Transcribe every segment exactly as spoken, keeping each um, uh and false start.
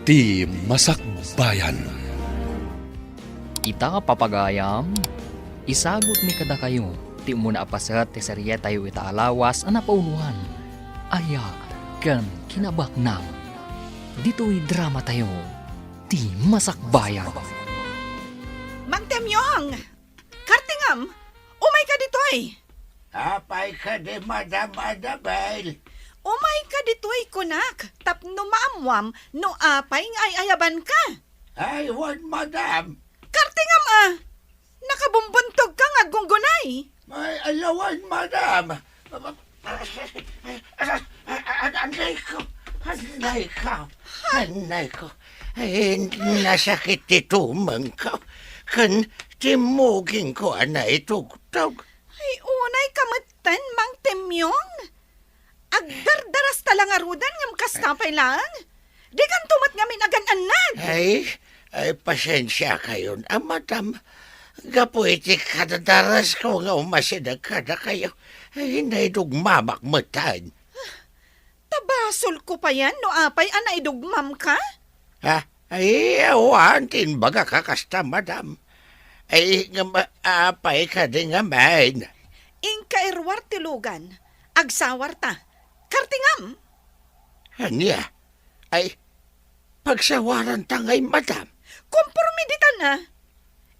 Ti Masakbayan. Ita, papagayam, isagut mi kadakayo ti umuna a paset ti serietayo ita a lawas a napauloan, Aya ken Kinabaknang. Ditoy dramatayo, Ti Masakbayan. Mang Temyong! Kartingam, umayka ditoy. Apay kadi, Madam Annabel? Umayka ditoy, kunak, tapno maammuam no apay nga ay-ayabanka. Ay, wen, Madam. Kartingam a! Nakabumbuntogka nga aggunggunay. Ay, ala wen, Madam. An-, annay ko, annay ko, annay ko. Ay, nasakit ti tumengko, ken timmugingko a naitugtog. Ay, unayka metten, Mang Temyong. Agdardarasta la ngaruden ngem kasta pay laeng. Dikanto met ngamin agan-annad. Ay, ay, pasensiakayon a, Madam. Gapu iti kadadarasko nga umasideg kadakayo, ay, naidugmamak metten. Ta basolko payen no apay a naidugmamka? Ha? Ay, awan ti imbagak a kasta, Madam. Ay, ngem, apay kadi ngamin? Inka iruar ti lugan, agsawarta. Kartingam! Ania? Ay, pagsawaranta ngay, Madam? Komporme ditan a.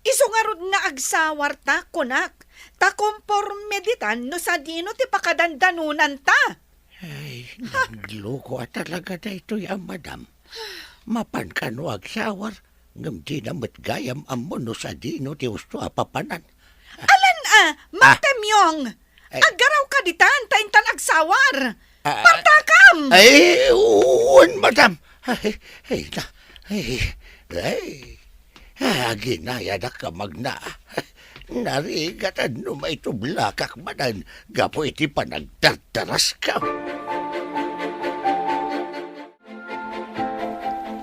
Isu ngarud nga agsawarta, kunak, ta komporme ditan no sadino ti pakadandanonanta. Ay, nagloko a talaga daytoy a Madam. Mapan kano agsawar, ngem dina met gayam ammo no sadino ti usto a papanan. Alan a, Mang Ah. Temyong! Ay. Aggarawka ditan, ta intan agsawar! Ah. Partakam! Ay, wen, Madam. Ay, ay, na, ay, ay. Aginayadak a magna. Narigat no maitublakak manen gapu iti panagdardaraskan.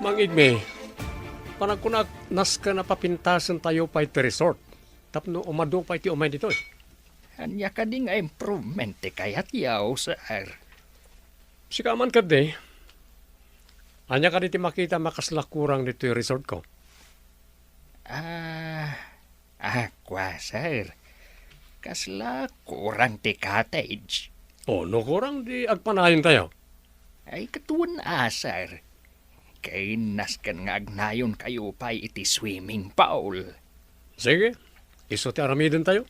Mang Igme, panagkunak, nasken a papintasentayo pay ti resort tapno umadu pay ti umay ditoy. Ania kadi nga improvement ti kayatyo, sir? Sika man kadi, ania kadi ti makitam a kasla kurang ditoy resortko? Ah, ah, kua, sir. Kasla kurang ti cottage. O, no kurang, di agpanayontayo. Ay, ket wen a, sir. Ken nasken nga agnayonkayo pay iti swimming pool. Sige, isu ti aramidentayo.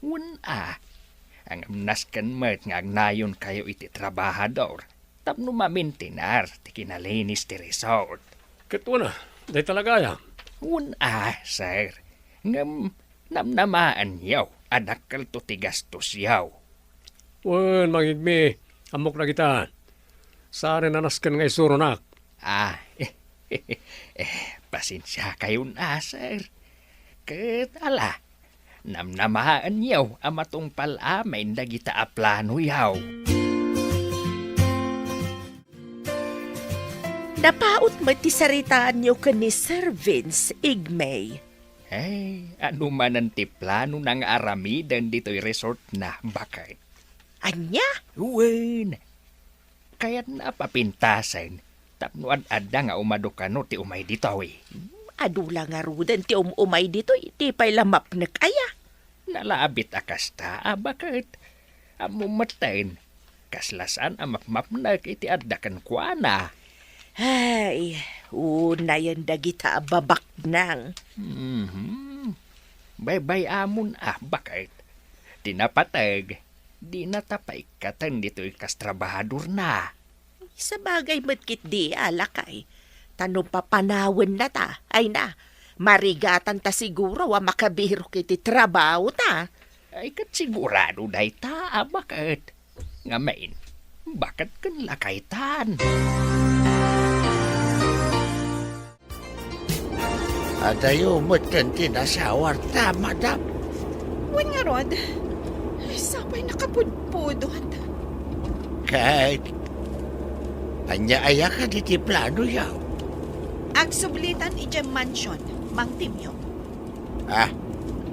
Wen a, ngem nasken met nga agnayonkayo iti trabahador tapno mamintinar ti kinalinis ti resort. Ket wen a, dayta la gayam. Wen a, sir. Ngem namnamaenyo a dakkelto ti gastosyo. Wen, Mang Igme, ammok dagita. Saan a nasken nga isuronak. Ah, eh, pasensiakayon a, sir. Ket ala, namnamaenyo a matungpal amin dagita a planoyo. Napaut met ti saritaanyo ken ni Sir Vince, Igme. Ay, adu manen ti planona nga aramiden ditoy resortna, baket. Ania? Wen, kayatna a papintasen tapno ad-adda nga umadu kano ti umay ditoy. Adu la ngaruden ti um-umay ditoy, ti pay la mapnek aya. Nalabit a kasta a baket. Ammom metten, kasla saan a mapmapnek iti adda kenkuana. Ay, unayen dagita a babaknang. Mhm. Baybay-amon a baket. Ti napateg, dinata paikkaten ditoy kas trabahadorna. Sabagay met ketdi a, lakay, ta no papanawennata, ay na, marigatanta siguro a makabirok iti trabahota. Ay, ket sigurado dayta a baket. Ngamin, baket ken lakaytan. Adayo metten ti nasawarta, madam. Wen ngarud, sapay nakapudpudot. Ket ania aya kadi ti planoyo? Agsublitan idiay mansion, Mang Timio. Ah,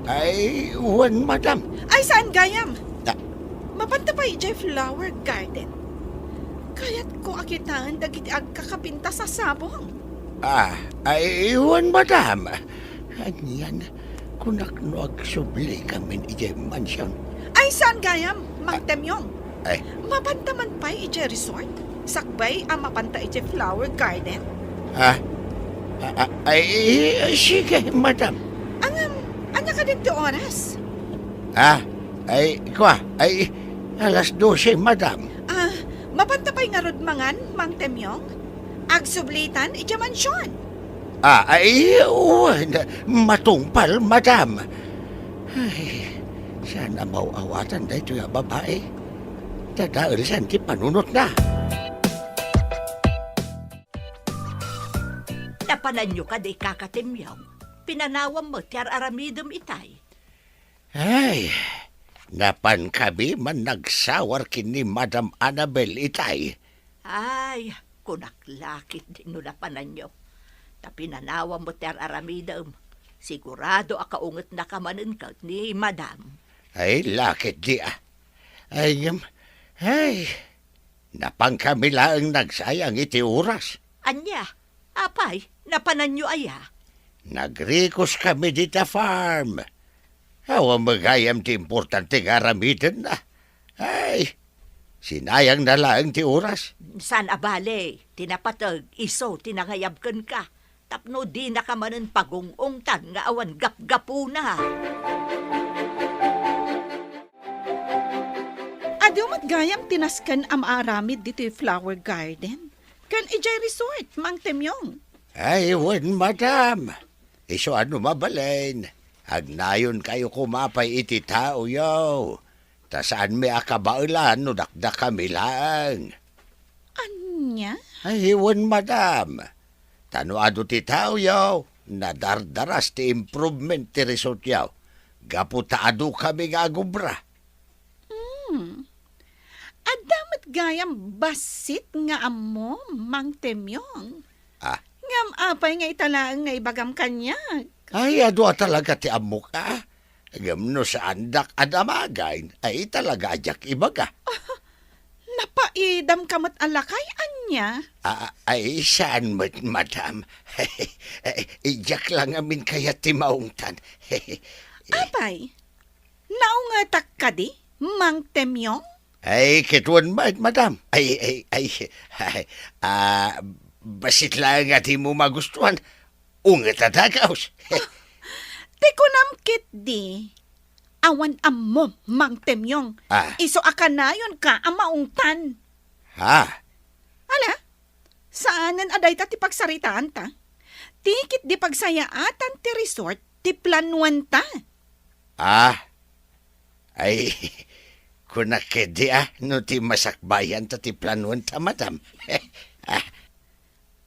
ay, wen, madam. Ay, saan gayam? Ah. Mapanta pay idiay flower garden. Kayatko a kitaen dagiti agkakapintas a sabong. Ah, ay, wen, madam. Anian, kunak no agsubli kamin idiay mansion. Ay, saan gayam, Mang Temyong? Ay. Mapanta man pay idiay resort? Sakbay a mapanta idiay flower garden? Ah, ah, ah, ay, ay, sige, madam. Ngem, ania kadin ti oras? Ah, ay, kua, ay, alas dose, madam. Ah, mapanta pay ngarud mangan, Mang Temyong? Agsublitan idiay mansion. Ah, ay, wen, matungpal, madam. Ay, saan a maaw-awatan daytoy a babai? Tadaelsan ti panunotna. Napananyo kadi, Kaka Temyong? Pinanawam met ti ar-aramidem itay. Ay, napankami man nagsawar ken ni Madam Annabel itay. Ay, kunak la ketdi no napananyo. Ta pinanawam met ti ar-aramidem. Sigurado a kaungetnaka manen ket ni Madam. Ay, la ketdi, ah. Ay, ngem, ay, napankami laeng nagsayang iti oras. Ania? Apay, napananyo aya? Nagrikuskami dita farm. Awan met gayam ti importante nga aramidenna. Ay, sinayangna laeng ti oras. Saan a bale, ti napateg, isu ti nangayab kenka. Tapno dinaka manen pagung-ungtan nga awan gapgapuna. Adu met gayam ti nasken a maaramid ditoy flower garden ken idiay resort, Mang Temyong? Ay, wen, madam. Isu a no mabalin, agnayonkayo koma pay iti taoyo. Ta saanmi a kabaelan no dakdakami laeng. Ania? Ay, wen, madam. Ta no adu ti taoyo, nadardaras ti improvement ti resortyo. Gapu ta adukami nga agubra. Hmm. Adda met gayam bassit nga ammom, Mang Temyong. Ah. Ngem apay nga ita laeng nga ibagam kaniak? Ay, adu a talaga ti ammok, ah. Ngem no saandak a damagen, ay talaga a diak ibaga. Napaidamka met a lakay, ania? Ah, ay, saan met, madam. Ay, diak la ngamin kayat ti maungtan. Apay, naungetak kadi, Mang Temyong? Ay, ket wen met, madam. Ay, ay, ay, ay, ah, bassit laeng a dimo magustuhan. Unget a dagaus. Ti kunam ketdi, awan ammom, Mang Temyong. Ah. Isu a kanayonka a maungtan. Ha? Ala, saanen a dayta ti pagsaritaanta. Ti ketdi pagsayaatan ti resort ti planuanta. Ah, ay, kunak ketdi a no ti masakbayanta ti planuanta, madam. Ah.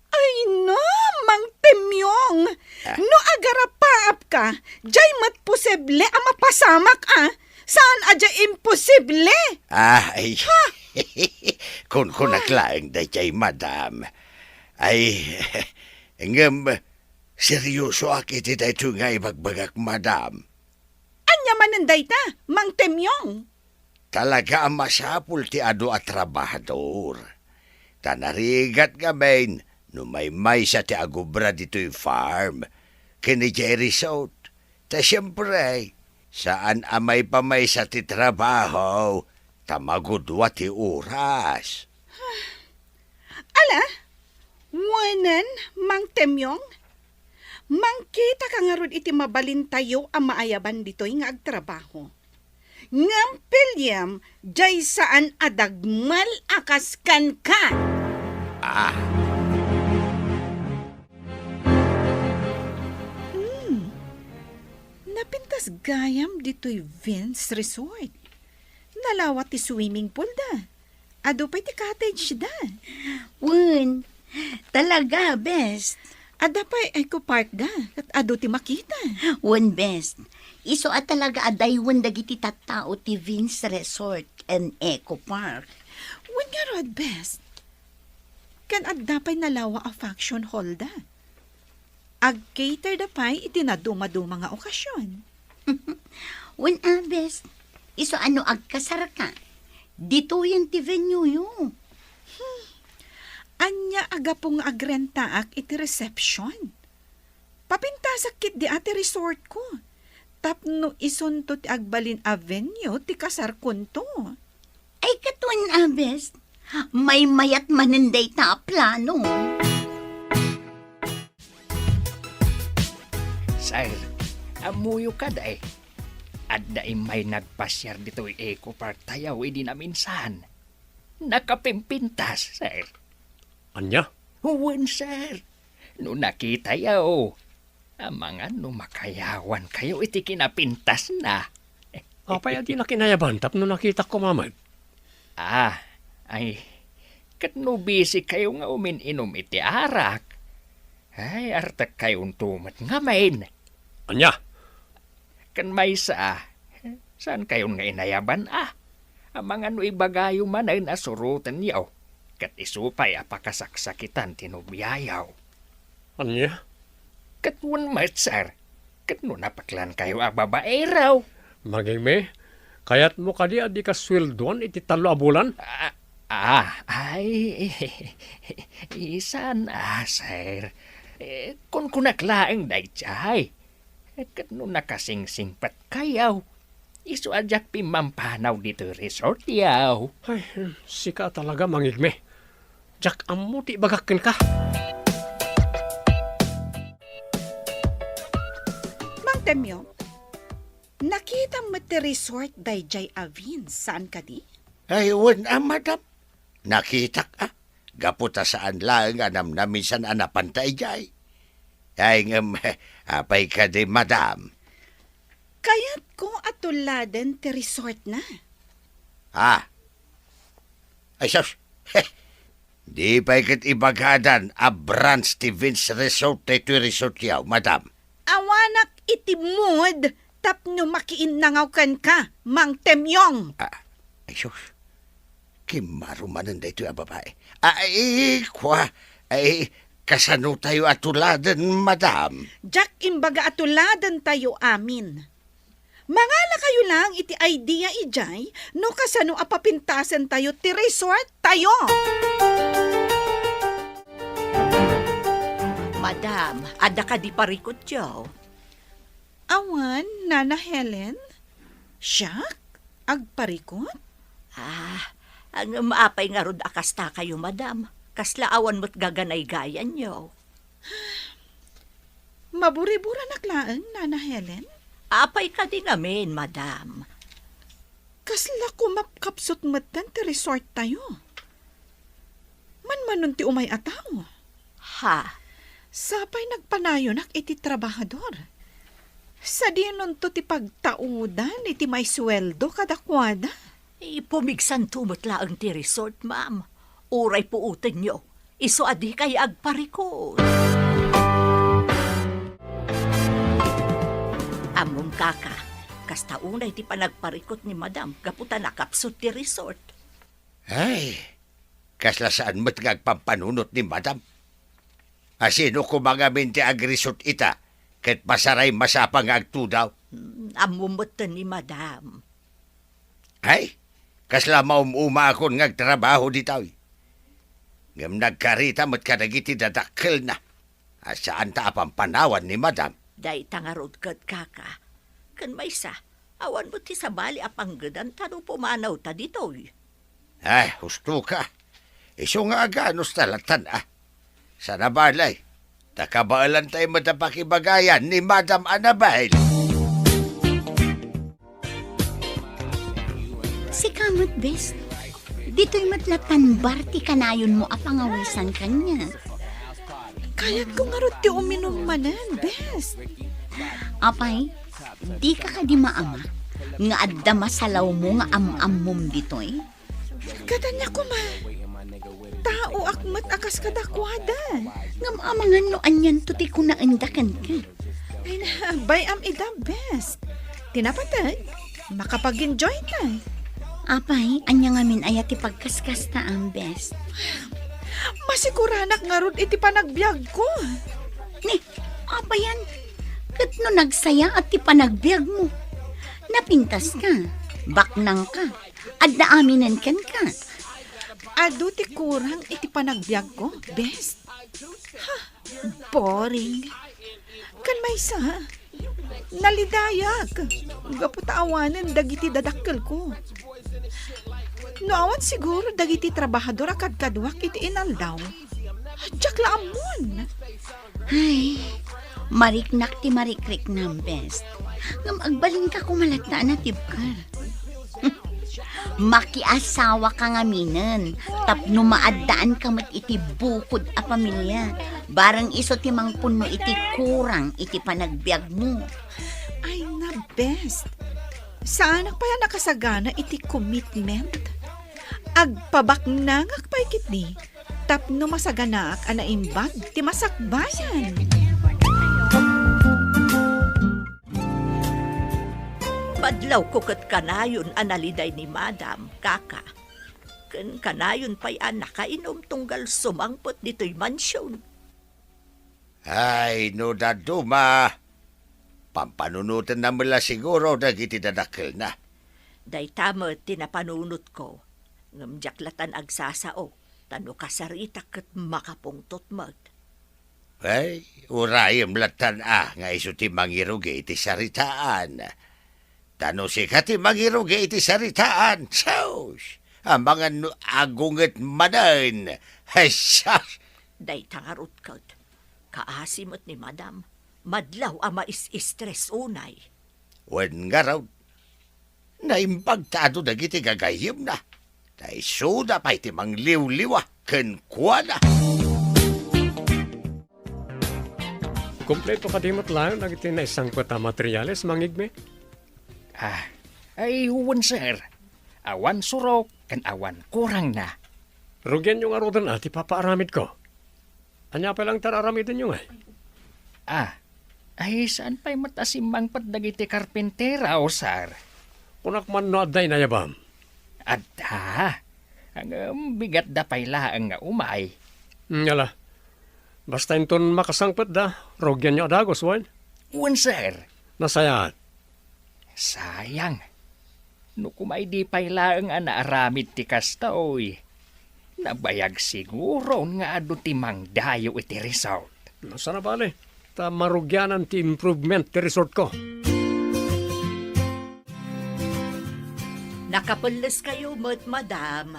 Ay no, Mang Temyong! Ah. No agarapaapka, diay met posible a mapasamak a. Saan a diay imposible? Ah, ay. Ha? Kunkunak laeng daydiay, madam. Ay, ngem, seryosoak iti daytoy nga ibagbagak, madam. Ania manen dayta, Mang Temyong? Talaga a masapul ti adu a trabahador. Ta narigat ngamin no maymaysa ti agubra ditoy farm ken idiay resort. Ta siempre, saan a maipamaysa ti trabaho ta magudua ti oras. Ala, wenen, Mang Temyong, mangkitaka ngarud iti mabalintayo a maayaban ditoy nga agtrabaho. Ngem piliem, diay saan a dagmel a kas kenka. Ah. Hmm. Napintas gayam ditoy Vince Resort. Nalawa ti swimming pool da. Adu pay ti cottage da. Wen, talaga, best. Adda pay Eco Park da, ket adu ti makita. Wen, best. Isu a talaga a daywen dagiti tattao ti Vince Resort and Eco Park. Wen ngarud, best. Ken adda pay nalawa a function hall da. Ag-cater da pay iti nadumaduma nga okasion. Wen a, best, isu a no agkasarka, ditoyen ti venue-yo. Hmm. Ania a gapu nga agrentaak iti reception? Papintasak ketdi a ti resortko. Tapno isunto ti agbalin a venue ti kasarkonto. Ay, ket wen a, bes, maymayat manen dayta a plano. Sir, ammoyo kadi, adda immay nagpasiar ditoy Eco Park tayo idi naminsan. Nakapimpintas, sir. Ania? Wen, sir. No nakitayo, amangan no makayawankayo iti kinapintasna. Apay a di nakinayaban tapno nakitak koma met? Ah, ay, ket no busy kayo nga umin-inum iti arak, ay, artekkayonto met ngamin. Ania? Ken maysa, saankayon nga inayaban a. Amangan no ibagayo manen a surotenyo, ket isu pay a pakasaksakitan ti nobiayo. Ania? Ket wen met, sir, ket no napeklankayo a babaero. Mangigme, kayatmo kadi a dika sueldoan iti tallo a bulan? Ah, ah, ay, saan a, sir. Eh, kunkunak laeng daydiay. Ket no nakasingsingpetkayo, isu a diak pimmampanaw ditoy resortyo. Ay, sika a talaga, mangigme. Diak ammo ti ibagak kenka. Mang Temyo, nakitam met ti resort daydiay a Vince, saan kadi? Ay, wen a, madam. Nakitak a. Gapu ta saan laeng a namnaminsan a napanta idiay. Ay, ngem, apay kadi, madam? Kayatko a tuladen ti resortna. Ah. Ay, sus. Di pay ket ibagadan a branch ti Vince Resort daytoy resortyo, madam. Awanak iti mood tapno makiinnangaw kenka, Mang Temyong. Ah, ay, sus. Kimmaro manen daytoy a babae. Ay, kua, ay, kasanotayo a tuladen, madam? Diak imbaga a tuladentayo amin. Mangalakayo laeng iti idea idiay no kasano a papintasentayo ti resorttayo. Madam, adda kadi parikutyo? Awan, Nana Helen. Siak? Agparikut? Ah, ngem apay ngarud a kastakayo, madam? Kasla awan met gaganaygayanyo. Maburiburanak laeng, Nana Helen. Apay kadi ngamin, madam? Kasla kumapkapsut metten ti resorttayo. Manmanon ti umay a tao. Ha? Sapay nagpanayonak iti trabahador. Sadinonto ti pagtaudan iti maisueldo kadakuada? Ipumigsanto met laeng ti resort, ma'am. Uray puotenyo, isu a dikay agparikut. Ammom, kaka, kasta unay ti panagparikut ni madam gapu ta nakapsut ti resort. Ay, kasla saan met nga agpampanunot ni madam. Asino koma ngamin ti agrisot ita ket masaray masapa nga agtudaw? Hmm, ammo metten ni madam. Ay, kasla maum-umaakon nga agtrabaho ditoy. Ngem nagkarita met kadagiti dadakkelna a saanta a pampanawan ni madam. Dayta ngarud ket, kaka. Ken maysa, awan met ti sabali a panggedanta no pumanawta ditoy. Ay, husto ka. Isu nga aganos ta lattan, a. Sana balay, ta kabaelantay met a pakibagayan ni Madam Annabel. Sika met, bes. Ditoy met lattan bar ti kanayonmo a pangawisan kaniak. Kayatko ngarud ti uminum manen, bes. Apay, dika kadi maama nga adda masalawmo nga am-ammom ditoy? Ket ania koma? Taoak met a kas kadakuada. Ngem amangan no anianto ti kunaenda kenka. Ay, na, bay-am ida, bes. Ti napateg, makapag-enjoyta. Apay, ania ngamin aya ti pagkaskasta, am, bes? Masiguranak ngarud iti panagbiagko. Ni, apayan, ket no nagsayaat ti panagbiagmo, napintaska, baknangka, adda aminen kenka. Adu ti kurang iti panagbiagko, best. Ha, boring. Kan maysa, nalidayak. Gapu ta awanen dagiti dadakkelko. No awan siguro dagiti trabahador a kadkaduak iti inaldaw, diak la ammon. Ay, mariknak ti marikriknam, best. Ngem agbalinka koma latta a natibker. Makiasawaka ngaminen, tapno maaddaanka met iti bukod a pamilia. Bareng isu ti mangpunno iti kurang iti panagbiagmo. Ay na, best. Saanak pay a nakasagana iti commitment. Agpabaknangak pay ketdi tapno masaganaak a naimbag ti masakbayan. Madlawko ket kanayon a naliday ni Madam, kaka. Ken kanayon pay a nakainum tunggal sumangpet ditoy mansion. Ay, no dadduma, pampanunotenna met la siguro dagiti dadakkelna. Dayta met ti napanunotko, ngem diak latan agsasao, ta no kasaritak ket makapungtot met. Ay, urayem latan a nga isu ti mangirugi iti saritaan. Ta no sika ti mangirugi iti saritaan, sus! Amangan no agunget manen. Ay, sus! Dayta ngarud ket, kaasi met ni Madam, madlaw a mais-stress unay. Wen ngarud, naimbag ta adu dagiti gagayyemna. Ta isuda pay ti mangliwliwa kenkuana. Kompleto kadi met laeng dagiti naisangpet a materiales, Mang Igme? Ah, ay, wen, sir. Awan surok ken awan kurangna. Rugianyo ngaruden a ti papaaramidko. Ania pay laeng ti ar-aramidenyo ngay? Ah, ay, saan pay met a simmangpet dagiti karpintero, sir? Kunak man no adda inayabam. Adda. Ngem bigatda pay laeng nga umay. Hmm, ala. Basta inton makasangpetda, rugianyo a dagus, wen? Wen, sir. Nasayaat. Sayang. No koma idi pay laeng a naaramid ti kastoy, nabayag siguron nga adu ti mangdayo iti resort. No, saan a bale, ta marugianan ti improvement ti resortko. Nakapelleskayo met, madam.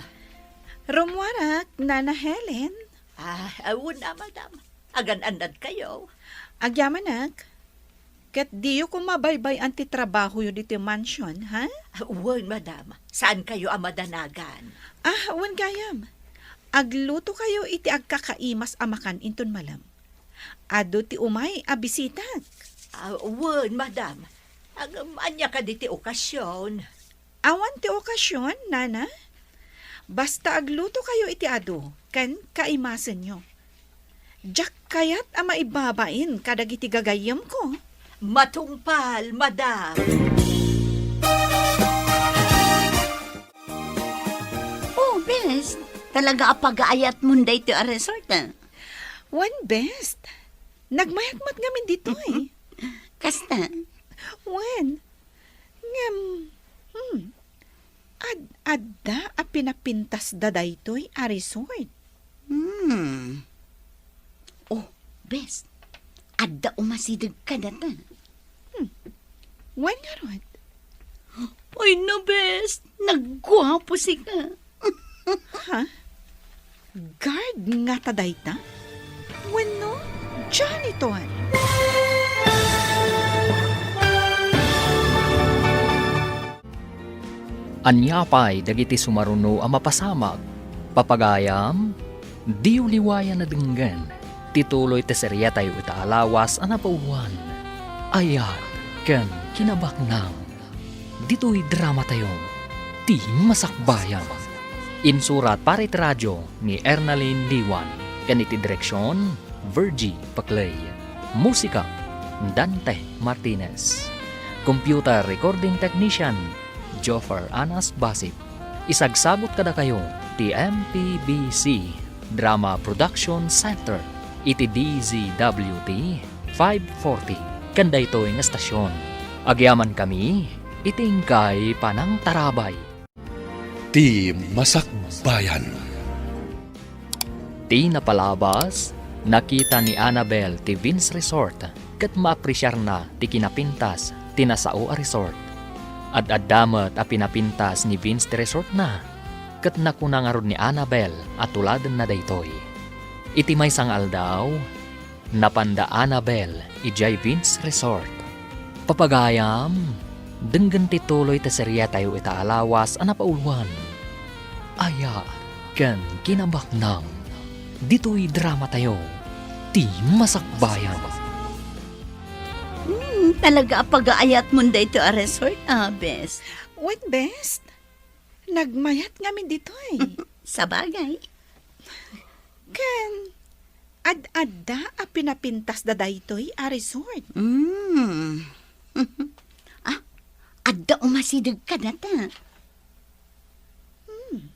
Rummuarak, Nana Helen. Ah, wen a, madam. Agan-annadkayo? Agyamanak. Ket diyo koma baybay-an ti trabahoyo ditoy mansion, ha? Wen, madam. Saankayo a madanagan. Ah, wen gayam. Aglutokayo iti agkakaimas a makan inton malem. Adu ti umay a bisitak. Ah, wen, madam. Ngem ania kadi ti okasion? Awan ti okasion, Nana. Basta aglutokayo iti adu ken kaimasenyo. Diak kayat a maibabain kadagiti gagayyemko. Matungpal, madam. Oh, bes, talaga a pagaayatmon daytoy a resort, ah. Wen, bes. Nagmayat met ngamin ditoy. Kasta? Wen. Ngem, hmm, ad-adda a pinapintasda daytoy a resort. Hmm. Oh, bes, adda umasideg kadata. Hmm. Wen ngarud? Ay na, bes, nagguapo sika. Ha? Guard ngata dayta? Wenno janitor? Ania pay dagiti sumaruno a mapasamak? Papagayam, diyo liwayan a denggen ti tuloy ti seriatayo ita a lawas a napauluan, Ayat ken Kinabaknang. Ditoy dramatayo, Ti Masakbayan. Insurat para iti radio ni Ernalyn Liwan, ken iti direksion, Virgie Paclay. Musika, Dante Martinez. Computer recording technician, Joffer Anas Basip. Isagsagutko kadakayo ti M P B C Drama Production Center iti D Z W T five forty ken daytoy nga estasion. Agyamankami iti inkay panangtarabay. Ti Masakbayan. Ti napalabas, nakita ni Annabel ti Vince Resort ket maapresiarna ti kinapintas ti nasao a resort. Ad-adda met a pinapintas ni Vince ti resortna, ket nakuna ngarud ni Annabel a tuladenna daytoy. Iti maysa nga aldaw, napanda Annabel idiay Vince Resort. Papagayam, denggen ti tuloy ti seriatayo ita a lawas a napauluan, Aya ken Kinabaknang. Ditoy dramatayo, ti masakbayan. Hmm, talaga a pagaayatmon daytoy a resort, ah, bes. Wen, bes. Nagmayat ngamin ditoy. Sabagay. Ken, ad-adda a pinapintasda daytoy a resort. Mm. Ah, adda umasideg kadata. Hmm.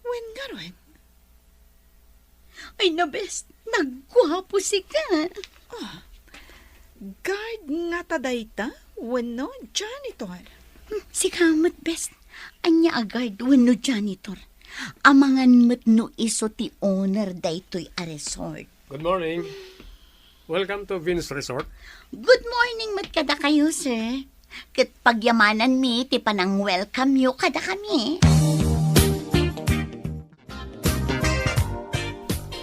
Wen ngarud? Ay, nabes, nagguapo sika. Ah, guard ngata dayta wenno janitor? Hmm, sika met, bes. Ania a guard wenno janitor? Amangan met no isu ti owner daytoy a resort. Good morning. Welcome to Vince Resort. Good morning met kadakayo, sir. Ket pagyamananmi ti panang-welcome yo kadakami.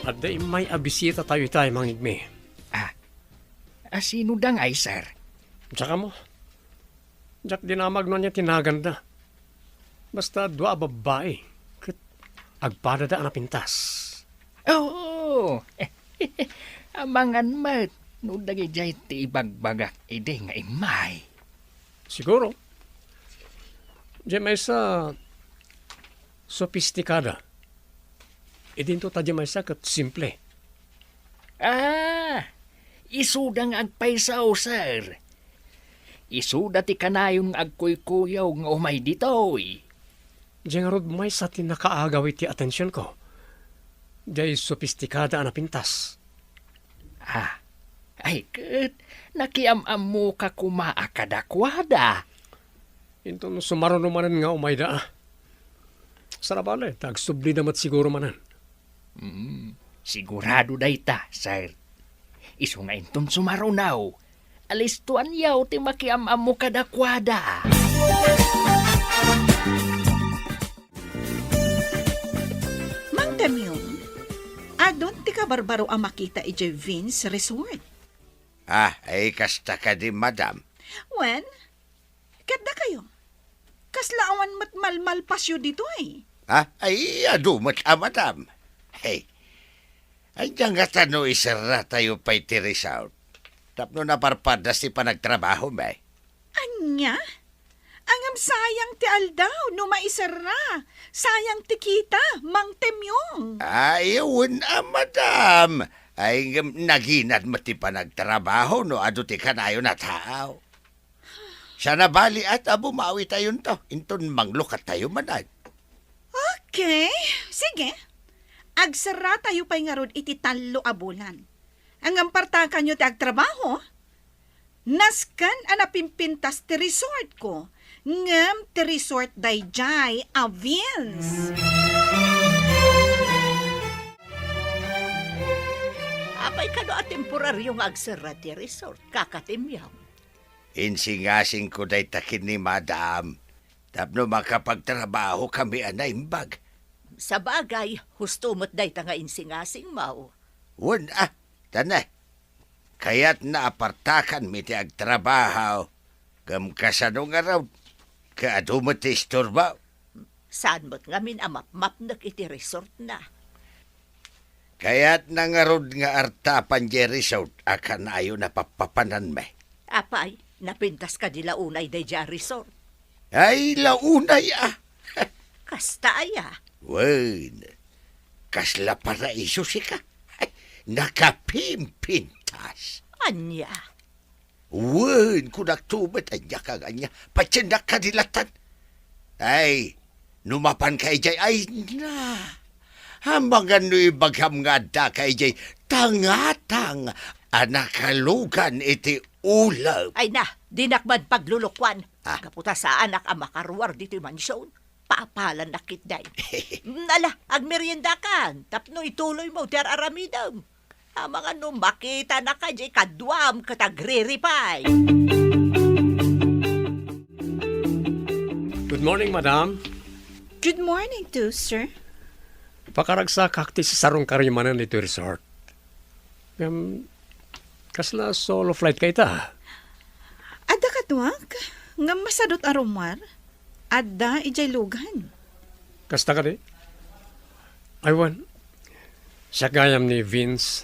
Adda immay a bisitatayo itay, Mangigmi. Ah, a, sino da ngay, sir? Diak ammo. Diak dinamag no ania ti naganda. Basta dua a babbai, ket agpadada a napintas. Oo. Amangan met no dagidiay ti ibagbagak idi nga immay. Siguro. Diay maysa, sopistikada. Idinto ta diay maysa ket simple. Ah, isuda nga agpayso, sir. Isuda ti kanayon nga agkuykuyaw nga umay ditoy. Diay ngarud maysa ti nakaagaw iti atensionko. Diay sopistikada a napintas. Ah, ay ket, nakiam-ammoka koma a kadakuada. Inton sumaruno manen nga umayda, a. Sabali, ta agsublida met siguro manen. Mm, sigurado dayta, sir. Isu nga inton sumaruno, alistoanyo ti makiam-ammo kadakuada. Mang Temyong, adun ti kabarbaro a makita idiay Vince Resort? Ah, ay kasta kadi, madam? Wen, ket dakayo? Kasla awan met malmalpasyo ditoy? Ha? Ay, adu met a, madam. Hey, ania ngata no iserratayo pay ti resort? Tapno naparpadas ti panagtrabahomi. Ania? Ngem sayang ti aldaw no maiserra. Sayang ti kita, Mang Temyong. Ay, wen a, madam. Ay, ngem naginad met ti panagtrabaho no adu ti kanayon a tao. Saan a bali a ta bumawitayonto, inton manglukattayo manen. Okay, sige. Agserratayo pay ngarud iti tallo a bulan. Ngem partakanyo ti agtrabaho. Nasken a napimpintas ti resortko, ngem ti resort daydiay a Vince. Apay kano a temporario nga agserra ti resort, Kaka Temyong? Insingasingko dayta ken ni Madam tapno makapagtrabahokami a naimbag. Sabagay, husto met dayta nga insingasingmo. Wen a, ta ne, kayatna a partakanmi ti agtrabaho, ngem kasano ngarud, ket adu met ti istorbo? Saan met ngamin a mapmapnek iti resortna? Kayatna ngarud nga artapan diay resort a kanayon a pappapananmi. Apay, napintas kadi la unay daydiay a resort? Ay, la unay a. Kasta aya? Wen, kasla paraiso sika. Nakapimpintas. Ania? Wen, kunakto met, ania ka nga ania? Patiennak kadi latan. Ay, no mapanka idiay, ay na. Amangan no ibagam nga addaka idiay tangatang a nakalugan iti ulep. Ay na, dinak man paglulukuan. Ah. Gapu ta saanak a makaruar ditoy mansion. Papalan na ketdi. Ala, agmeriendakan, tapno ituloymo ti ar-aramidem. Amangan no makitanaka diay kaduam ket agreripay. Good morning, madam. Good morning too, sir. Pakaragsakak ti sisarong karimanen ditoy resort. Ngem, kasla solo flight ka ita? Adda kaduak, ngem masadut a rummuar. Adda idiay lugan. Kasta kadi? Aywan. Siak gayam ni Vince.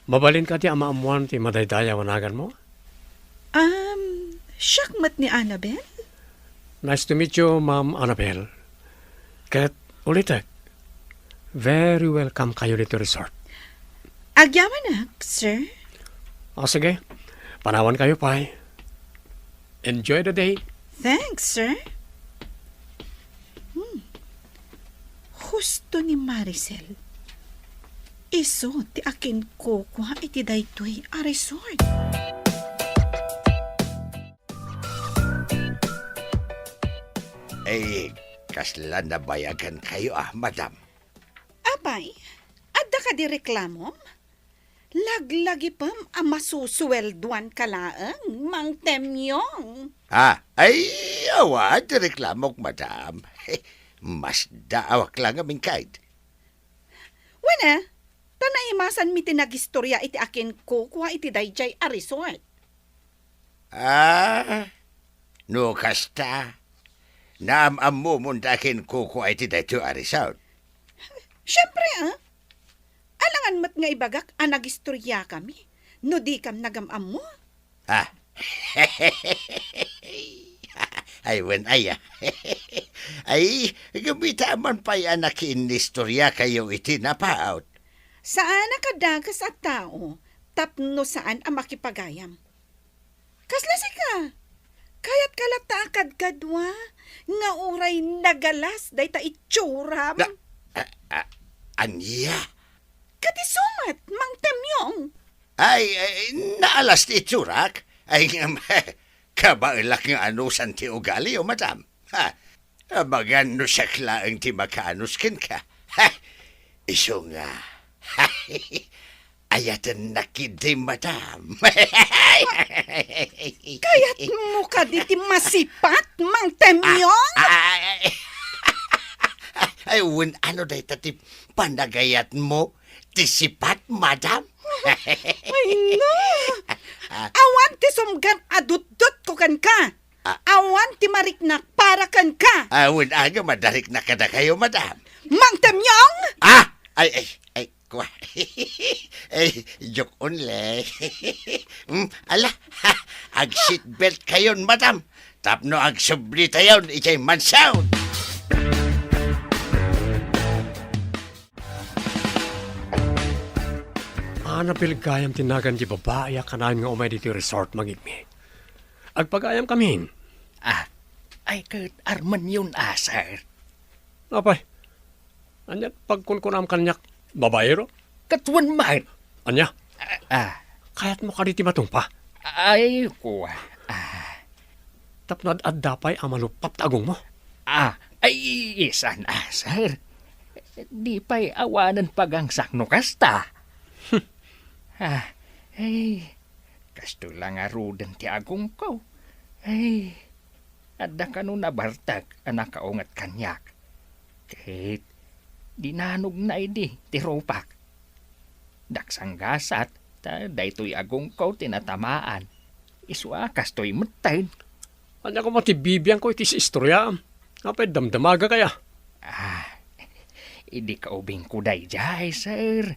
Mabalin kadi a maammuan ti madaydayaw a naganmo? Um, siak met ni Annabel? Nice to meet you, Ma'am Annabel. Ket ulitek, very welcome kayo ditoy resort. Agyamanak, sir. O, sige. Panawan kayo pay. Enjoy the day. Thanks, sir. Hmm. Husto ni Maricel. Isu ti akinkukua iti daytoy a resort. Ay, kasla nabayagan kayo, ah, madam. Apay, adda kadi reklamom? Laglagipem a masusueldoan ka laeng, Mang Temyong. Ah, ay, awan ti reklamok, madam. Masdaawak la ngamin, kayat. Wen, eh, ta naimasanmi ti nagistorya iti akinkukua iti daydiay a resort. Ah, no kasta, naam-ammomon ta akinkukua iti daytoy a resort. Siempre, ah. Alangan met nga ibagak a nagistoryakami no dikam nagam-ammo. Ah. Ay, wen, ay, ah. Ay, kumita man pay a nakiinnistorya kayo iti napaut. Saan a kadakas a tao tapno saan a makipagayam. Kasla sika, kayatka latta a kadkadua nga uray nagalas dayta itsuram? Na, a, a, ania? Kadisu met, Mang Temyong. Ay, ay, naalas ti itsurak. Ay, ngem, kabaelak nga anusan ti ugalio, madam. Ha, amangan no siak laeng ti makaanus kenka. Ha, isu nga. Ayatennak idi, madam. Kayatmo kadi ti masipat, Mang Temyong? Ah, ah, ay, ay, wen, ano dayta ti panagayatmo? Ti sipat, madam? Ay, no. Ah. Awan ti sumgad a dutdotko kenka. Ah. Awan ti mariknak para kenka. Ah, wen, aga madariknak kadakayo, madam. Mang Temyong! Ah! Ay, ay, ay, kwa. Ay, joke only. Hmm, ala, ag-seatbelt kayon, madam. Tapno agsubli tayon idiay mansion. Annabel gayam ti nagan ti babai a kanayon nga umay ditoy resort, Mang Igmi. Agpagayam kamin. Ah, ay ket armenyon a, sir. Apay, ania pagkunkunam kaniak, babaero? Ket wen man. Ania? Ah, ah. Kayatmo kadi ti matungpa? Ay, kua. Ah. Tapno ad-adda pay a maluppap ta agongmo? Ah, ay, saan a, sir. Di pay awanen pagangsak no kasta. Hmm. Ah, ay, kastoy la ngaruden ti agongko. Ay, adda kano nabartek a nakaunget kaniak. Ket dinanogna idi ti rupak. Daksanggasat ta daytoy agongko ti natamaan. Isu a kastoy metten. Ania koma ti bibiangko iti istoryaam? Apay damdamagak aya? Ah, idi kaubingko daydiay, sir.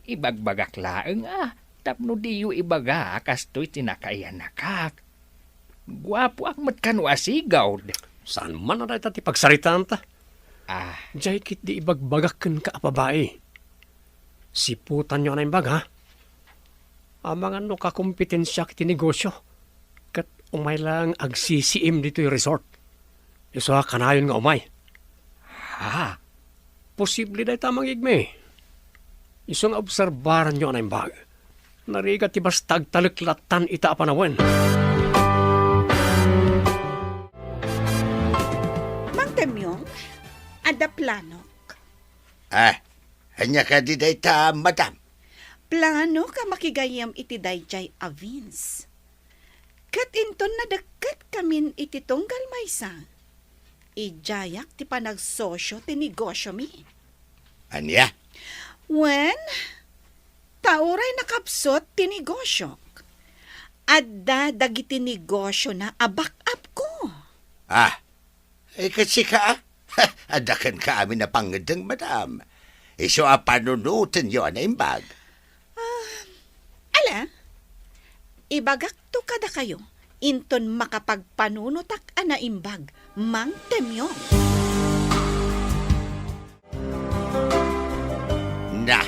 Ibagbagak laeng a tapno diyo ibaga a kastoy ti nakayanakak. Guapoak met kano a sigud. Saan man a dayta ti pagsaritaanta? Ah. Diay ketdi ibagbagak kenka a babai. Siputanyo a naimbag, ha? Amangan no kakompetensiak iti negosyo, ket umay laeng agsisiim ditoy resort. Isu a kanayon nga umay. Ha? Posible dayta, Mang Igmi. Isu nga obserbaranyo a naimbag. Narigat ti basta agtalek lattan ita a panawen. Adda planok. Ah, ania kadi dayta, madam? Planok a makigayyem iti daydiay a Vince. Ket inton nadekketkami iti tunggal maysa, idiayak ti panagsosio ti negosiomi. Ania? Wen, ta uray nakapsut ti negosiok, adda dagiti negosiona a back-up ko. Ah, eh, ket sika, ah? Adda kenka amin a pangngeddeng, madam. Isu a panunotenyo a naimbag. Ah, ala, ibagakto kadakayo, inton makapagpanunotak a naimbag, Mang Temyo. Na,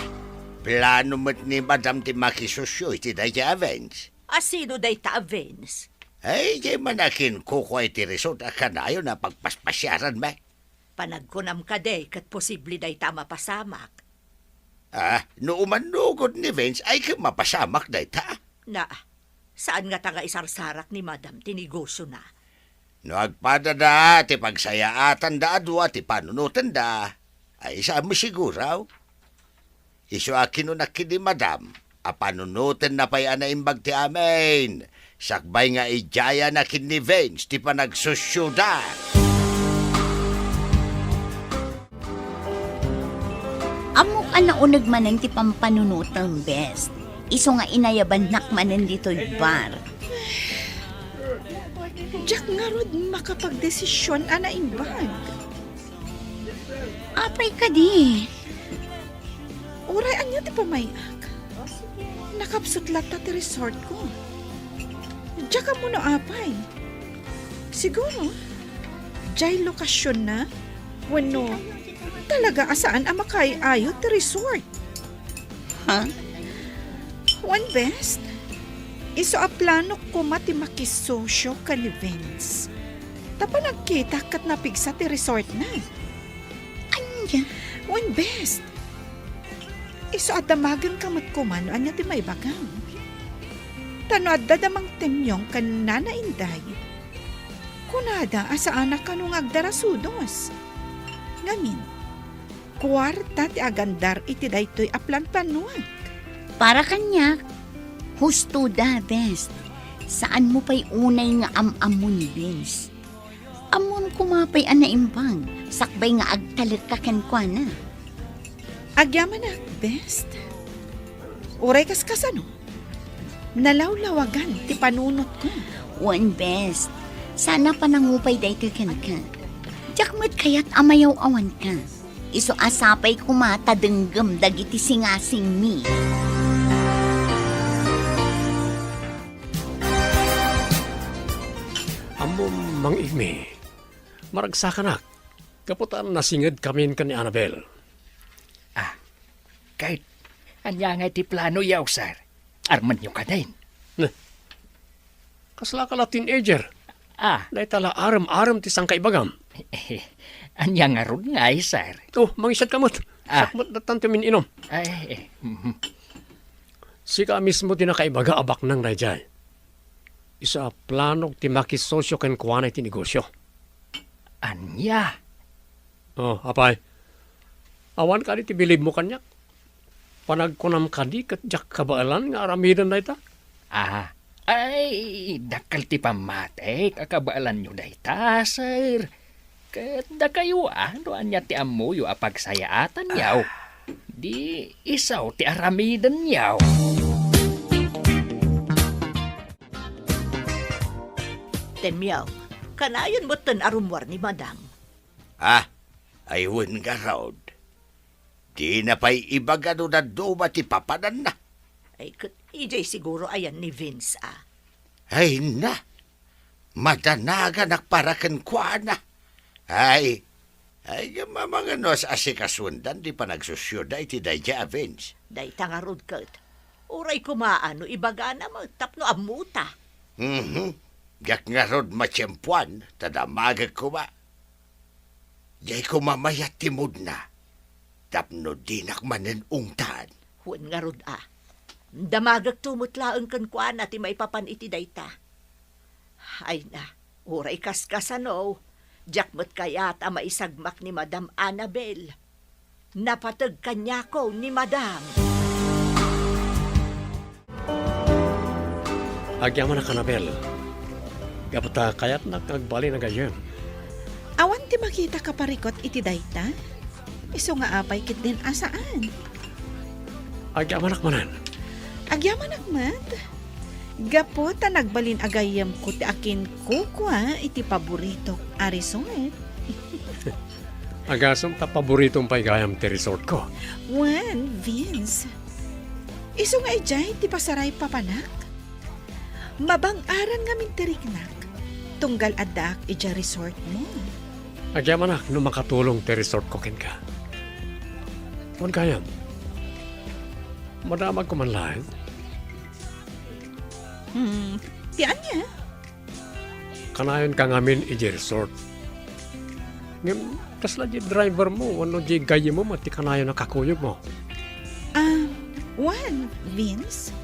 plano met ni madam ti makisosio iti dayta a Vince. A sino dayta a Vince? Ay, diay man a kinkukua iti resort a kanayon a pagpaspasiaranmi. Panagkunam kadi ket posible dayta a mapasamak. Ah, no umannugod ni Vince, ay ket mapasamak dayta. Na, saan ngata nga isarsarak ni madam ti negosiona? No agpadada ti pagsayaatanda a dua ti panunotenda, ay saan mo siguro? Isu a kinunak ken ni madam a panunotenna pay a naimbag ti amin, sakbay nga idiayana ken ni Vince ti panagsosioda. Ammok a nauneg manen ti pampanunotem, Bes. Isu nga inayabannak manen ditoy bar. Diak ngarud makapagdesision a naimbag. Apay kadi? Uray ania ti pamay-ak? Nakapsut latta ti resortko. Diak ammo no apay. Siguro, diay lokasionna wenno talaga a saan a makaay-ayo ti resort. Ha? Wen, Bes, isu a planok koma ti makisosio ken ni Vince. Ta panagkitak ket napigsa ti resortna. Ania? Wen, Bes, isu a damagenka met koma no ania ti maibagam. Ta no adda da Mang Temyong ken Nana Inday, kunada a saanak kano nga agdarasudos. Ngamin, kuarta ti agandar iti daytoy a planplanoak. Para kaniak, husto da, Bes. Saanmo pay unay nga am-ammon ni Vince. Ammom koma pay a naimbag, sakbay nga agtalekka kenkuana. Agyamanak, Bes. Uray kaskasano, nalawlawagan ti panunotko. Wen, Bes. Saan a panangupay daytoy kenka. Diak met kayat a mayaw-awanka. Isu a sapay koma ta denggem dagiti singasingmi. Ammom, Mang Igmi, maragsakanak, gapu ta nasingedkamin ken ni Annabel. Ah, ket ania ngay ti planoyo, sir? Armenyo kadin? Neh, kaslaka la teenager. Ah. Dayta la arem-arem ti sangkaibagam. Ania ngarud ngay, sir? Oh, mangisatka met. Ah. Siak met dattan ti umin-inom. Ay, eh, mhm. Sika mismo ti nakaibaga a baknang daydiay. Isu a planok ti makisosio kenkuana iti negosio. Ania? Oh, apay, awan kadi ti bilibmo kaniak? Panagkunam kadi ket diak kabaelan nga aramiden dayta? Ah, ay, dakkel ti pammatik a kabaelanyo dayta, sir. Ket dakayo, ah, no ania ti ammoyo a pagsayaatanyo, di isu ti aramidenyo. Temyo, kanayon metten a rummuar ni Madam. Ah, ay wen ngarud. Dina pay ibaga no dadduma ti papananna. Ay, ket idiay siguro ayan ni Vince, a. Ay na, madanaganak para kenkuana. Ay, ay, gammamangano a sikasuendan ti panagsosioda iti daydiay a Vince. Dayta ngarud ket, uray koma no ibagana met tapno ammota. Mhm. Diak ngarud matiempoan, ta damagek koma. Diay koma mayat ti moodna, tapno dinak manen ungtan. Wen ngarud a, damagekto met laeng kenkuana ti maipapan iti dayta. Ay na, uray kaskasano, Diak met kayat a maisagmak ni Madam Annabel. Napateg kaniako ni Madam. Agyamanak, Annabel. Gapu ta kayatnak nga agbalin a gayyem. Awan ti makita kaparikut iti dayta? Isu nga apay ketdin a saan? Agyamanak manen. Agyamanak met. Gapu ta nagbalin a gayyemko ti akinkukua iti paboritok a resort. Agasem ta paboritom pay gayam ti resortko. Wen, Vince. Isu nga idiay ti pasaray papanak. Mabang-aran ngamin ti riknak, tunggal addaak idiay resortmo. Agyamanak no makatulong ti resortko kenka. Wen gayam, madamagko man laeng? Hmm, ti ania? Kanayonka ngamin idiay resort. Ngem, kasla diay drivermo wenno diay gayyemmo met ti kanayon a kakuyogmo? Ah, wen, Vince.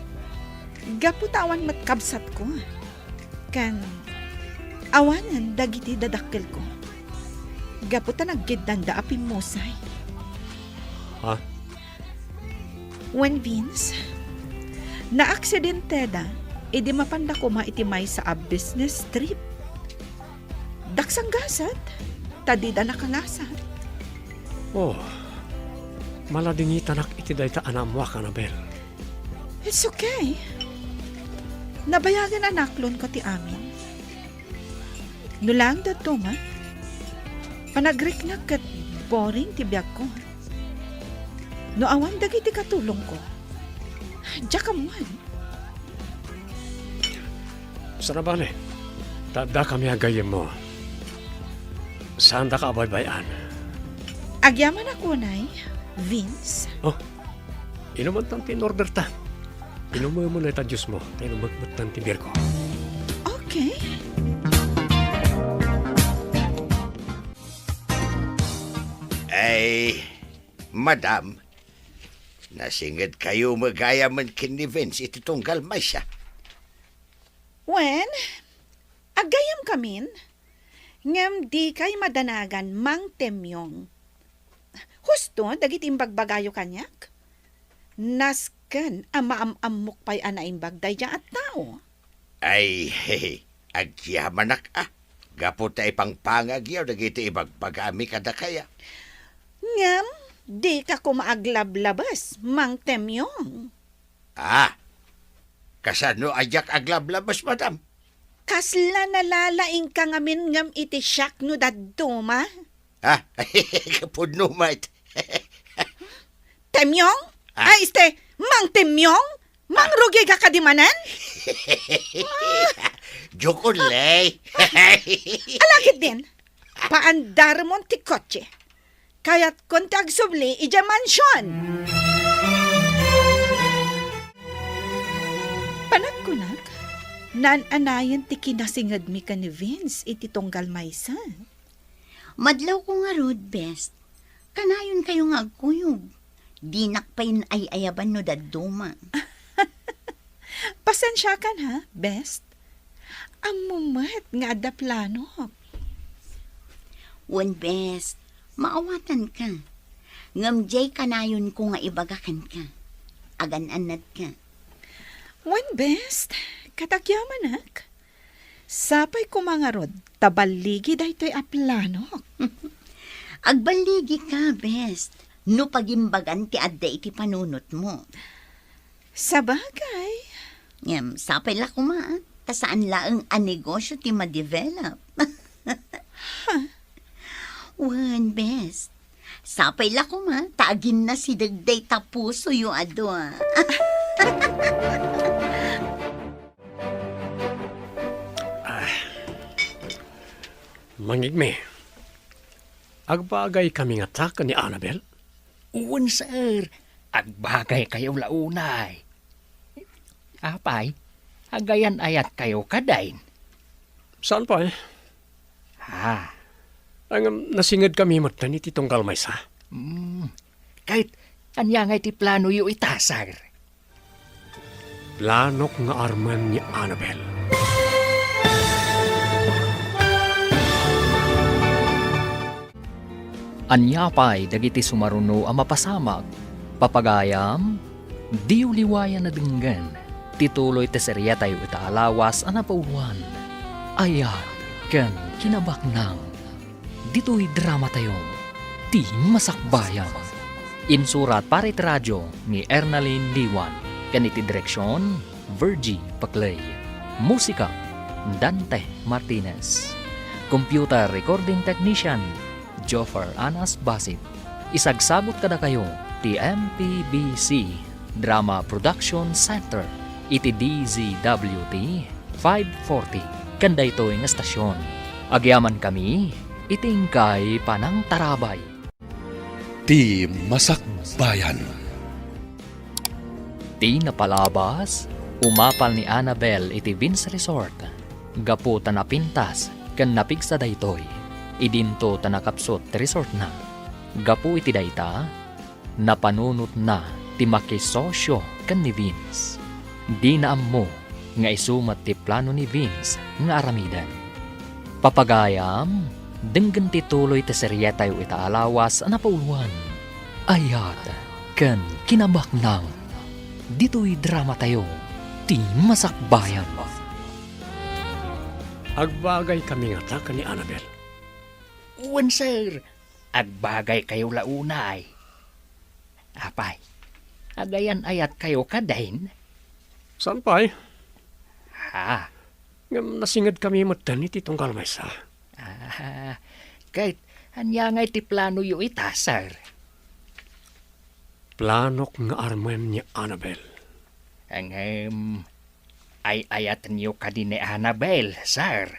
Gapu ta awan met kabsatko. Ken, awanen dagiti dadakkelko. Gapu ta naggeddanda a pimmusay. Ha? Wen, Vince, naaksidenteda idi mapanda koma iti maysa a business trip. Daksanggasat, ta dida nakangasat. Oh, maladingitanak iti dayta a naammoak, Annabel. It's okay. Nabayagen a naklonko ti amin. No laeng dadduma, panagriknak ket boring ti biagko. No awan dagiti katulongko, diak ammoen. Saan a bale, ta addakami a gayyemmo. Saandaka a baybay-an. Agyamanak unay, Vince. Oh, inumantan ti in-orderta. Inumem unay ta juicemo, ta inumek metten ti beerko. Okay. Ay, madam, nasingedkayo met gayamen ken ni Vince iti tunggal maysa. Wen, aggayyemkamin, ngem dikay madanagan, Mang Temyong. Husto dagiti imbagbagayo kaniak? Nasken a maam-ammok pay a naimbag daydiay a tao. Ay, agyamanak a, gapu ta ipangpangagyo dagiti ibagbagami kadakaya. Ngem, dika koma aglablabes, Mang Temyong. Ah, kasano a diak aglablabes, madam? Kasla nalalaingka ngamin ngem iti siak no dadduma? Ah, pudno met. Temyong? Ah. Ay, este, Mang Temyong? Mangrugika kadi manen? Joke only. Ala ketdin, paandarmon ti kotse. Kayatkon ti agsubli idiay mansion. Panagkunak, naan-anayen ti kinasingedmi ken ni Vince iti tunggal maysa. Madlawko ngarud, Best. Kanayonkayo nga agkuyog. Dinak pay ay-ayaban no dadduma. Pasensiakan ha, Best. Ammom met nga adda planok. Wen, Best, maawatanka. Ngem diay kanayonko nga ibaga kenka. Agan-annadka. Wen, Best, ket agyamanak. Sapay koma ngarud ta balligi daytoy a planok. Agballigika, Best, no pagimbagan ti adda iti panunotmo. Sabagay. Ngem, sapay la koma, ta saan laeng a negosyo ti ma-develop. Ha? Wen, Best. Sapay la koma, ta aginnasideg dayta pusoyo a dua. Ah. Mangngegmi, agbagaykami ngata ken ni Annabel? Wen, sir. Agbagaykayo la unay. Apay, agayan-ayatkayo kadi? Saan pay? Ha? Ngem, nasingedkami metten iti tunggal maysa. Hmm. Ket ania ngay ti planoyo ita, sir? Planok nga armen ni Annabel. Ania pay dagiti sumaruno a mapasamak? Papagayam, diyo liwayan a denggen ti tuloy ti seriatayo ita a lawas a napauloan, Ayat ken Kinabaknang. Ditoy dramatayo, Ti Masakbayan. Insurat para iti radio ni Ernalyn Liwan ken iti direksion, Virgie Paclay. Musika, Dante Martinez. Computer recording technician, Joffer Anas Basit. Isagsabot kadakayo ti M P B C Drama Production Center iti D Z W T five forty ken daytoy nga estasion. Agyamankami iti inkay panangtarabay. Ti Masakbayan. Ti napalabas, umapal ni Annabel iti Vince Resort gapu ta napintas ken napigsa daytoy. Idinto ta nakapsut ti resortna. Gapu iti dayta, napanunotna ti makisosio ken ni Vince. Dina ammo nga isu met ti plano ni Vince nga aramiden. Papagayam, denggen ti tuloy ti serietayo ita a lawas a napauloan, Ayat ken Kinabaknang. Ditoy dramatayo, Ti Masakbayan. Agbagaykami ngata ken ni Annabel? Wen, sir. Agbagaykayo la unay. Apay, agayan-ayatkayo kadin? Saan pay? Ha? Ngem nasingedkami metten iti tunggal maysa. Ah, ket ania ngay ti planoyo ita, sir? Planok nga armen ni Annabel. Ngem, ay-ayatenyo kadi ni Annabel, sir?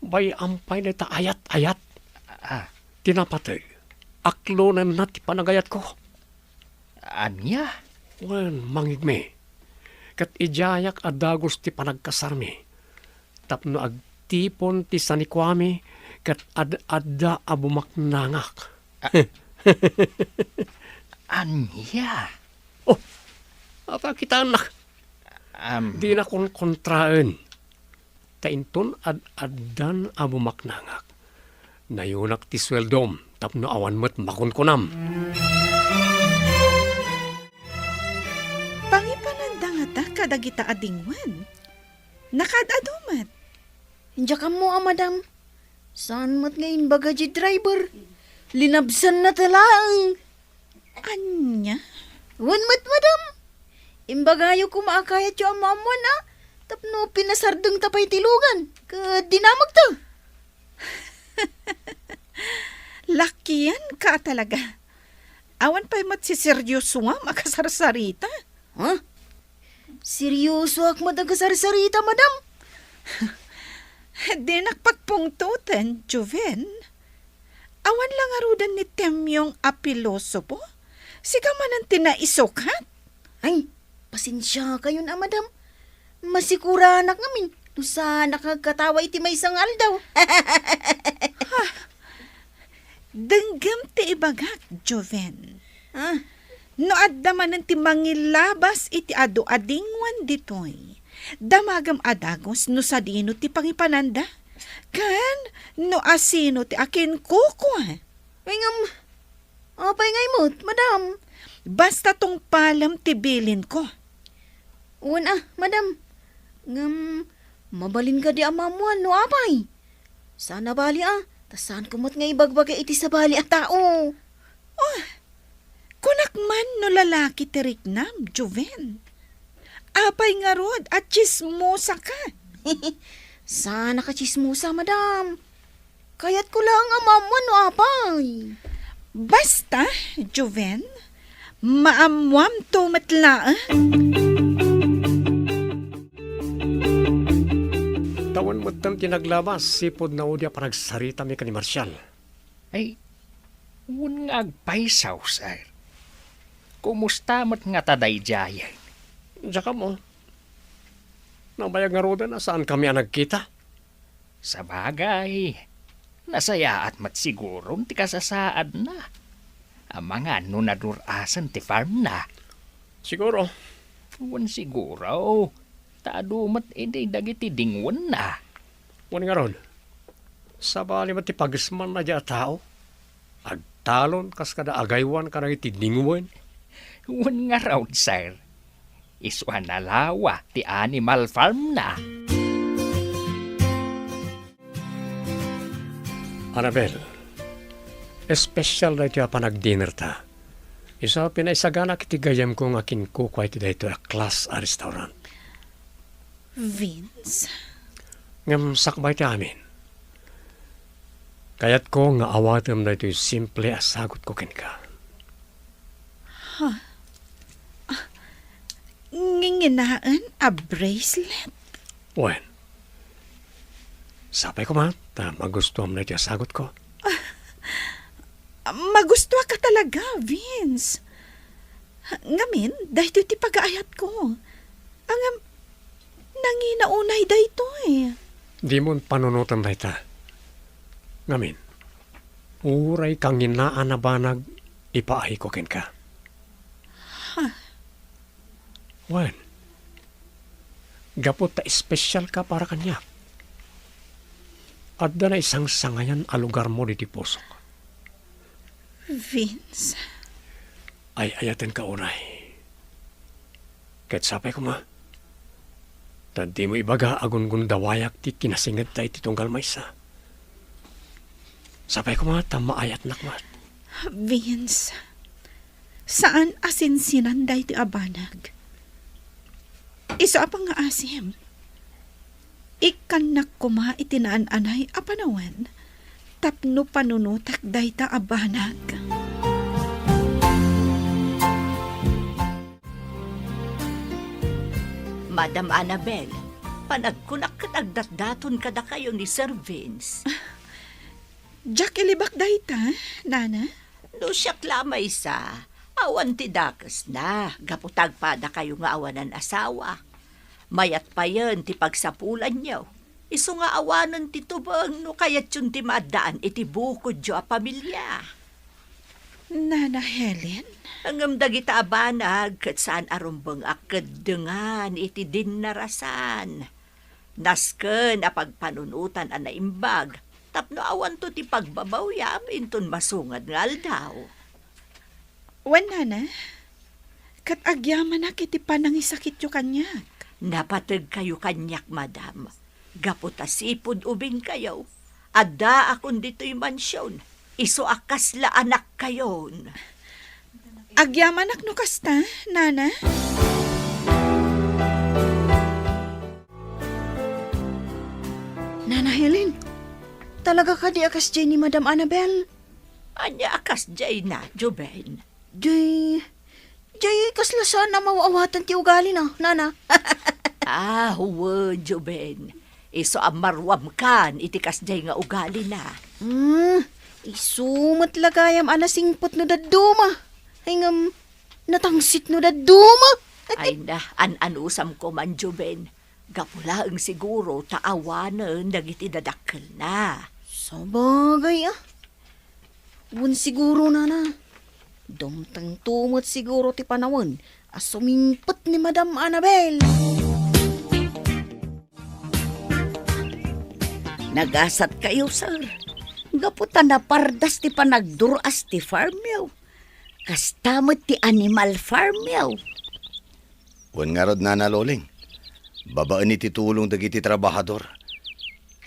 Bay-am pay dayta ayat-ayat. Ah. Ti napateg, aklonenna ti panagayatko. Ania? Wen, mangngegmi. Ket idiayak a dagus ti panagkasarmi tapno agtipon ti sanikuami ket ad-adda a bumaknangak. Ah. Ania? Oh, apay kitaennak? Am. Dina konkontraen. Ta inton ad-addan a bumaknangak, nayunak ti sueldom tapno awan met makunkunam. Pangipananda ngata kadagita a dingwen. Nakaad-adu met. Diak ammo a, madam. Saan met nga imbaga ti driver? Linabsanna ta laeng. Ania? Wen met, madam. Imbagayo koma a kayatyo a maammoan a tapno pinasardengta pay ti lugan ket dinamagta. Lakianka a talaga. Awan pay met siseryosoam a kasarsarita. Ha? Seryosoak met a kasarsarita, madam. Dinak pagpungtoten, Joven. Awan la ngaruden ni Temyong a pilosopo? Sika manen ti naisukat? Ay, pasensiakayon a, madam. Masikuranak ngamin no saanak nga agkatawa iti maysa nga aldaw. Ha? Denggem ti ibagak, Joven. Ah. No adda manen ti mangilabas iti adu a dingwen ditoy, damagem a dagus no sadino ti pangipananda, ken no asino ti akinkukua. Ay, ngem, apay ngay met, madam? Basta tungpalem ti bilinko. Wen a, madam. Ngem, mabalin kadi a maammoan no apay? Saan a bali a, ta saanko met nga ibagbaga iti sabali a tao. Oh, kunak man no lalaki ti riknam, Joven. Apay ngarud a tsismosaka? Saanak a tsismosa, madam. Kayatko laeng a maammoan no apay. Basta, Joven, maammoamto met laeng. Tawen metten ti naglabas, sipud naudi a panagsaritami ken ni Marcial. Ay, wen nga agpayso, sir. Kumusta met ngata daydiayen? Diak ammo. Nabayag ngaruden a saankami a nagkita. Sabagay, nasayaat met siguron ti kasasaadna. Amangan no nadur-asen ti farmna. Siguro. Wen siguro, ta adu met idi dagiti dingwenna. Wen ngarud, sabali met ti pagismanna diay a tao. Ag- talon kas kada agaywan kadagiti dingwen. Wen ngarud, sir. Isu a nalawa ti animal farm na. Annabel, espesyal daytoy a panagdinner ta. Isu a pinaisaganak iti gayyemko nga kinkukua iti daytoy a class a restaurant. Vince? Ngem sakbay ti amin, kayatko nga awatem daytoy simple a sagutko kenka. Ha? Ah, nginginaen a bracelet? Wen, sapay koma ta magustuam daytoy a sagutko. Magustuaka talaga, Vince. Ngamin, daytoy ti pagaayatko. Ngem, nangina unay daytoy. Dimon panunoten dayta. Ngamin, uray kanginaan a banag ipaayko kenka. Ha? Wen, gapu ta espesyalka para kaniak, adda naisangsangayan a lugarmo ditoy pusok. Vince. Ay-ayatenka unay. Ket sapay koma, ta dimo ibaga a gungundawayak ti kinasingedta iti tunggal maysa. Sapay koma ta maayatnak met. Vince, saan a sinsinan daytoy a banag. Isu a pangngaasim, ikkannak koma iti naan-anay a panawen tapno panunotek dayta a banag. Madam Annabel, panagkunak ket agdatdaton kadakayo ni Sir Vince. Diak ilibak dayta, Nana. No siak la maysa, awan ti dakesna, gapu ta agpadakayo nga awanan asawa. Mayat payen ti pagsapulanyo. Isu nga awanen ti tubeng no kayatyon ti maaddaan iti bukodyo a pamilia. Nana Helen? Ngem dagita a banag ket saan a rumbeng a keddengan iti dinnarasan. Nasken a pagpanunotan a naimbag tapno awanto ti pagbabawiam inton masungad nga aldaw. Wen, Nana, ket agyamanak iti panangisakityo kaniak. Napategkayo kaniak, madam, gapu ta sipud ubingkayo, addaakon ditoy mansion, isu a kasla anakkayon. Agyamanak no kasta, Nana. Nana Helen, talaga kadi a kasdiay ni Madam Annabel? Ania a kasdiayna, Joven? Jay, jay, kasla saan a maw-awatan ti ugalina, Nana. Ah, wen, Joven. Isu a maruamkan iti kasdiay nga ugalina. Hmm, isu met la gayam a nasingpet no dadduma. Ay ngem, natangsit no dadduma. Ay na, an-anusamko man, Joven. Gapu laeng siguro ta awanen dagiti dadakkelna. Sabagay, ah. Wen siguro, Nana. Dumtengto met siguro ti panawen a sumingpet ni Madam Annabel. Nagasatkayo, sir. Gapu ta napardas ti panagdur-as ti farmyo. Kasta met ti animal farmyo. Wen ngarud, Nana Loling, babaen iti tulong dagiti trabahador,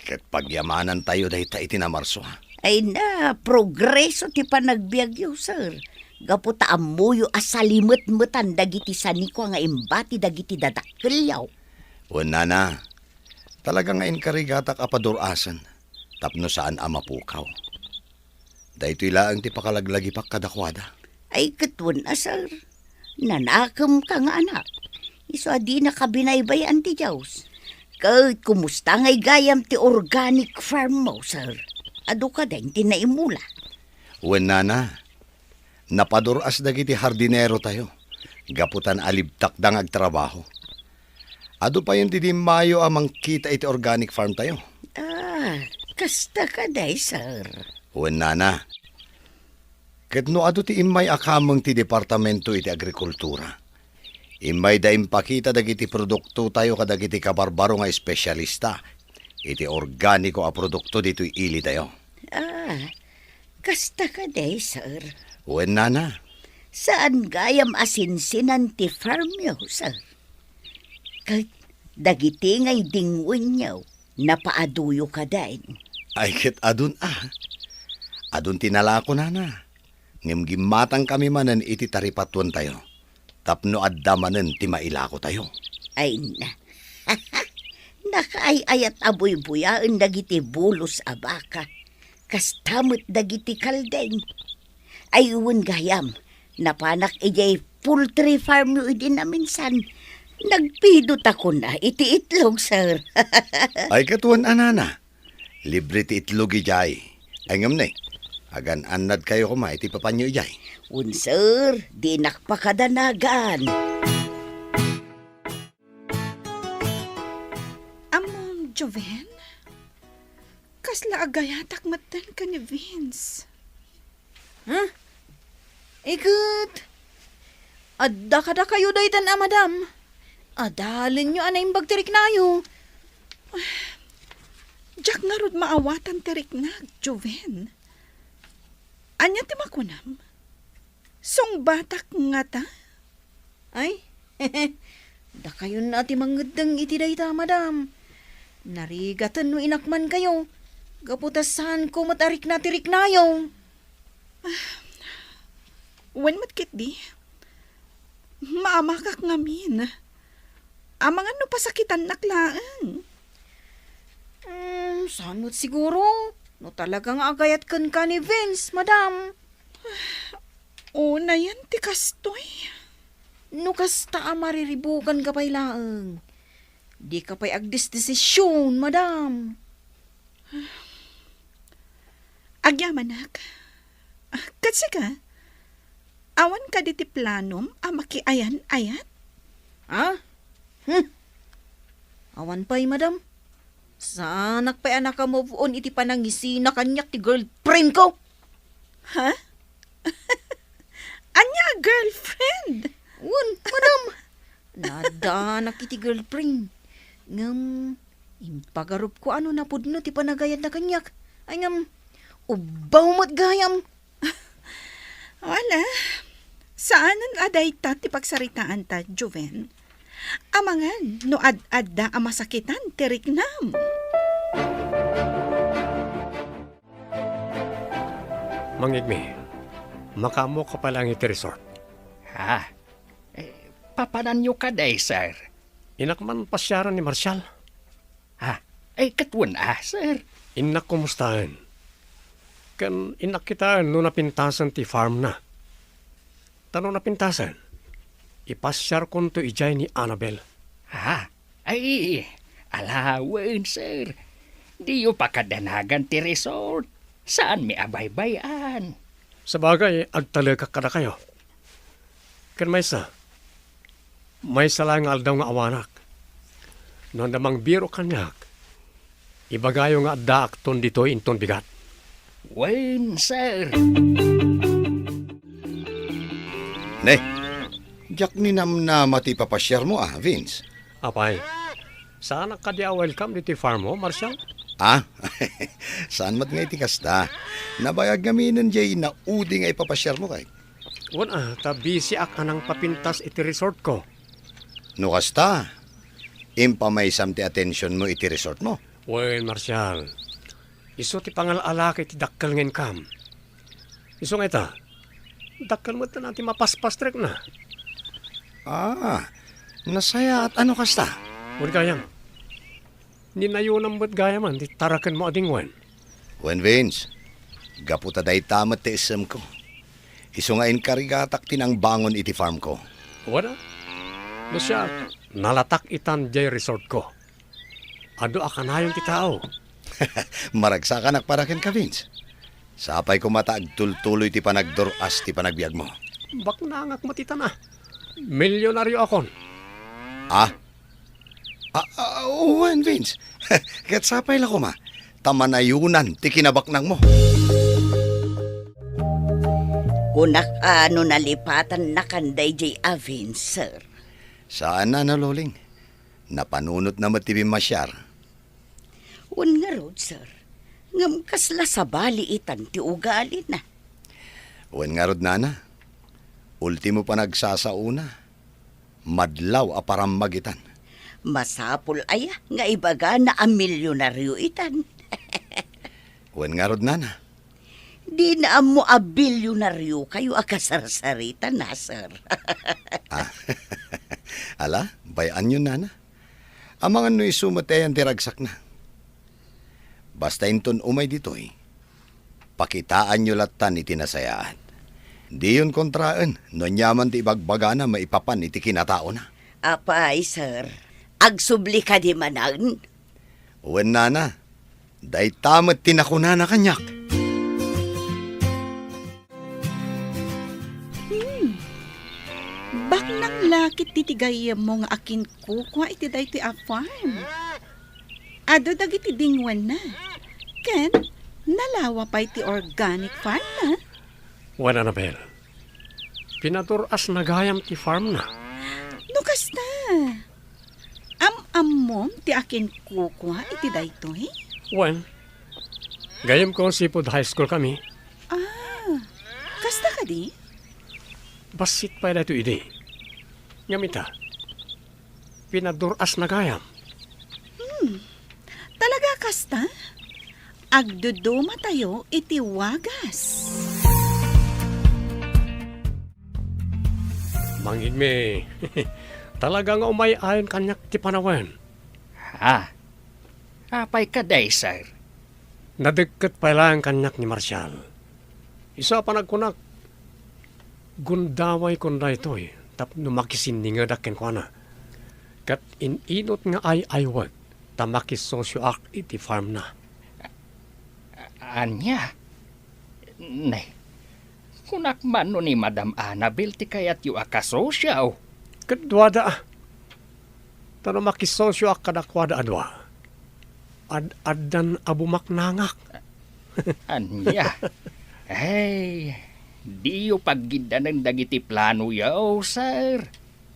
ket pagyamanantayo dayta iti namarso. Ay na, progreso ti panagbiagyo, sir. Gapu ta ammoyo a salimetmetan dagiti sanikua nga imbati dagiti dadakkelyo. Wen, Nana, talaga nga inkarigatak a padur-asen tapno saan a mapukaw. Daytoy laeng ti pakalaglagipak kadakuada. Ay, ket wen a, sir. Nanakemka nga anak. Isu a dinaka binaybay-an ti Dios. Ket kumusta ngay gayam ti organic farm mo, sir? Adu kadi ti naimula? Wen, Nana. Napadur-as dagiti hardinero tayo, gapu ta naalibtakda nga agtrabaho. Adu payen ti dimmayo a mangkita iti organic farm tayo. Ah, kasta kadi, sir? Wen, Nana. Ket no adu ti immay a kameng ti Departamento iti Agrikultura, immayda impakita dagiti produkto tayo kadagiti kabarbaro nga espesyalista iti organiko a produkto ditoy ili tayo. Ah, Kasta kadi, sir? Wen, nana. Saan gayam a sinsinan ti farmyo, sir? Ket dagiti nga idingwenyo, napaaduyo kadin? Ay, ket adun a. Adun ti nalako, nana. Ngem gimmatangkami manen iti taripatuentayo tapno adda manen ti mailakotayo. Ay na. Nakaay-ayat a buybuyaen dagiti bulos a baka. Kasta met dagiti kalding. Ay, wen gayam, napanak idiay poultry farmyo idi naminsan. Nagpidot a kuna iti itlog, sir. Ay, ket wen a, nana. Libre ti itlog idiay. Ay, ngem ne, agan-annadkayo koma iti papanyo idiay. Wen, sir, dinak pakadanagan. Ammom, Joven? Kasla agayatak metten ken ni Vince. Ha? Iket, adda kadakayo daytan a madam. Adalenyo a naimbag ti riknayo. Diak ngarud maawatan ti riknak, Joven. Ania ti makunam? Sungbatak ngata? Ay, dakayon a ti mangeddeng iti dayta, madam. Narigaten no inakmankayo, gapu ta saanko met a rikna ti riknayo. Wen met ketdi, maamakak ngamin. Amangan no pasakitannak laeng. Hmm, saan met siguro? No talaga nga agayat kenka ni Vince, madam. Unayen ti kastoy. No kasta a mariribukanka pay laeng, dika pay agdesdesision, madam. Agyamanak. Ket sika, awan kadi ti planom a makiayan-ayat? Ha? Hmm. Awan pay, madam. Saanak pay a naka-move on iti panangisina kaniak ti girlfriend ko. Ha? Ania a girlfriend? Wen, madam. Naaddanak iti girlfriend. Ngem, impagarupko a no napudno ti panagayatna kaniak. Ay ngem, ubbaw met gayam. Wala. Saanen a dayta ti pagsaritaanta, Joven. Amangan no ad-adda a masakitan ti riknam. Mangngegmi, makaammoka pay laeng iti resort. Ha? Eh, papananyo kadi, sir? Innak man pasiaren ni Marshall. Ha? Eh, ket wen a, sir? Innak kumustaen. Ken innak kitaen no napintasen ti farmna. Ta no napintasen, ipasiarkonto idiay ni Annabel. Ha? Ay, alawen, sir. Diyo pakadanagan ti resort. Saanmi a baybay-an. Sabagay, agtalekak kadakayo. Ken maysa, maysa laeng nga aldaw nga awanak. No adda mangbiro kaniak, ibagayo nga addaakton ditoy inton bigat. Wen, sir. Ne, diak ninamnama ti ipapasiarmo a, Vince. Apay, saanak kadi a welcome ditoy farmmo, Marshall? Ah, saan met nga iti kasta. Nabayag ngaminen diay naudi nga ipapasiarmo kay. Wen a, ta bisiak a nangpapintas iti resortko. No kasta, impamaysam ti atensionmo iti resortmo. Wen, Marshall, isu ti pangal-alaka iti dakkel nga income. Isu nga ita, dakkel met ti mapaspastrikna. Ah, nasayaat a no kasta. Wen gayam, ninayonam met gayamen ti tarakenmo a dingwen. Wen, Vince, gapu ta dayta met ti issemko. Isu nga inkarigatak ti nangbangon iti farmko. Wen a, no siak, nalatak itan diay resortko. Adu a kanayon ti tao. Maragsakanak para kenka, Vince. Sapay koma ta agtultuloy ti panagdur-as ti panagbiagmo. Baknangak met itan a. Milyonarioakon. Ah? Ah, ah, wen, Vince. Ket sapay la koma, ta manayonan ti kinabaknangmo. Kunak a no nalipatannakan daydiay a Vince, sir. Saan a, Loling. Napanunotna met ti bimmasiar. Wen ngarud, sir. Ngem kasla sabali itan ti ugalina. Wen ngarud, nana, ultimo panagsasaona, madlaw a parammagitan. Masapul aya nga ibagana a milyonario itan? Wen ngarud, nana. Dina ammo a bilyonariokayo a kasarsaritan, a, sir. Ah, ala, bay-anyon, nana. Amangan no isu met ayan ti ragsakna. Basta inton umay ditoy, pakitaanyo lattan iti nasayaat. Diyon kontraen no aniaman ti ibagbagana maipapan iti kinataona. Apay, sir, agsubli kadi manen? Wen, nana, dayta met ti nakunana kaniak. Hmm. Baknang la ket ti gayyemmo nga akinkukua iti daytoy a farm. Adu dagiti dingwenna. Ken nalawa pay ti organic farm na. Wen, Annabel, pinadur-asna gayam ti farm na. No kasta, am-ammom ti akinkukua iti daytoy? Wen, gayyemko seafood high school kami. Ah, kasta kadi? Bassit pay daytoy idi. Ngem ita, pinadur-asna gayam. Hmm. Talaga kasta? Agdudumatayo iti wagas. Mang Igme, talaga nga umay-ayon kaniak ti panawen. Ha? Apay kadi, sir? Nadekket pay laeng kaniak ni Marshall. Isu a panagkunak, gundaway kon daytoy tapno makisinningedak kenkuana. Ket in-inut nga ay-aywek ta makisosioak iti farmna. A-, ania? Ne, kunak man no ni Madam Annabel ti kayatyo a kasosio. Ket duada, a. Ta no makisosioak kadakuada a dua, ad-addan a bumaknangak. Ania? Ay, diyo paggiddanen dagiti planoyo, sir.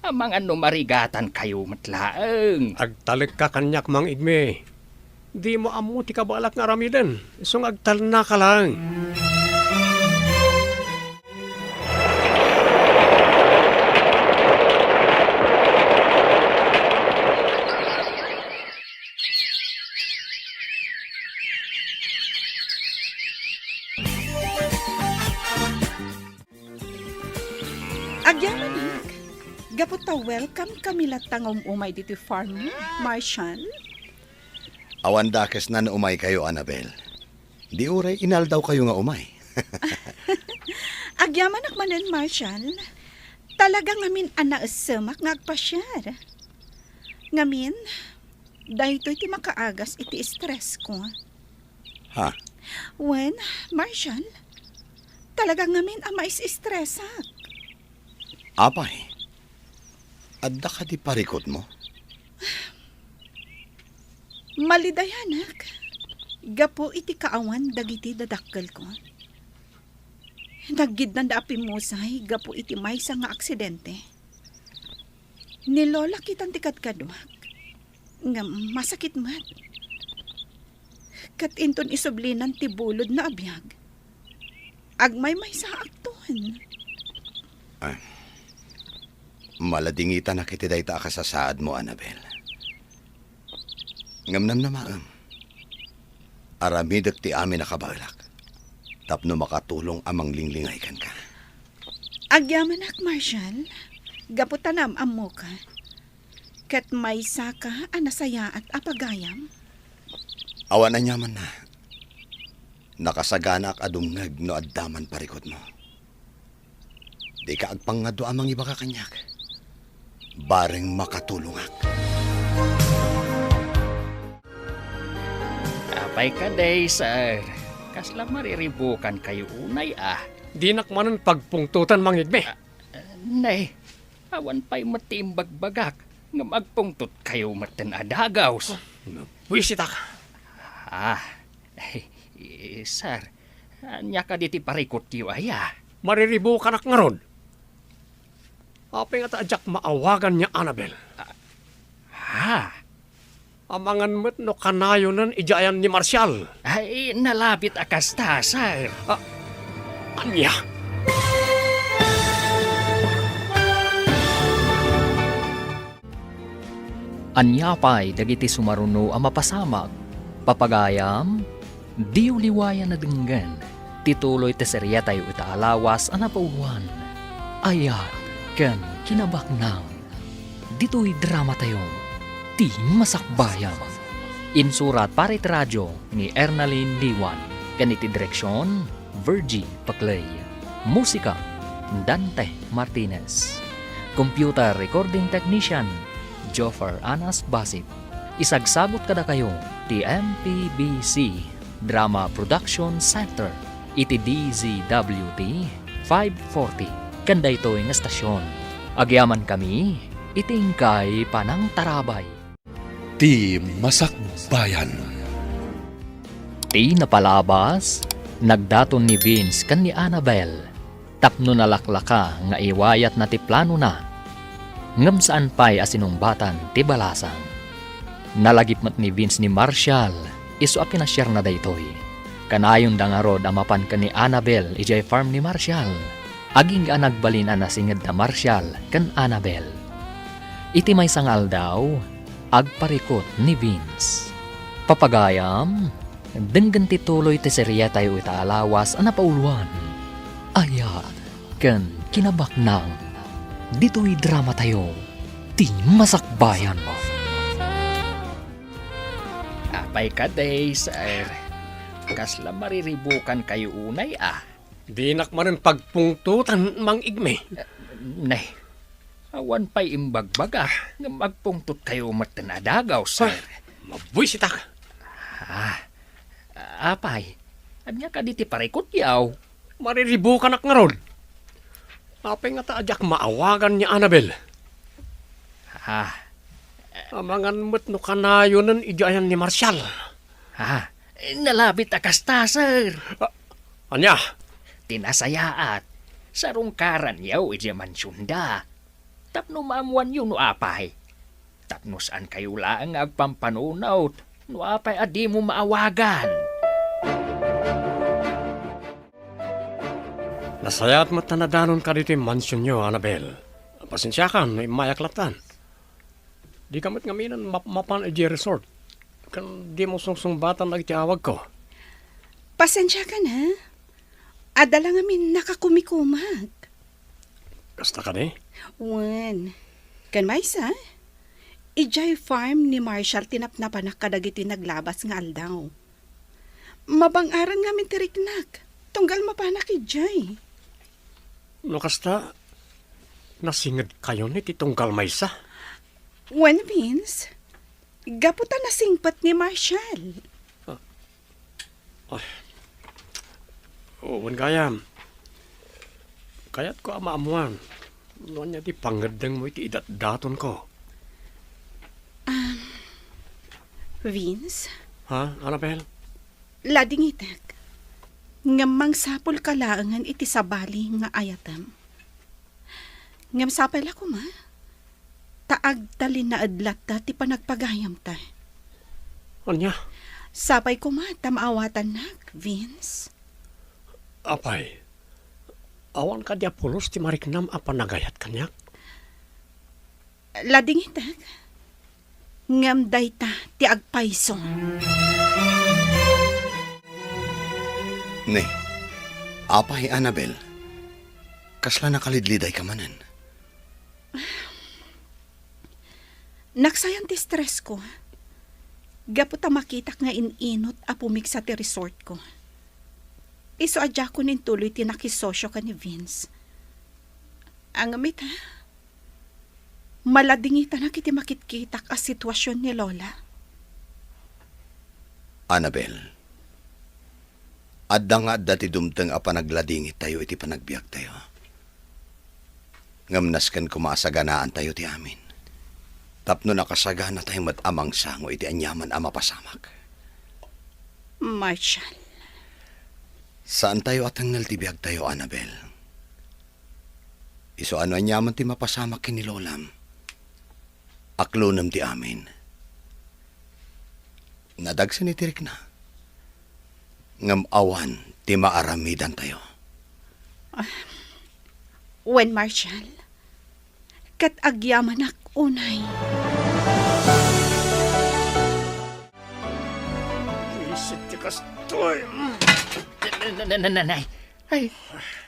Amangan no marigatankayo met laeng. Agtalekka kaniak, Mang Igme. Dimo ammo ti kabaelak nga aramiden, isu nga agtalnaka laeng. Agyamanak, gapu ta welcome kami latta nga um-umay ditoy farm, Marshall. Awan dakesna no umaykayo, Annabel. Di uray inaldawkayo nga umay. Agyamanak manen, Marshall. Talaga ngamin a naessemak nga agpasiar. Ngamin, daytoy ti makaagas iti stress ko. Ha? Wen, Marshall, talaga ngamin a mais-stressak. Apay, adda kadi parikutmo? Malidayanak, gapu iti kaawan dagiti dadakkelko. Naggiddanda a pimmusay gapu iti maysa nga aksidente. Ni Lola kitan ti kadkaduak. Ngem masakit met. Ket inton isublinan ti bulodna a biag, agmaymaysaakton. Ay, maladingitanak iti dayta a kasasaadmo, Annabel. Ngem namnamaem, aramidek ti amin a kabaelak tapno makatulong a manglinglingay kenka. Agyamanak, Marshall, gapu ta naam-ammoka. Ket maysaka a nasayaat a pagayam? Awan aniamanna. Nakasaganaak a dumngeg no adda man parikutmo. Dika agpangngaduam a mangibaga kaniak. Bareng makatulongak. Apay kadi, sir? Kasla mariribukankayo unay, a? Dinak manen pagpungtotan, Mang Igme. Ah, nay, awan pay met ti imbagbagak ngem agpungtotkayo metten a dagus. Buisitak. Ah, eh, sir, ania kadi ti parikutyo aya? Mariribukanak ngarud. Apay ngata a diak maawagan ni Annabel? Ah, ha? Amangan met no kanayonen idiay ayan ni Marshall. Ay, nalabit a kasta, sir. Ah, ania? Ania pay dagiti sumaruno a mapasamak? Papagayam, diyo liwayan a denggen ti tuloy ti seriatayo ita a lawas a napauloan, Ayat ken Kinabaknang. Ditoy dramatayo, Ti Masakbayan. Insurat para iti radio ni Ernalyn Liwan ken iti direksion, Virgie Paclay. Musika, Dante Martinez. Computer recording technician, Joffer Anas Basit. Isagsagut kadakayo ti M P B C Drama Production Center iti D Z W T five forty ken daytoy nga estasion. Agyamankami iti inkay panangtarabay. Ti Masakbayan. Ti napalabas, nagdaton ni Vince ken ni Annabel tapno nalaklaka nga iwayatna ti planona. Ngem saan pay a sinungbatan ti balasang. Nalagip met ni Vince ni Marshall isu a pinasiarna daytoy. Kanayonda ngarud a mapan ken ni Annabel idiay farm ni Marshall. Agingga a nagbalin a nasinged da Marshall ken Annabel. Iti maysa nga aldaw, agparikut ni Vince. Papagayam, denggen ti tuloy ti serietayo ita a lawas a napauloan, Ayat ken Kinabaknang. Ditoy dramatayo, Ti Masakbayan. Apay kadi, sir? Kasla mariribukankayo unay, a? Dinak manen pagpungtotan, Mang Igme. Ne, awan pay imbagbaga nga agpungtotkayo met ten a dagaw, sir. Ah, mabuisitak. Ah, apay, ania kadi ti parikutyo? Mariribukanak ngarud. Apay ngata a diak maawagan ni Annabel? Ah. Amangan met no kanayonen idiay ayan ni Marshall. Ah, nalabit a kasta, sir. Ah, ania? Ti nasayaat, sarungkaranyo idiay mansionda. Tapno maammoanyo no apay. Tapno saankayo laeng nga agpampanunot no apay a dimo maawagan. Nasayaat met a nadanonka ditoy mansionyo, Annabel. Pasensiakan no immayak lattan. Dika met ngaminen mapmapan idiay resort ken dimo sungsungbatan dagiti awagko. Pasensiakan, a? Adda la ngamin nakakumikumag. Kasta kadi? Wen. Ken maysa, idiay farm ni Marshall ti napnapanak kadagiti naglabas nga aldaw. Mabang-aran ngamin ti riknak, tunggal mapanak idiay. No kasta, nasingedkayon iti tunggal maysa? Wen, Vince, gapu ta nasingpet ni Marshall. Ah. Ay. Oh, wen gayam. Kayatko a maammoan no ania ti pangngeddengmo iti idatdatonko. Um, Vince? Ha, Annabel? Ladingitek. Ngem mangsapulka laengen iti sabali nga ayatem. Ngem sapay la koma, ta agtalinaed latta ti panagpagayamta. Ania? Sapay koma ta maawatannak, Vince. Apay, awan kadi a pulos ti mariknam a panagayat kaniak? Ladingitek, ngem dayta ti agpayso. Ne, apay, Annabel, kasla nakalidlidayka manen? Naksayan ti stressko. Gapu ta makitak nga in-inut a pumigsa ti resortko. Isu a diakon intuloy ti nakisosio ken ni Vince. Ngem ita, maladingitanak iti makitkitak a situasion ni Lola. Annabel, adda nga adda ti dumteng a panagladingittayo iti panagbiagtayo. Ngem nasken koma a saganaantayo ti amin, tapno nakasaganatayo met a mangsango iti aniaman a mapasamak. Marshall. Saantayo a tengngel ti biagtayo, Annabel. Isu a no aniaman ti mapasamak ken ni Lolam, aklonem ti amin. Nadagsen iti rikna. Ngem awan ti maaramidantayo. Wen, Marshal, ket agyamanak unay. Isit ti kastoy. Na-, na-, na-, na-, nanay. Ay,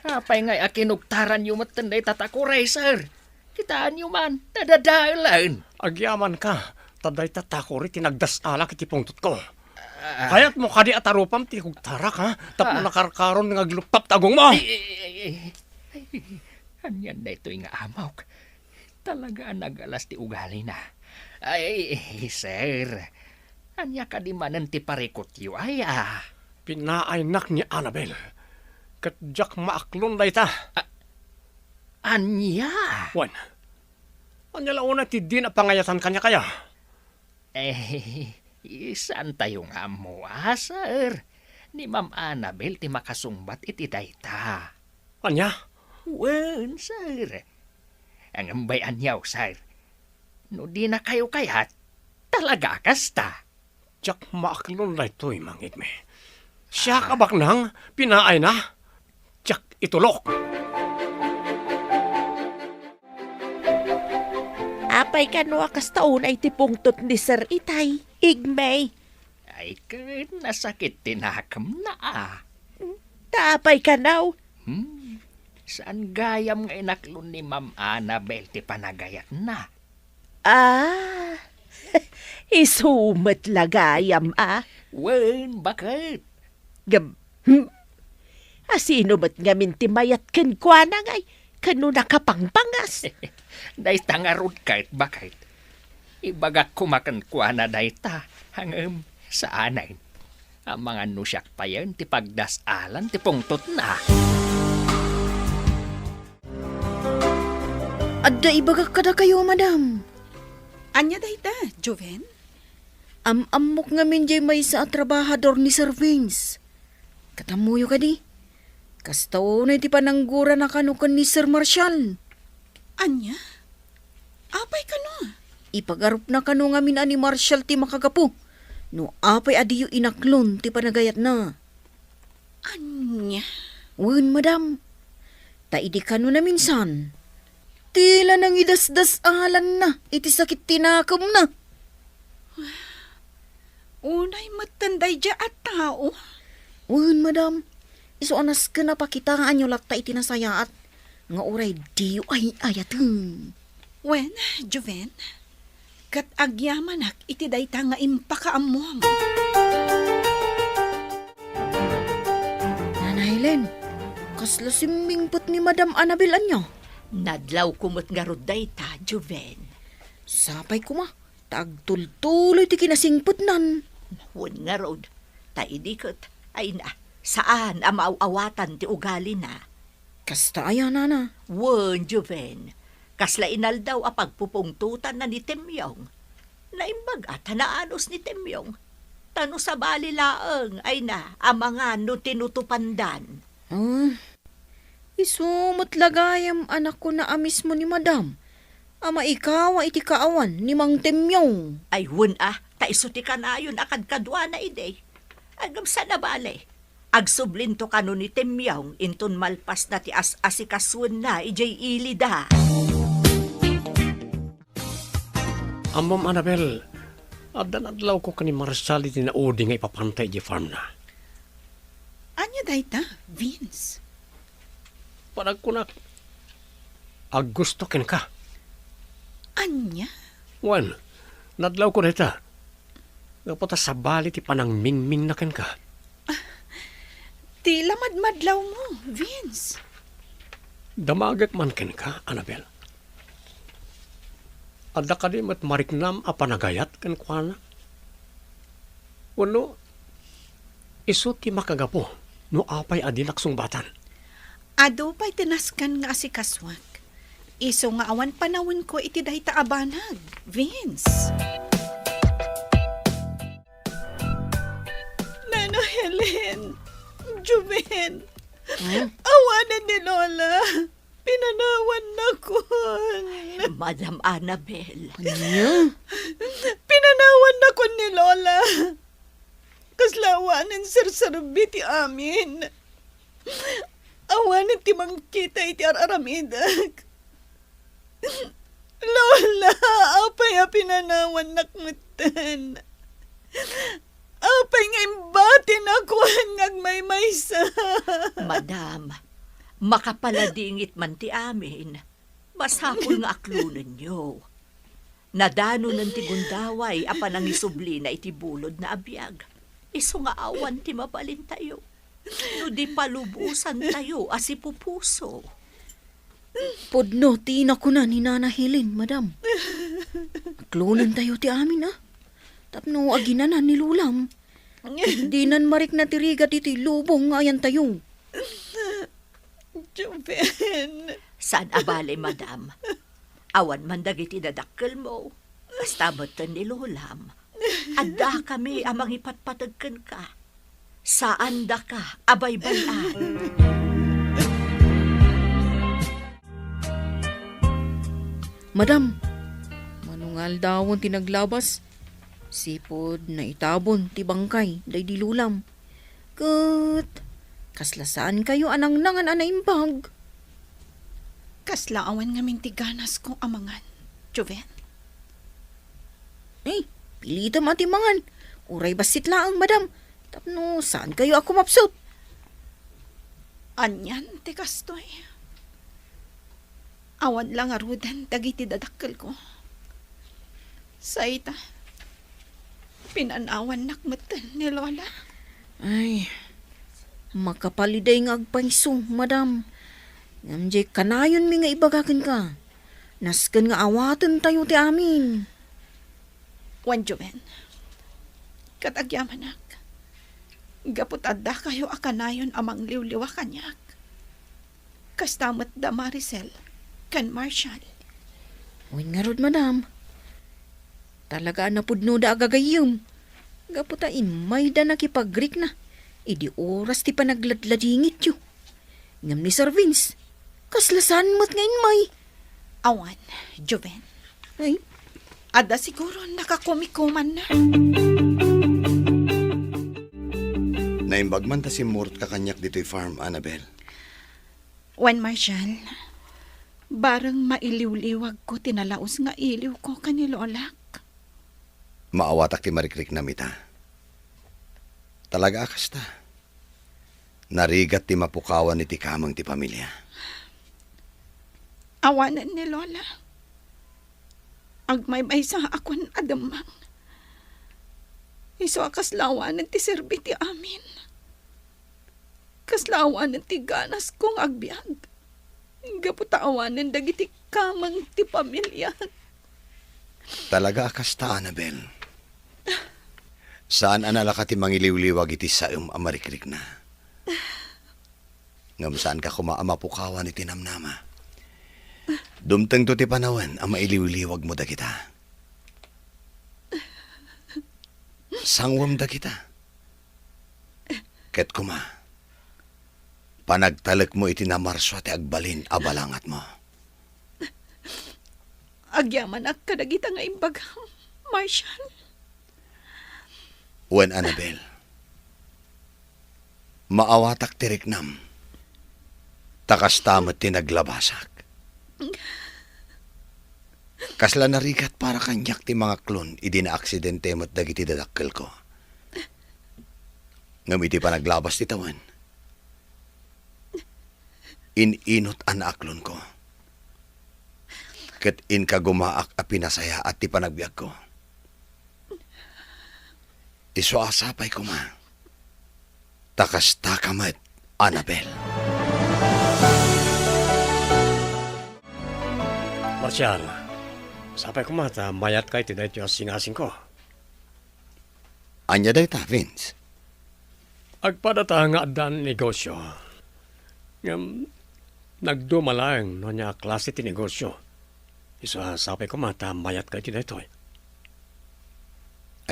apay ngay a kinugtaranyo metten dayta takuray, sir? Kitaenyo man, nadadaelan. Agyamanka, ta dayta takuri ti nagdas-alak iti pungtotko. Ah. Kayatmo kadi a tarupam ti kugtarak, ha? Tapno Ah. nakarkaron nga agluppap ti agongmo. Ay, ay, ay, ay. Ay, anian daytoy nga amok? Talaga a nagalas ti ugalina. Ay, sir, ania kadi manen ti parikutyo, aya? Pinaaynak ni Annabel, ket diak maaklon dayta. A-, ania? Wen, ania la unay ti dina pangayatan kaniak, aya? Eh, saantayo nga ammo, a, sir. Ni Ma'am Annabel ti makasungbat iti dayta. Ania? Wen, sir. Ngem bay-anyo, sir. No dinakayo kayat, talaga a kasta. Diak maaklon daytoy, Manggitmi. Siak a Ah. baknang, pinaayna, diak itulok. Apay kano a kasta unay ti pungtot ni Sir Itay, Igmay? Ay, ket nasakit ti nakemna, a. Ta apay kano? Hmm, saan gayam nga inaklon ni Ma'am Annabel ti panagayatna? Ah, isu met la gayam, a. Wen, baket. Gab-, hmm? A sino met ngamin ti mayat kenkuana ngay, kano nakapangpangas? Dayta ngarud ket, baket. Ibagak koma kenkuana dayta, ngem saanen. Amangan no siak payen ti pagdas-alan ti pungtotna. Adda ibagak kadakayo, madam. Ania dayta, Joven? Am-ammok ngamin diay maysa a trabahador ni Sir Vince. Ket ammoyo kadi, kasta unay ti pananggurana kano ken ni Sir Marshall. Ania? Apay kano? Ipagarupna kano ngamin a ni Marshall ti makagapu no apay a diyo inaklon ti panagayatna. Ania? Wen, madam. Ta idi kano naminsan, ti la nangidasdas-alanna iti sakit ti nakemna. Unay metten daydiay a tao? Wen, madam. Isu a nasken a pakitaanyo latta iti nasayaat nga uray diyo ay-ayaten. Wen, Joven, ket agyamanak iti dayta nga impakaammom. Nana Helen, kasla simmingpet ni Madam Annabel ania? Nadlawko met ngarud dayta, Joven. Sapay koma, ta agtultuloy ti kinasingpetnan. Wen ngarud, ta idi ket, ay na, saan a maaw-awatan ti ugalina. Kasta aya, nana? Wen, Joven. Kasla inaldaw a pagpupungtotanna ni Temyong. Naimbag a ta naanus ni Temyong. Ta no sabali laeng, ay na, amangan no tinutupandan. Ah, isu met la gayam a nakuna a mismo ni Madam a maikawa iti kaawan ni Mang Temyong. Ay, wen a, ta isu ti kanayon a kadkaduana idi. Agam sana bale. Agsublinto kano ni Temyong inton malpasna ti as-asikasuenna idiay ilida. Ammom, Annabel, adda nadlawko ken ni Marshall iti naudi nga ipapanta idiay farmna. Ania dayta, Vince? Panagkunak, aggusto kenka. Ania? Wen, nadlawko dayta. Gapu ta sabali ti panangmingmingna kenka. Ti la madmadlawmo, Vince. Damagek man kenka, Annabel. Adda kadi met mariknam a panagayat kenkuana? Wenno, isu ti makagapu no apay a dinak sungbatan? Adu pay ti nasken nga asikasuak. Isu nga awan panawenko iti dayta a banag, Vince. Nana Helen, Joven, Hmm? Awanen ni Lola. Pinanawannakon. Madam Annabel. Ania? Pinanawannakon ni Lola. awanen serserbi ti amin. Awanen ti mangkita iti ar-aramidek. Lola, apay a pinanawannak metten? Apay nga imbatinak wen nga agmaymaysa? Madam, makapaladingit man ti amin. Masapul nga aklonenyo. Nadanonen ti gundaway a panangisublina iti bulodna a biag. Isu nga awan ti mabalintayo no di palubosantayo a sipupuso. Pudno ti nakuna ni Nana Helen, madam. Aklonentayo ti amin, a. Tapno aginanan ni Lolam. Dinan marikna ti rigat iti lubong nga ayantayo. Joven. Saan a bale, madam. Awan man dagiti dadakkelmo. Kasta metten ni Lolam. Addakami a mangipatpateg kenka. Saandaka a baybay-an. Madam, mano nga aldawen ti naglabas? Sipud naitabon ti bangkay daydi Lolam. Ket kasla saankayo a nangnangan a naimbag? Kasla awan ngamin ti ganasko a mangan, Joven. Ay, pilitem a ti mangan. Uray bassit laeng, madam, tapno saankayo a kumapsut. Anian ti kastoy? Awan la ngaruden dagiti dadakkelko. Say ta, pinanawannak metten ni Lola. Ay, makapaliday nga agpayso, madam. Ngem diay kanayonmi nga ibaga kenka. Nasken nga awatentayo ti amin. Wen, Joven, ket agyamanak, gapu ta addakayo a kanayon a mangliwliwa kaniak. Kasta met da Maricel ken Marshall. Wen ngarud, madam. Talaga a napudnoda a gagayyem. Gapu ta immayda nakipagrikna idi oras ti panagladladingityo. Ngem ni Sir Vince, kasla saan met nga immay. Awan, Joven. Ay? Adda siguro nakakumikumanna. Naimbag man ta simmurot ka kaniak ditoy farm, Annabel. Wen, Marshall, bareng mailiwliwagko ti nalaus nga iliwko ken ni Lolak. Maawatak ti marikriknam ita. Talaga a kasta. Narigat ti mapukawan iti kameng ti pamilia. Awanen ni Lola. Agmaymaysa a kuan a demmang. Isu a kasla awanen ti serbi ti amin. Kasla awanen ti ganasko nga agbiag. Gapu ta awanen dagiti kameng ti pamiliak. Talaga a kasta, Annabel. Saan a nalaka ti mangiliwliwag iti saem a marikrikna. Ngem saanka koma a mapukawan iti namnama. Dumtengto ti panawen a mailiwliwagmo dagita. Sangwem dagita. Ket koma, panagtalekmo iti namarsua ti agbalin a balangatmo. Agyamanak kadagita nga imbagam, Marshall. Wen, Annabel, maawatak ti riknam, ta kasta met ti naglabasak. Kasla narigat para kaniak ti mangaklon idi naaksidente met dagiti dadakkelko. Ngem iti panaglabas ti tawen, in-inot a naaklonko. Ket inkagumaak a pinasayaat ti panagbiagko. Isu a sapay koma, ta kastaka met, Annabel. Marshall, sapay koma ta mayatka iti daytoy a singasingko. Ania dayta, Vince? Agpadata nga addan negosio. Ngem nagduma laeng no ania a klase ti negosio. Isu a sapay koma ta mayatka iti daytoy.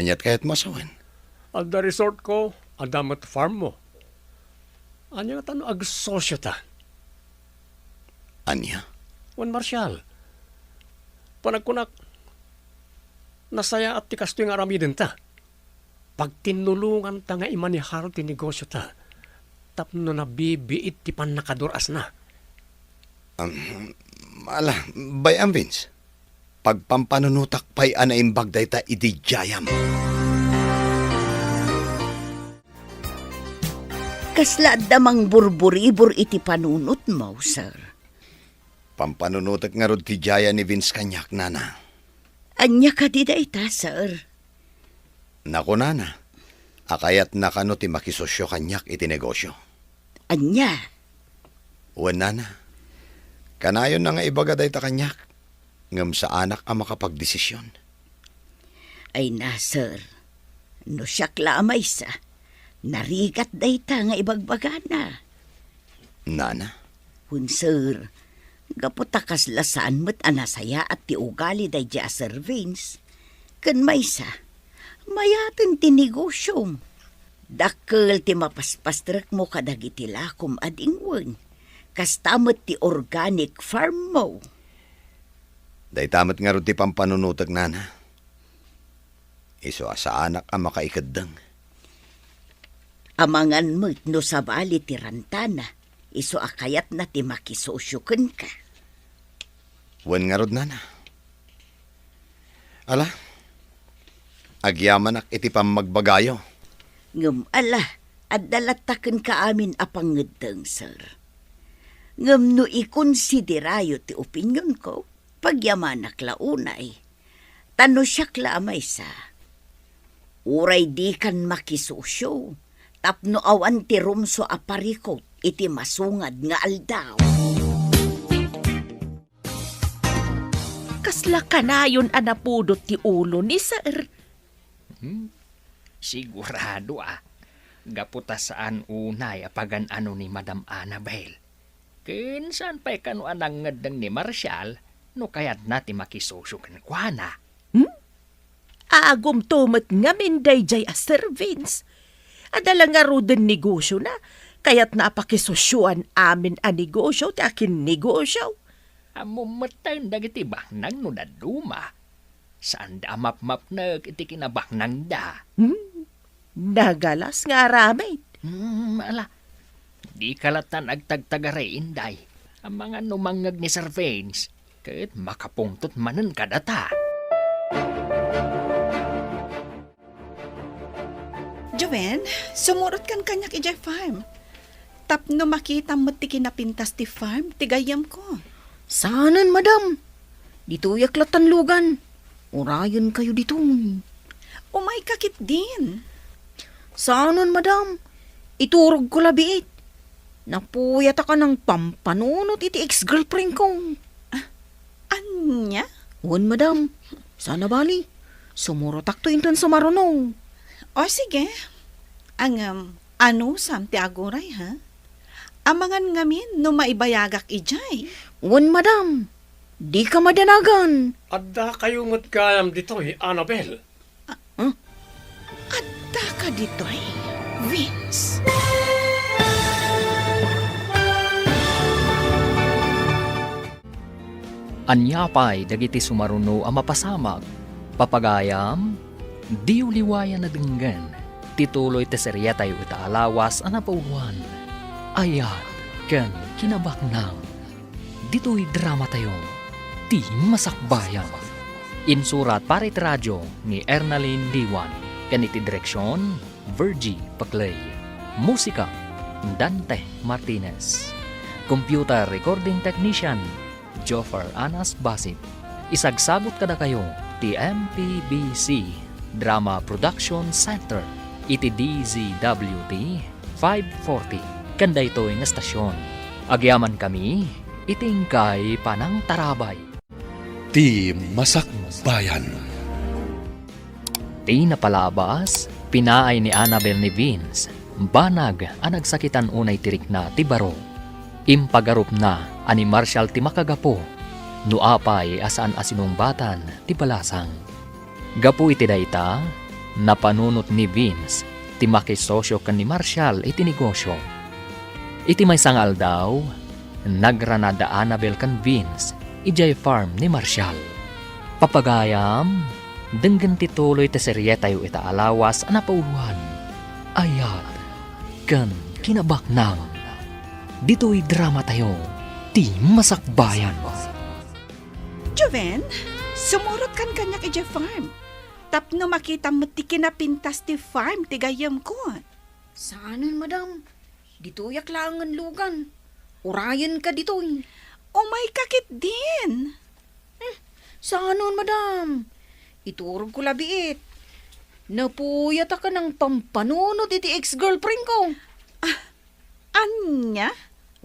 Aniat kayatmo a sawen? Adda resortko, adda met farmmo. Ania ngata no agsosiota? Ania? Wen, Marshall, panagkunak, nasayaat ti kastoy nga aramidenta. pagtinnulonganta nga imanehar ti negosiota tapno nabibiit ti pannakadur-asna. Um, ala, bay-am, Vince. Pagpampanunotak pay a naimbag dayta idi daydiayam. Kasla adda mangburburibor iti panunotmo, sir? Pampanunotek ngarud ti daydiay ni Vince kaniak, nana. Ania kadi dayta, sir? Nakunana a kayatna kano ti makisosio kaniak iti negosio. Ania? Wen, nana. Kanayonna nga ibaga dayta kaniak, ngem saanak a makapagdesision. Ay na, sir. No siak la a maysa, narigat dayta nga ibagbagana. Nana? Wen, sir, gapu ta kasla saan met a nasayaat ti ugali daydiay a Sir Vince. Ken maysa, mayaten ti negosiom. Dakkel ti mapaspastrekmo kadagiti lakom a dingwen. Kasta met ti organic farmmo. Dayta met ngarud ti pampanunotek, nana. Isu a saanak a makaikeddeng. Amangan met no sabali ti rantana, isu a kayatna ti makisosio kenka. Wen ngarud, nana. Ala, agyamanak iti pammagbagayo. Ngem ala, adda latta kenka amin a pangngeddeng, sir. Ngem no ikonsiderayo ti opinionko, pagyamanak la unay. Ta no siak la a maysa, uray dikan makisosio tapno awan ti rumsua a parikut iti masungad nga aldaw. Kasla kanayon a napudot ti ulo ni sir. Hmm? Sigurado a. Gapu ta saan unay a pagan-ano ni Madam Annabel. Ken saan pay kano a nangngeddeng ni Marshall no kayatna ti makisosio kenkuana. Hmm? Agumto met ngamin daydiay a Sir Vince. Adda la ngaruden negosiona, kayatna a pakisosioan amin a negosio ti akinnegosio. Ammom metten dagiti baknang no dadduma. Saanda a mapmapnek iti kinabaknangda. Hmm? Nagalas nga aramid. Hmm, ala. Dika latta agtagtagari, Inday. Amangan no mangngeg ni Sir Vince, ket makapungtot manen kadata. Joven, sumurotkan kaniak idiay farm. Tapno makitam met ti kinapintas ti farm ti gayyemko. Saanen, madam. Ditoyak lattan lugan. Urayenkayo ditoy. Umayka ketdin. Saanen, madam. Iturogko la biit. Napuyatak a nangpampanunot iti ex-girlfriendko. Ah, ania? Wen, madam. Saan a bali. Sumurotakto inton sumaruno. O, sige. Ngem, anusam ti aguray, ha? Amangan ngamin no maibayagak idiay. Wen, madam. Dika madanagan. Addakayo met gayam ditoy, Annabel. Ah, huh? Addaka ditoy, Vince. Ania pay dagiti sumaruno a mapasamak? Papagayam, diyo liwayan a denggen ti tuloy ti seriatayo ita a lawas a napauluan, Ayat ken Kinabaknang. Ditoy dramatayo, Ti Masakbayan. Insurat para iti radio ni Ernalyn Diwan, ken iti direksion, Virgie Paclay. Musika, Dante Martinez. Computer recording technician, Joffer Anas Basit. Isagsabot kadakayo ti M P B C Drama Production Center iti D Z W T five forty ken daytoy nga estasion. Agyamankami iti inkay panangtarabay. Ti Masakbayan. Ti napalabas, pinaay ni Annabel ni Vince, banag a nagsakitan unay ti rikna ti baro. Impagarupna a ni Marshall ti makagapu, no apay a saan a sinungbatan ti balasang. Gapu iti dayta, napanunot ni Vince ti makisosio ken ni Marshall iti negosio. Iti maysa nga aldaw, nagrana da Annabel ken Vince idiay farm ni Marshall. Papagayam, Denggen ti tuloy ti serietayo ita a lawas a napauloan, Ayat ken Kinabaknang. Ditoy dramatayo, ti Masakbayan. Joven, sumurotkan kaniak idiay farm. Tapno makitam met ti kinapintas ti farm ti gayyemko. Saanen, madam. Ditoyak laengen lugan. Urayenka ditoy. Umayka ketdin. Hmm, saanen, madam. Iturogko la biit. Napuyat a kanang pampanunot iti ex-girlfriendko. Ah, ania?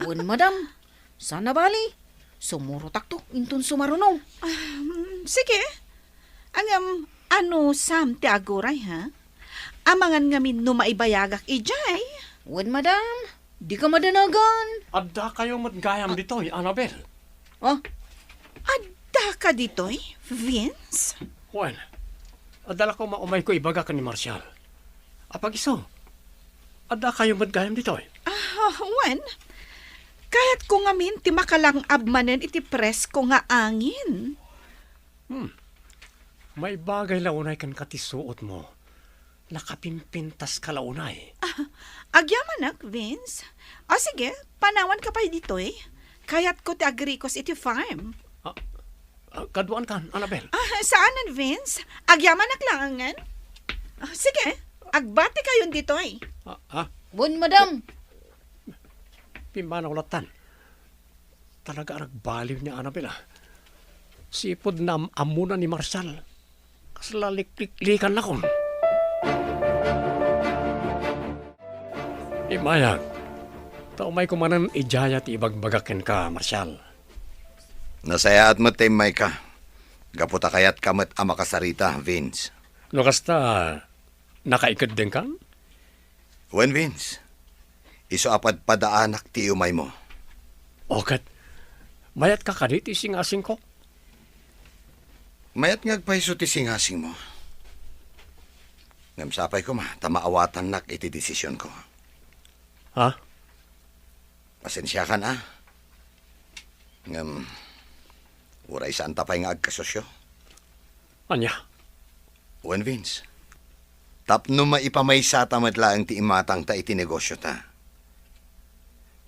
Wen, madam. Saan a bali, sumurotakto inton sumaruno. Ah, mm, sige. Ngem, anusam ti aguray, ha? Amangan ngamin no maibayagak idiay. Wen, madam, dika madanagan. Addakayo met gayam ditoy, Annabel. Ah? Addaka ditoy, Vince? Wen, adda la koma umayko ibaga ken ni Marshall. Apag-isu, addakayo met gayam ditoy? Ah, wen, kayatko ngamin ti makalang-ab manen iti presko nga angin. Hmm. Maibagay la unay kenka ti suotmo. Nakapimpintaska la unay. Ah, agyamanak, Vince. O sige, panawanka pay ditoy. Kayatko ti agrikos iti farm. Ah, ah, kaduaankan, Annabel. Ah, saanen, Vince. Agyamanak laengen. Ah, sige, agbatikayon ditoy. Ah, ah. Wen, madam. Pimmanaw lattan. Talaga a nagbaliw ni Annabel, ah. Sipud naam-ammona ni Marshall. Kasla likliklikanak. Immayak, ta umayko manen idiay ti ibagbagak kenka, Marshall. Nasayaat met ta immayka, gapu ta kayatka met a makasarita, Vince. No kasta, nakaikeddengkan? Wen, Vince. Isu a padpadaanak ti iumaymo. O ket, mayatka kadi ti singasingko? Mayat nga agpayso ti singasingmo. Ngem sapay koma ta maawatannak iti desisionko. Ha? Pasensiakan, a. Ngem, uray saanta pay nga agkasosio? Ania? Wen, Vince, tapno maipamaysata met laeng ti imatangta iti negosiota.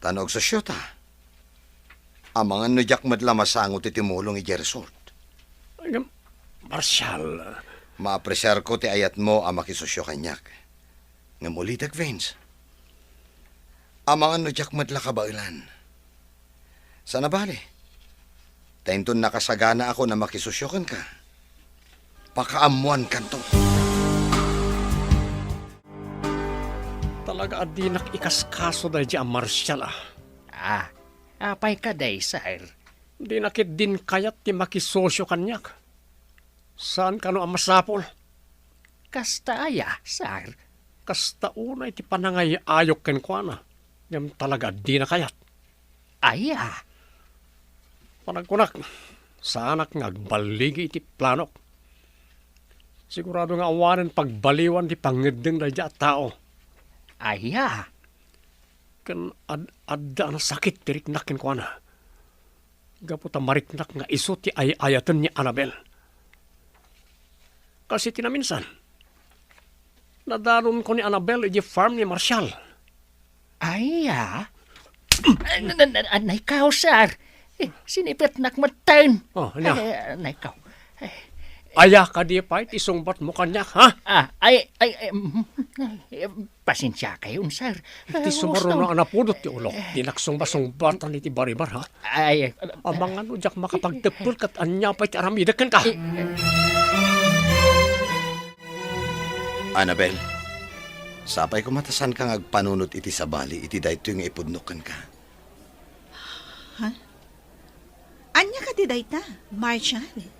Ta no agsosiota, amangan no diak met la masango ti tumulong idiay resort. Ngem, Marshall. Maapresiarko ti ayatmo a makisosio kaniak. Ngem ulitek, Vince, amangan no diak met la kabaelan. Saan a bali, ta inton nakasaganaakon a makisosio kenka, pakaammoankanto. Talaga a dinak ikaskaso daydi a Marshall, a. Ah, apay kadi, sir? Dina ketdin kayat ti makisosio kaniak. Saan kano a masapul? Kasta aya, sir? Kasta unay ti panangay-ayok kenkuana, ngem talaga a dina kayat. Aya? Panagkunak, saanak nga agballigi iti planok. Sigurado nga awanen pagbaliwan ti pangngeddeng daydi a tao. Aya? Ken ad-, adda a nasakit ti riknak kenkuana. Gapu ta mariknak nga isu ti ay-ayaten ni Annabel. Kas iti naminsan, nadanonko ni Annabel idiay farm ni Marshall. Aya? Ay, na, na, na, anay kaw, sir. Eh, sinipetnak metten. Oh, ania? Ay, anay kaw. Ay. Aya kadi pay ti sungbatmo kaniak, ha? Ah, ay, ay, ay, mm, ay, Pasensiakayon, sir. Iti sumaruno a napudot ti ulok, dinak sungbasungbatan iti baribar, ha? Ay, amangan no diak makapagteppel ket ania pay ti aramidek kenka. Eh, Annabel, sapay koma ta saanka nga agpanunot iti sabali iti daytoy nga ipudnok kenka. Ha? Ania kadi dayta, Marshall?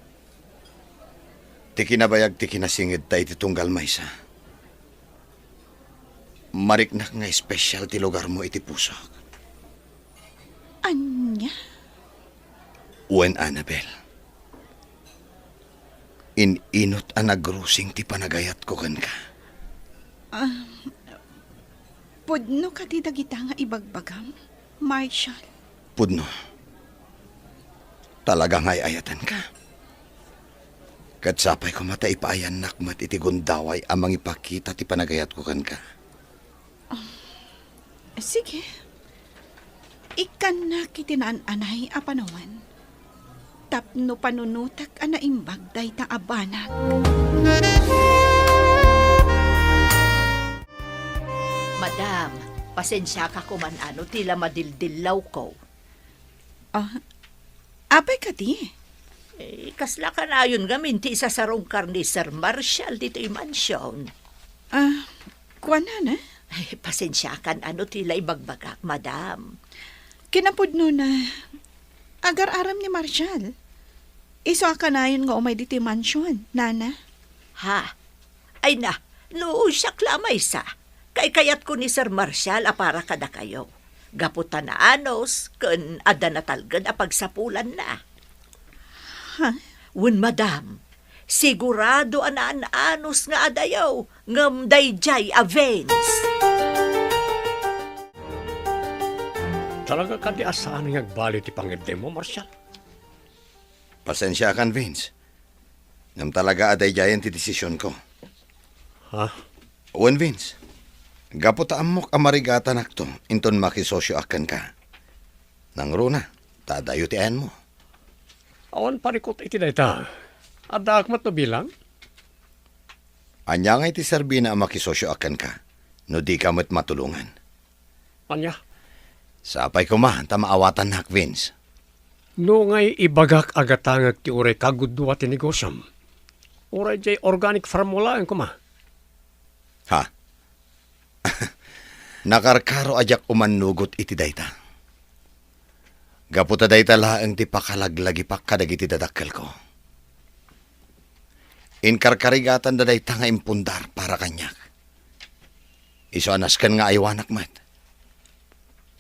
Ti kinabayag ti kinasingedta iti tunggal maysa. Mariknak nga espesyal ti lugarmo iti pusok. Ania? Wen, Annabel. In-inut a nagrusing ti panagayatko kenka. Ah, pudno kadi dagita nga ibagbagam, Marshall? Pudno. Talaga nga ay-ayatenka. Ket sapay koma ta ipaayannak met iti gundaway a mangipakita ti panagayatko kenka. Sige. Ikkannak iti naan-anay a panawen tapno panunotek a naimbag dayta a banag. Madam, pasensiaka koman no ti la madildillawko. Ah, apay kadi? Eh, kasla kanayon ngamin ti isasarungkar ni Sir Marshall ditoy mansion. Ah, kuana na? Ay, pasensiakan no ti la ibagbagak, madam. Kinapudno na, agar-arem ni Marshall. Isu a kanayon nga umay ditoy mansion, nana. Ha? Ay na, no siak la a maysa, kaykayatko ni Sir Marshall a para kadakayo. Gapu ta naanus ken adda natalgen a pagsapulanna. Ha? Wen, madam, sigurado a naan-anus nga adayo, ngem daydiay a Vince. Talaga kadi a saan nga agbali ti pangiddemo, Marshall? Pasensiakan, Vince. Ngem talaga a daydiayen ti desisionko. Ha? Wen, Vince, gapu ta ammok a marigatanakto inton makisosioak kenka. Nangruna, ta adayo ti ayanmo. Awan parikut iti dayta. Addaak met no bilang? Ania ngay ti serbina a makisosioak kenka no dika met matulongan? Ania? Sapay koma ta maawatannak, Vince. No ngay ibagak a gatangek ti uray kagudua ti negosiom, uray diay organic farm mo laeng koma. Ha? Nakarkaro a diak umannugot iti dayta. Gapu ta dayta laeng ti pakalaglagipak kadagiti dadakkelko. Inkarkarigatanda dayta nga impundar para kaniak. Isu a nasken nga aywanak met.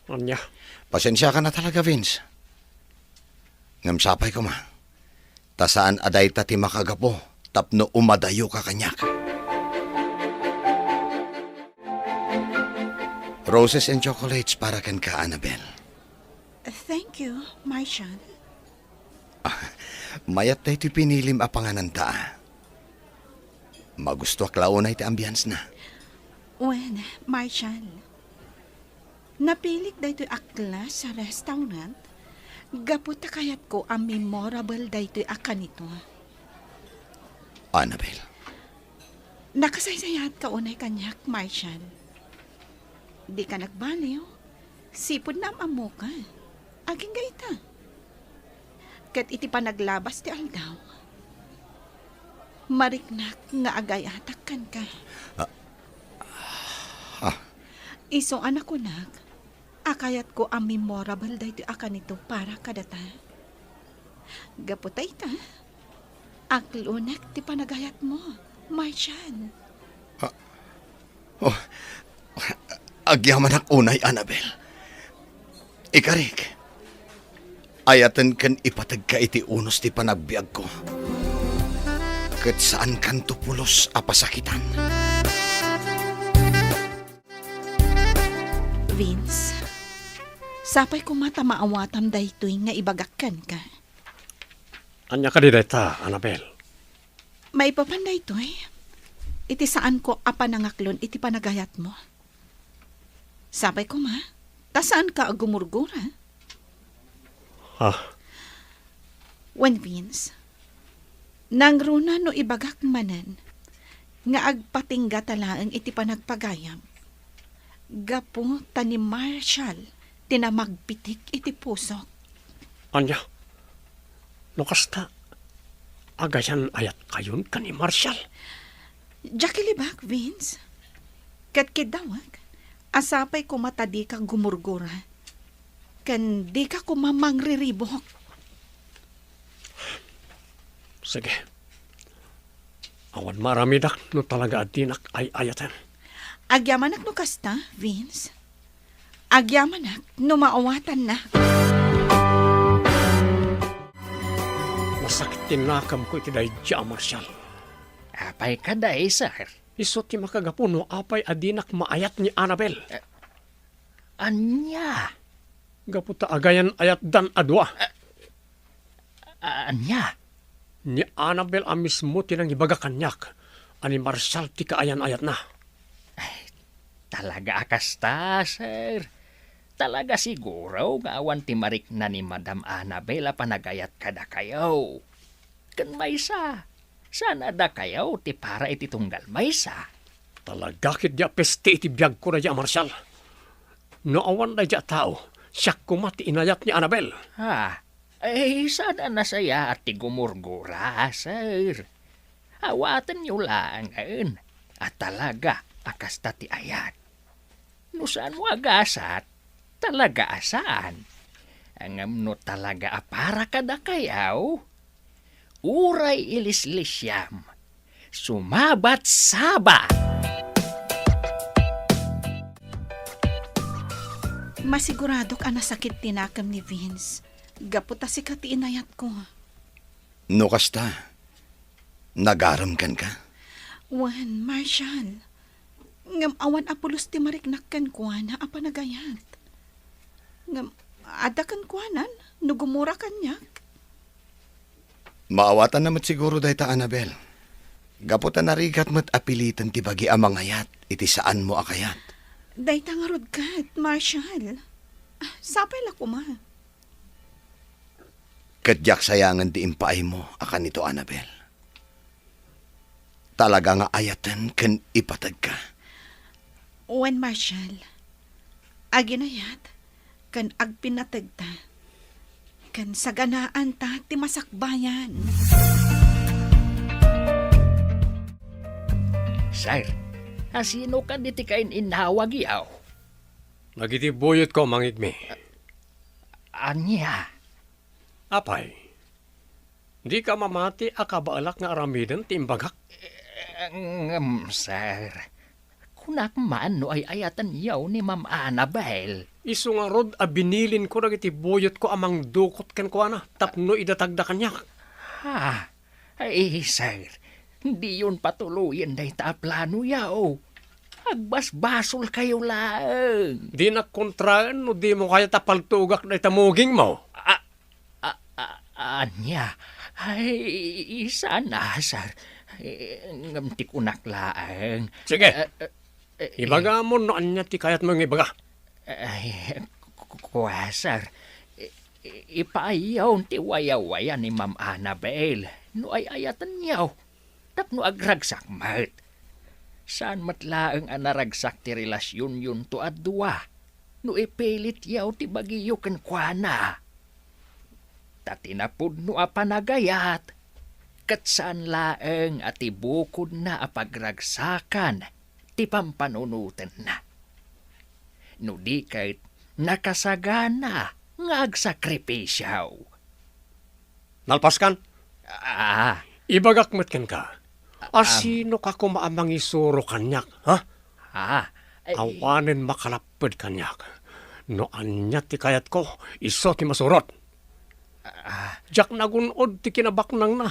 Ania? Pasensiakan a talaga, Vince. Ngem sapay koma, ta saan a dayta ti makagapu tapno umadayoka kaniak. Roses and chocolates para kenka, Annabel. Thank you, Marshall. Ah, mayat daytoy pinilim a pangananta, ah. Magustoak la unay ti ambience na. Wen, Marshall, napilik daytoy a class a restaurant gapu ta kayatko a memorable daytoy a kanito. Annabel. Nakasaysayaatka unay kaniak, Marshall. Dika nagbaliw. Sipud naam-ammoka. Agingga ita. Ket iti panaglabas ti aldaw, mariknak nga agayatak kenka. Ah. Ah. Isu a nakunak a kayatko a memorable daytoy a kanito para kadata. Gapu ta ita, aklonek ti panagayatmo, Marshall. Ah. Oh, agyamanak unay, Annabel. Ikarik, ayaten ken ipategka iti unos ti panagbiagko. Ket saankanto pulos a pasakitan. Vince, sapay koma ta maawatam daytoy nga ibagak kenka. Ania kadi dayta, Annabel? Maipapan daytoy iti saanko a panangaklon iti panagayatmo. Sapay koma, ta saanka a gumurgura. Ah. Wen, Vince, nangruna no ibagak manen nga agpatinggata laeng iti panagpagayam gapu ta ni Marshall ti namagpitik iti pusok. Ania? No kasta, agayan-ayatkayon ken ni Marshall? Diak ilibak, Vince. Ket kiddawek, a sapay koma ta dika gumurgura, ken dika koma mangriribuk. Sige. Awan maaramidak no talaga a dinak ay-ayaten. Agyamanak no kasta, Vince. Agyamanak no maawatannak. Nasakit ti nakemko iti daydiay a Marshall. Apay kadi, sir? Isu ti makagapu no apay a dinak maayat ni Annabel. Eh, ania? Gapu ta agayan-ayatdan a dua. Eh, ania? Ni Annabel a mismo ti nangibaga kaniak a ni Marshall ti kaayan-ayatna. Ay, talaga a kasta, sir. Talaga siguro nga awan ti marikna ni Madam Annabel a panagayat kadakayo. Ken maysa, saan a dakayo ti para iti tunggal maysa? Talaga ketdi a peste iti biagko daydi a Marshall. No awan daydi a tao, siak koma ti inayat ni Annabel. Ah, ay, saan a nasayaat ti gumurgura, sir. Awatenyo laengen a talaga a kasta ti ayat. No saan mo a gasat, talaga a saan. Ngem no talaga a para kadakayo, uray ilislisiam, sumabat saba! Masiguradok a nasakit ti nakem ni Vince, gapu ta sika ti inayatko. No kasta, nagarem kenka? Wen, Marshall. Ngem awan a pulos ti mariknak kenkuana a panagayat. Ngem adda kenkuanan no gumura kaniak. Maawatanna met siguro dayta, Annabel. Gapu ta narigat met a piliten ti bagi a mangayat iti saanmo a kayat. Dayta ngarud ket, Marshall. Ah, sapay la koma. Ket diak sayangen ti impaaymo a kanito, Annabel. Talaga nga ayaten ken ipategka. Wen, Marshall, aginayat ken agpinategta, ken saganaanta ti masakbayan. Sir, asino kadi ti kain-innawagyo? Dagiti buyotko, mangigmi. Ania? Apay, dika mamati a kabaelak nga aramiden ti imbagak? Eh, ngem, sir, kunak man no ay-ayatenyo ni Ma'am Annabel. Isu ngarud a binilinko dagiti buyotko a mangdukot kenkuana tapno idatagda kaniak. Ha? Ay, sir, diyon patuloyen dayta a planoyo. Agbasbasolkayo laeng. Dinak kontraen no dimo kayat a paltugak dayta mugingmo. A, a, a, ania? Ay, saan a, sir. Eh, ngem ti kunak laeng. Sige. Eh, eh, eh, ibagamon no ania ti kayatmo nga ibaga. Ay, ku-, ku-, kua, sir. I-, i-, ipaayyo ti wayawaya ni Ma'am Annabel no ay-ayatenyo tapno agragsak met. Saan met laeng a naragsak ti relasionyon to a dua no ipilityo ti bagiyo kenkuana. Ta ti napudno a panagayat, ket saan laeng a ti bukodna a pagragsakan ti pampanunotenna. No di ket, nakasagana nga agsakripisio. Nalpaskan? Ah. Ibagak met kenka. Am. Asinoka koma a mangisuro kaniak, ha? Ah. Ay. Awanen makalapped kaniak. No ania ti kayatko, isu ti masurot. Ah. Diak nagun-od ti kinabaknangna.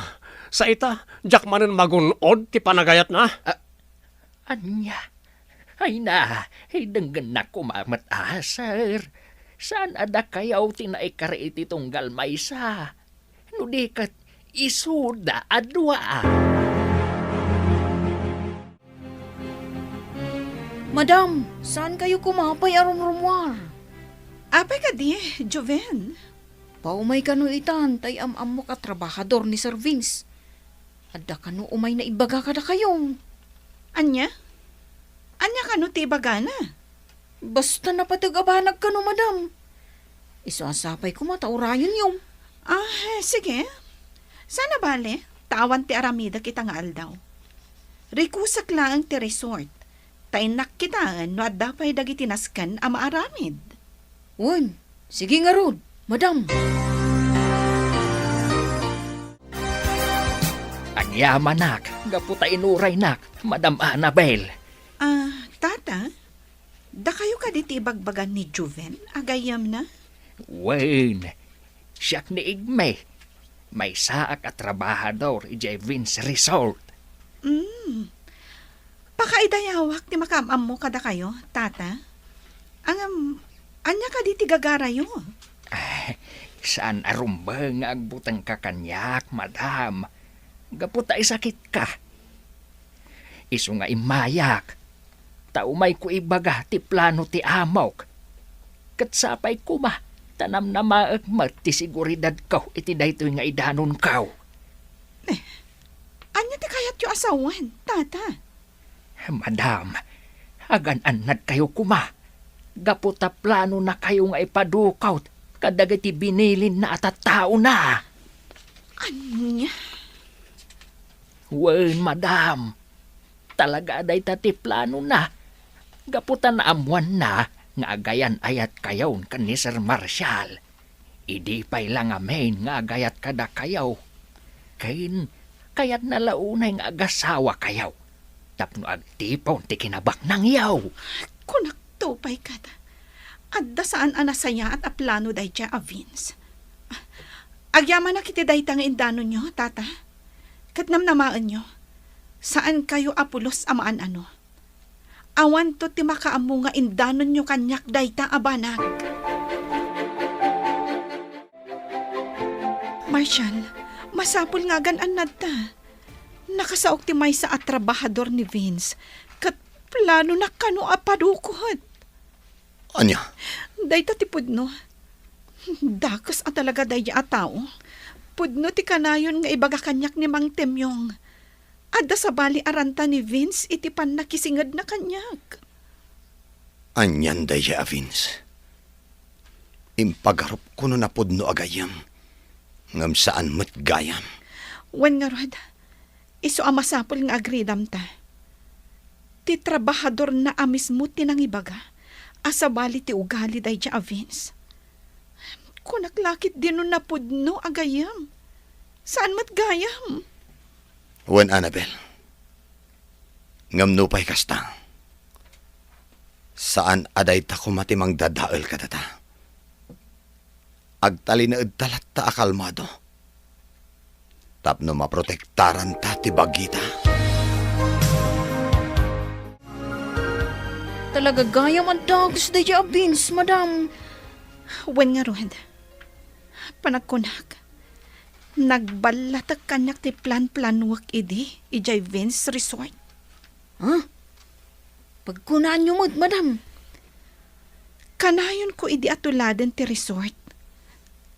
Sa ita, diak manen magun-od ti panagayatna. Ah. Ania? Ay na, ay denggennak koma met a, sir. Saan a dakayo ti naikari iti tunggal maysa? No di ket isuda a dua. Madam, saan kayo koma pay a rumrumuar? Apay kadi, Joven? Paumay kano itan, tay am-ammok a trabahador ni Sir Vince. Adda kano umay naibaga kadakayo. Ania? Ania kano ti ibagana? Basta napateg a banag kano, madam. Isu a sapay koma ta urayonyo. Ah, sige. Saan a bale, ta awan ti aramidek ita nga aldaw. Rikusek laeng ti resort. Ta innak kitaen no adda pay dagiti nasken a maaramid. Wen, sige ngarud, madam. Agyamanak, gapu ta inuraynak, Madam Annabel. Ah, tata, dakayo kadi ti ibagbaga ni Joven a gayyemna? Wen, siak ni Igme. Maysaak a trabahador idiay Vince Resort. Mm. Pakaidayawak ti makaam-ammo kadakayo, tata. Ngem, ania kadi ti gagarayo? Ay, saan a rumbeng nga agbutengka kaniak, madam. gapu ta isakitka. Isu nga immayak, ta umayko ibaga ti plano ti amok. Ket sapay koma ta namnamaek met ti seguridadko iti daytoy nga idanonko. Eh, ania ti kayatyo a sawen, Tata? Madam, agan-annadkayo koma, gapu ta planonakayo nga ipadukot kadagiti binilinna a tattaona. Ania? Wen, madam. Talaga a dayta ti planona. Gapu ta naammoanna nga agayan-ayatkayon ken ni Sir Marshall. Idi pay la ngamin nga agayat kadakayo, ken kayatna la unay nga agasawakayo tapno agtipon ti kinabaknangyo. Kunakto pay ket, adda saan a nasayaat a plano daydiay a Vince. Agyamanak iti dayta nga indanonyo, Tata. Ket namnamaenyo, saankayo a pulos a maan-ano. Awanto ti makaammo nga indanonyo kaniak dayta a banag. Marshall, masapul nga agan-annadta. Nakasaok ti maysa a trabahador ni Vince, ket planona kano a padukot. Ania? Dayta ti pudno. Dakes a talaga daydiay a tao. Pudno ti kanayon nga ibaga kaniak ni Mang Temyong. Adda sabali a ranta ni Vince iti pannakisingedna kaniak. Anian daydiay a Vince? Impagarupko no napudno a gayyem, ngem saan met gayam. Wen ngarud, isu a masapul nga agridamta. Ti trabahadorna a mismo ti nangibaga a sabali ti ugali daydiay a Vince. Kunak la ketdi no napudno a gayyem. Saan met gayam. Wen, Annabel. Ngem nupay kasta, saan a dayta koma ti mangdadael kadata. Agtalinaedta latta a kalmado tapno maprotektaranta ti bagita. Talaga gayam a dakes daydiay a Vince, madam. Wen ngarud, panagkunak, nagballatek kaniak ti plan-planuek idi idiay Vince Resort. Ha? Pagkunaanyo met, madam. Kanayonko idi a tuladen ti resort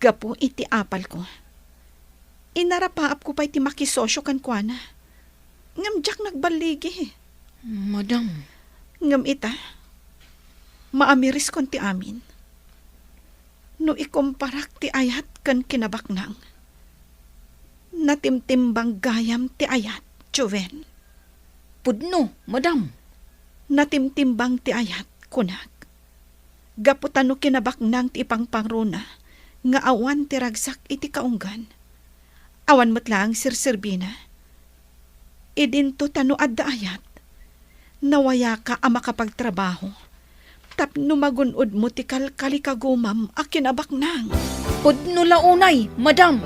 gapu iti apalko. Inarapaapko pay ti makisosio kenkuana. Ngem diak nagballigi. Madam. Ngem ita, maamireskon ti amin. No ikumparak ti ayat ken kinabaknang, natimtimbang gayam ti ayat, Joven. Pudno, madam. Natimtimbang ti ayat, kunak. Gapu ta no kinabaknang ti ipangpangruna nga awan ti ragsak iti kaunggan, awan met laeng serserbina. Idinto ta no adda ayat, nawayaka a makapagtrabaho tapno magun-odmo ti kalkalikagumam a kinabaknang. Pudno la unay, madam.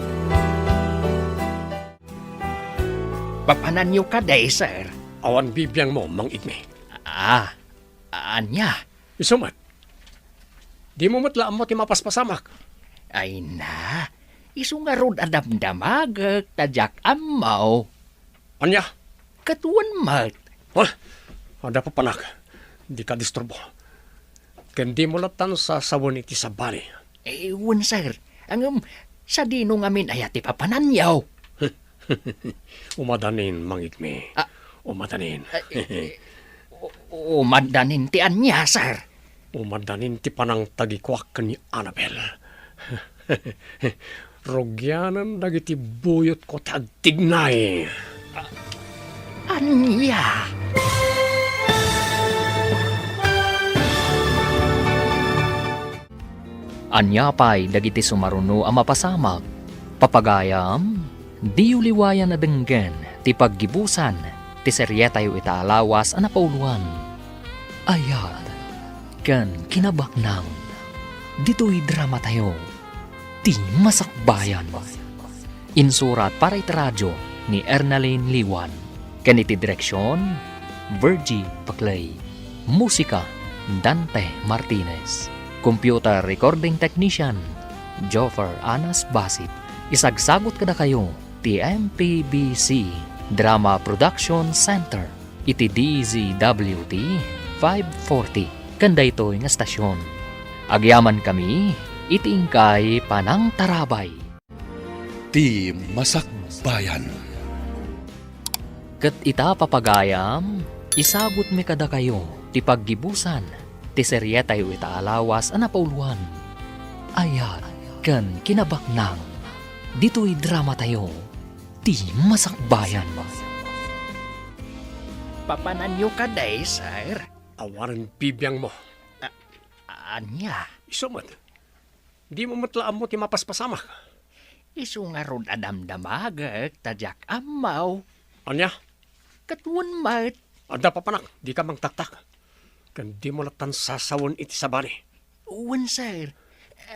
Papananyo kadi, sir? Awan bibiangmo, Mang Igme. Ah, ania? Isu met. Dimo met la ammo ti mapaspasamak. Ay na, isu ngarud a damdamagek ta diak ammo. Ania? Ket wen met. Ha? Adda papanak. Dika disturbo. Ken dimo lattan sasawen iti sabali. Eh, wen, sir. Ngem, sadino ngamin aya ti papananyo? Umadanin, Mang Igme. Ah. Umadanin. Ah, eh, eh, u-, umadanin ti ania, sir? Umadanin ti panangtagikuak ken ni Annabel. Rugianen dagiti buyotko ti agtignay. Ania? Ania pay dagiti sumaruno a mapasamak? Papagayam, diyo liwayan a denggen ti paggibusan ti serietayo ita a lawas a napauloan, Ayat ken Kinabaknang. Ditoy dramatayo, ti Masakbayan. Insurat para iti radio ni Ernalyn Liwan, ken iti direksion, Virgie Paclay. Musika, Dante Martinez. Computer recording technician, Joffer Anas Basit. Isagsagut kadakayo ti M P B C Drama Production Center iti D Z W T five forty ken daytoy nga stasyon. Agyamankami iti inkay panangtarabay. Ti Masakbayan. Ket ita, papagayam, isagutmi kadakayo ti paggibusan ti serietayo ita a lawas a napauluan, Ayat ken Kinabaknang, ditoy dramatayo, Ti Masakbayan. Papananyo kadi, sir? Awanen bibiangmo. A-, ania? Isu met. Dimo met la ammo ti mapaspasamak. Isu ngarud a damdamagek ta diak ammo. Ania? Ket wen met. Adda papanak, dika mangtaktak. Ken dimo lattan sasawen iti sabali. Wen, sir.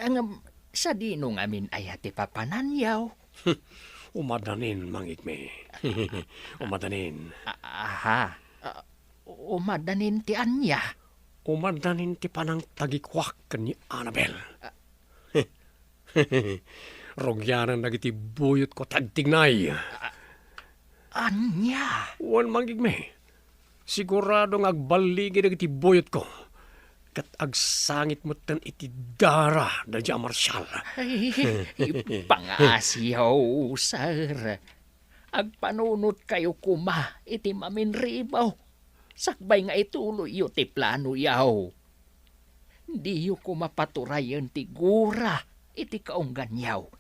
Ngem, sadino ngamin aya ti papananyo? Umadanin, mangigmi. Umadanin. A-, aha. A, umadanin ti ania? Umadanin ti panangtagikuak ken ni Annabel. Rugianan dagiti buyotko ti agtignay. A-, ania? Wen, mangigmi. Sigurado nga agballigi dagiti buyotko. Ket agsangit metten iti dara daydiay a Marshal. Ay, pangasiyo, sir. Agpanunotkayo koma iti maminribo, sakbay nga ituloyyo ti planoyo. Diyo koma paturayen ti gura iti kaungganyo,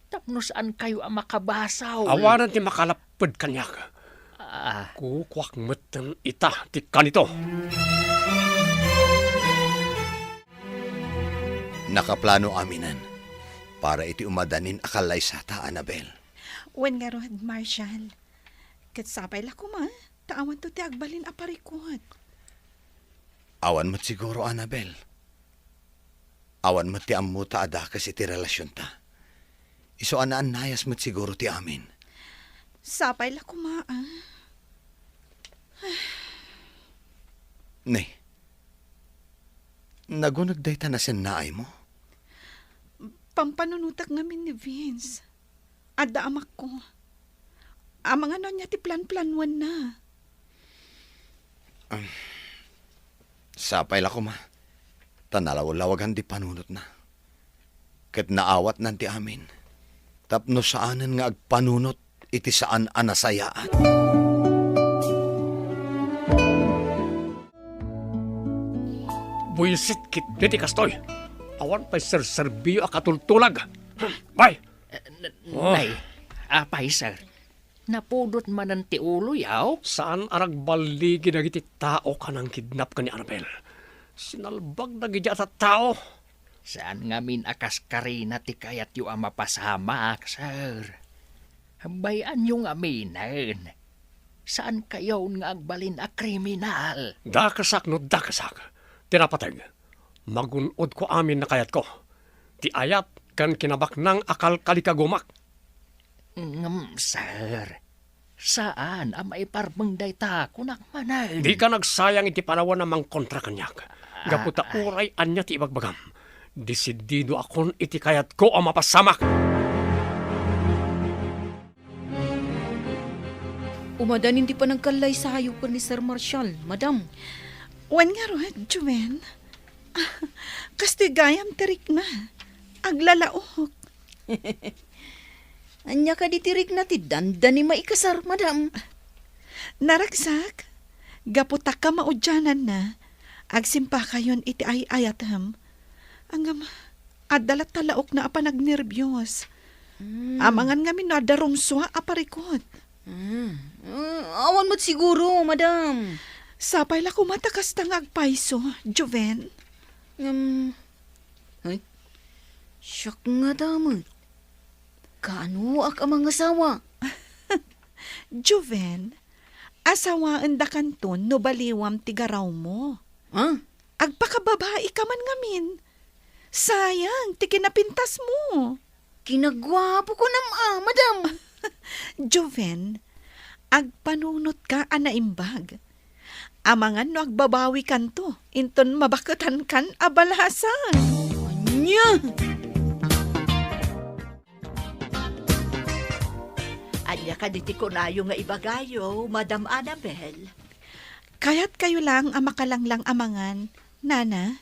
tapno saankayo a makabasol. Awanen ti makalapped kaniak. Ah. Kukuak metten ita ti kanito. Nakaplano aminen para iti umadanin a kallaysata, Annabel. Wen ngarud, Marshal. Ket sapay la koma, ta awanto ti agbalin a parikut. Awan met siguro, Annabel. Awan met ti ammota a dakes iti relasionta. Isu a naannayas met siguro ti amin. Sapay la koma, ah. Ne, naguneg dayta nasennaaymo? Pampanunotak ngamin ni Vince. Adda amakko. Amangan no ania ti planplanuenna. Sapay la koma, ta nalawlawagan ti panunotna. Ket naawatnan ti amin, tapno saanen nga agpanunot iti saan a nasayaat. Buisit ketdi ti kastoy. Awan pay serserbiyo a katultulag. Bay! Eh, n-, Oh. Nay, apay, sir? Napudot manen ti uloyo? Saan a nagballigi dagiti tao a nangkidnap ken ni Annabel. Sinalbag dagiti a tattao. Saan ngamin a kaskarina ti kayatyo a mapasamak, sir. Bay-anyo ngaminen. Saankayon nga agbalin a kriminal. Dakesak no dakesak. Ti napateg. Magun-odko amin a kayatko. Ti ayat ken kinabaknang a kalkalikagumak. Ngem, sir, saan a maiparbeng dayta, kunak manen. Dika nagsayang iti panawen a mangkontra kaniak. Ah, gapu ta ay. Uray ania ti ibagbagam, desididoakon iti kayatko a mapasamak. Umadanin ti panagkallaysayo ken ni Sir Marshal, madam. Wen ngarud, Joven. Kastoy gayam ti rikna. Aglalaok. Ania kadi ti rikna ti dandani maikasar, madam? Naragsak, gapu ta kamaudiananna, agsimpakayon iti ay-ayatem. Ngem, adda latta laokna a panagnerbios. Mm. Amangan ngamin no adda rumsua a parikut. Mm. Eh, awan met siguro, madam. Sapay la koma ta kasta nga agpayso, Joven. Ngem, ay, siak ngata met. Kaanoak a mangasawa? Joven, asawaendakanto no baliwam ti garawmo. Ha? Agpakababaika man ngamin. Sayang ti kinapintasmo. Kinaguapo kunam a, madam. Joven, agpanunotka a naimbag. Amangan no agbabawikanto inton mabaketankan a balasan. Ania? Ania kadi ti kunayo nga ibagayo, Madam Annabel? Kayatkayo lang a makalanglang a mangan, Nana?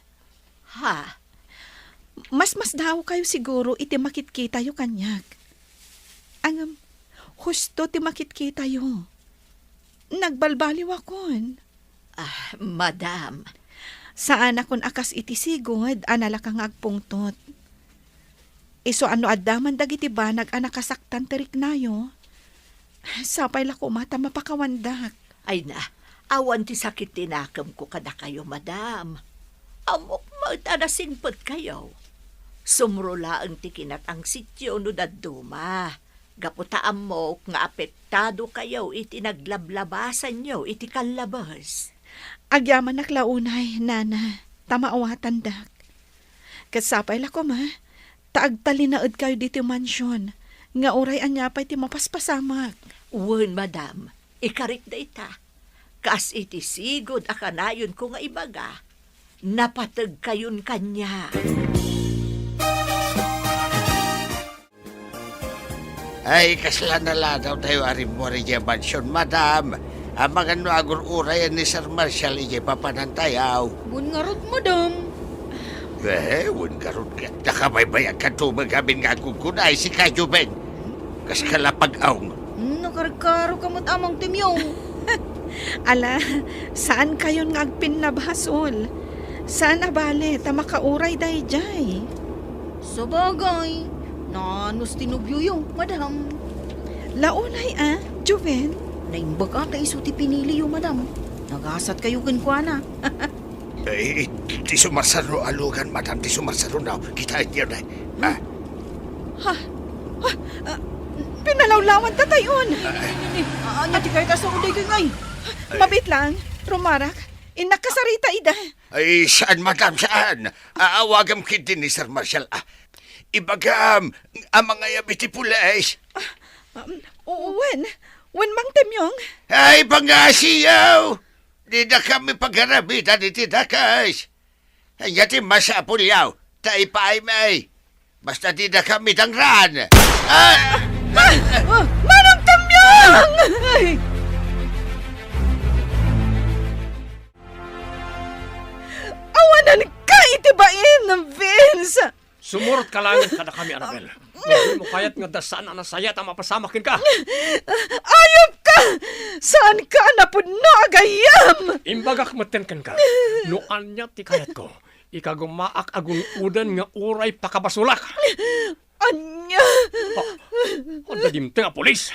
Ha? Mas masdaawkayo siguro iti makitkitayo kaniak. Ngem, husto ti makitkitayo. Nagbalbaliwakon. Ah, madam. Saanakon a kas iti sigud a nalaka nga agpungtot. Isu a no adda man dagiti banag a nakasaktan ti riknayo, sapay la koma ta mapakawandak. Ay na, awan ti sakit ti nakemko kadakayo, madam. Ammok met a nasingpetkayo. Sumro laeng ti kinatangsityo no dadduma. Gapu ta ammok nga apektado kayo iti naglablabasanyo iti kallabes. Agyamanak la unay, Nana, ta maawatandak. Ket sapay la koma, ta agtalinaedkayo ditoy mansion, nga uray ania pay ti mapaspasamak. Wen, madam, ikarik dayta. Kas iti sigud a kanayonko nga ibaga, napategkayon kaniak. Ay, kasla naladawtayo a rimmuar idiay mansion, madam. Amangan no agur-urayan ni Sir Marshall idiay papanantayo. Wen ngarud, madam. Eh, wen ngarud nga. Nakabaybayagkan tumeng amin nga agkunkuna, ay, sika, Joven. Kaska la pag-awngen. Hmm, nakarkaroka met, Amang Timyong. Ala, saankayon nga agpinnabasol. Saan a bale ta makauray daydiay. Sabagay, naanus ti nobioyo, madam. Launay a, Joven? Naimbag a ta isu ti piniliyo, madam. Nagasatkayo kenkuana. Eh, ti sumarsaro a lugan, madam, ti sumarsaro na. Kitaenyo na. Ah. Ha? Ha? Ah, pinalawlawan ta tayon. Ah, ania ti kayat a sao daytoy ngay? Ay. Mabit lang, rumarak. Innak kasarita ida. Ay, saan, madam, saan? Aawagam ketdi ni Sir Marshall, ah. Ibagam a mangayab iti pulis. Ah, um, wen, wen, Mang Temyong. Ay, pangasiyaw! Didakami pagarabitan iti dakes. Ania ti masapulyo, ta ipaaymi. Basta didakami dangran. Ah! Ah! Ah! Manong Temyong! Ay! Awananka iti bain, Vince! Sumurotka laeng kadakami, Annabel. No dimo kayat nga adda saan a nasayaat a mapasamak kenka. Ayupka! Saanka a napudno a gayyem! Imbagak metten kenka, no ania ti kayatko, ikagumaak a gun-oden nga uray pakabasolak. Ania? Ha? Adda dimteng a pulis.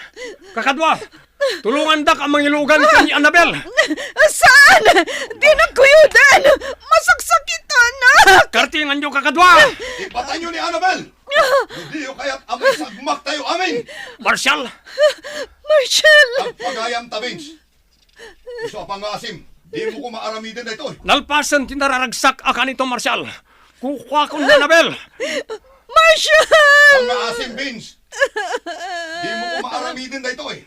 Kakadua, tulongandak a mangilugan ken ni Annabel. Saan? Dinak kuyoden! Masaksakitanak! Kartinganyo, kakadua! Ipatayyo ni Annabel! No diyo kayat a maisagmaktayo amin! Marshall! Marshall! Agpagayamta, Vince. Isu a pangngaasim, dimo koma aramiden daytoy. Nalpasen ti nararagsak a kanito, Marshall. Kukuakon ni Annabel. Marshall! Pangngaasim, Vince. Dimo koma aramiden daytoy.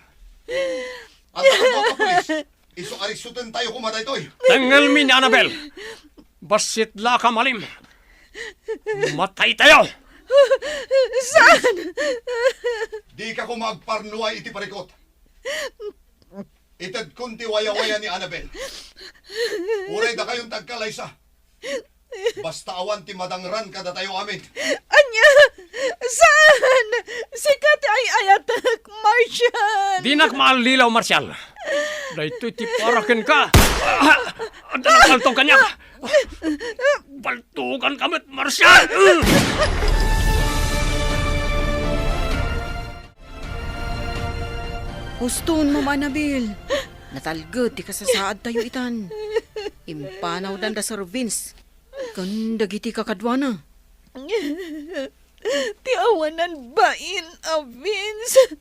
Adda kano a pulis. Isu a riksutentayo koma daytoy. Tengelmi ni Annabel. Bassit la ka malim. Mataytayo. Saan? Dika koma agparnuay iti parikut. Itedkon ti wayawaya ni Annabel. Uray dakayon ti agkalaysa. Basta awan ti madangran kadatayo amin. Ania? Saan? Sika ti ay-ayatek, Marshall! Dinak maallilaw, Marshall. Daytoy ti para kenka. Ah, adda nagpaltog kaniak. Paltoganka met, Marshall! Huston, Ma'am Annabel. Natalged ti kasasaadtayo itan. Impanawdan da Sir Vince ken dagiti kakaduana. Ti awanan bain a Vince.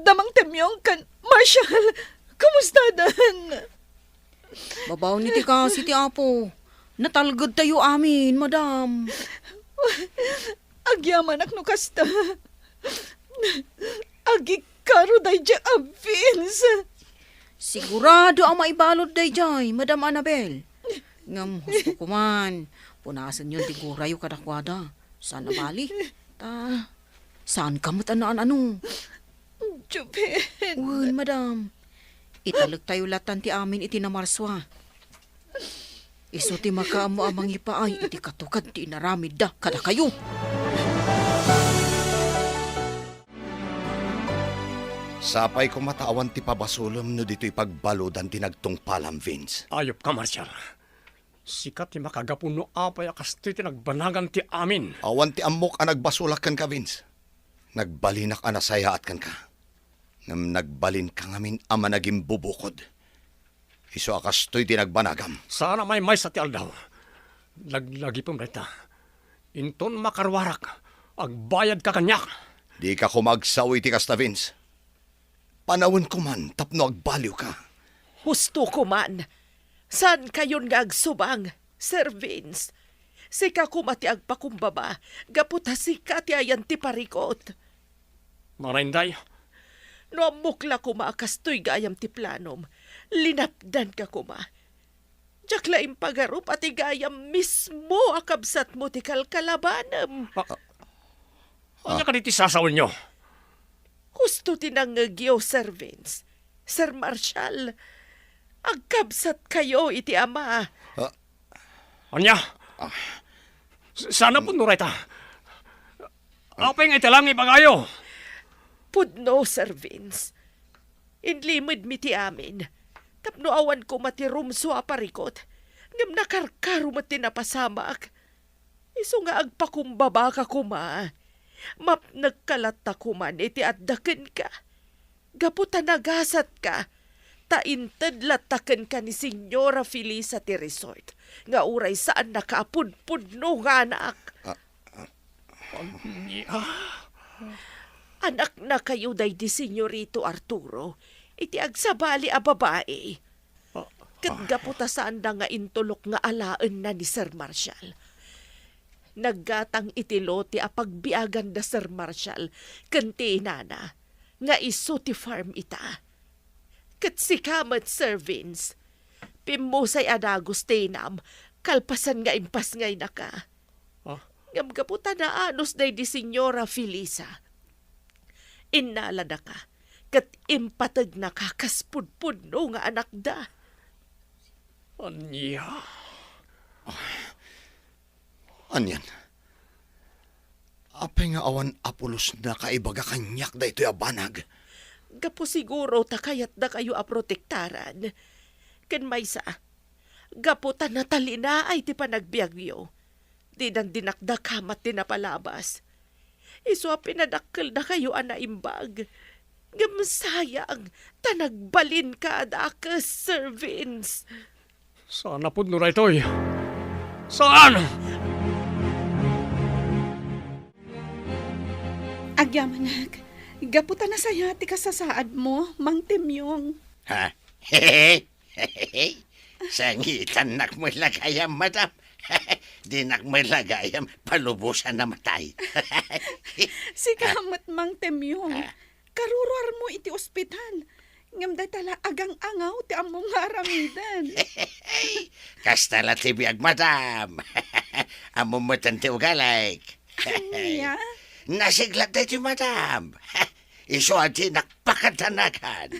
Damang Temyong ken Marshall, kumustadan? Babaen iti kaasi ti Apo, natalgedtayo amin, madam. Agyamanak no kasta. Agikaro daydiay a Vince. Sigurado a maibalud daydiay, Madam Annabel. Ngem husto koman, punasenyon ti gurayo kadakuada. Saan a bali, ta Saanka met a naan-ano. Jubin. Wen, madam. Italektayo latan ti amin iti namarsua. Isu ti makaammo a mangipaay iti katukad ti inaramidda kadakayo. Sapay koma ta awan ti pabasolem no ditoy pagbaludan ti nagtungpalam, Vince. Ayupka, Marshal. Sika ti makagapu no apay a kastoy ti nagbanagan ti amin. Awan ti ammok a nagbasolak kenka, Vince. Nagbalinak a nasayaat kenka. Ngem nagbalinka ngamin a managimbubukod. Isu a kastoy ti nagbanagam. Saan a maymaysa ti aldaw. Laglagipem dayta. Inton makaruarak, agbayadka kaniak. Dika koma agsao iti kasta, Vince. Panawenko man tapno agbaliwka. Husto koman. Saankayon nga agsubang, Sir Vince. Sika koma ti agpakumbaba, gapu ta sika ti ayan ti parikot. Mara, Inday. No ammok la koma a kastoy gayam ti planom, linapdanka koma. Diak la impagarup a ti gayam mismo a kabsatmo ti kalkalabanem. Ah, ania kadi ti sasawenyo? Husto ti nangngegyo, Sir Vince. Sir Marshall, agkabsatkayo iti ama. Ah. Ania? Ah. S-, saan a pudno dayta? Apay nga ita la nga ibagayo? Pudno, Sir Vince. Inlimedmi ti amin. Tapno awan koma ti rumsua a parikot, ngem nakarkaro met ti napasamak. Isu nga agpakumbabaka koma. Mapnekka latta koman iti adda kenka. Gapu ta nagasatka, ta inted latta kenka ni Señora Felisa ti resort, nga uray saannaka a pudpudno nga anak. Ah, ah. Ania? Anaknakayo daydi Señorito Arturo, iti agsabali a babai. Ah, ket ah. Gapu ta saanda nga intulok nga alaenna ni Sir Marshall. Naggatang iti lote a pagbiagan da Sir Marshall ken ti inana, nga isu ti farm ita. Ket sika met, Sir Vince, pimmusay a dagus ti inam kalpasan nga impasngaynaka. Ah? Ngem gapu ta naanus daydi Señora Felisa, innaladaka ket impategnaka kas pudpudno nga anakda. Ania? Anian? Apay nga awan a pulosna kaibaga kaniak daytoy a banag? Gapu siguro ta kayatdakayo a protektaran. Ken maysa, gapu ta natalinaay ti panagbiagyo, dinan dinakdakamat ti napalabas. Isu a pinadakkeldakayo a naimbag. Ngem sayang, ta nagbalinka a dakes, Sir Vince. Saan a pudno daytoy. Saan! Agyamanak, gapu ta nasayaat ti kasasaadmo, Mang Temyong. Ha? Sangitannak met la gayam, madam. Dinak met la gayam palubosan a matay. Sika met, Mang Temyong. Ah. Karuruarmo iti ospital. Ngem dayta la agang-angaw ti ammom nga aramiden. Kasta la ti biag, madam. Ammom met ti ugalik. Ania? Nasiglat daytoy, madam. Isu a dinak pakadanagan.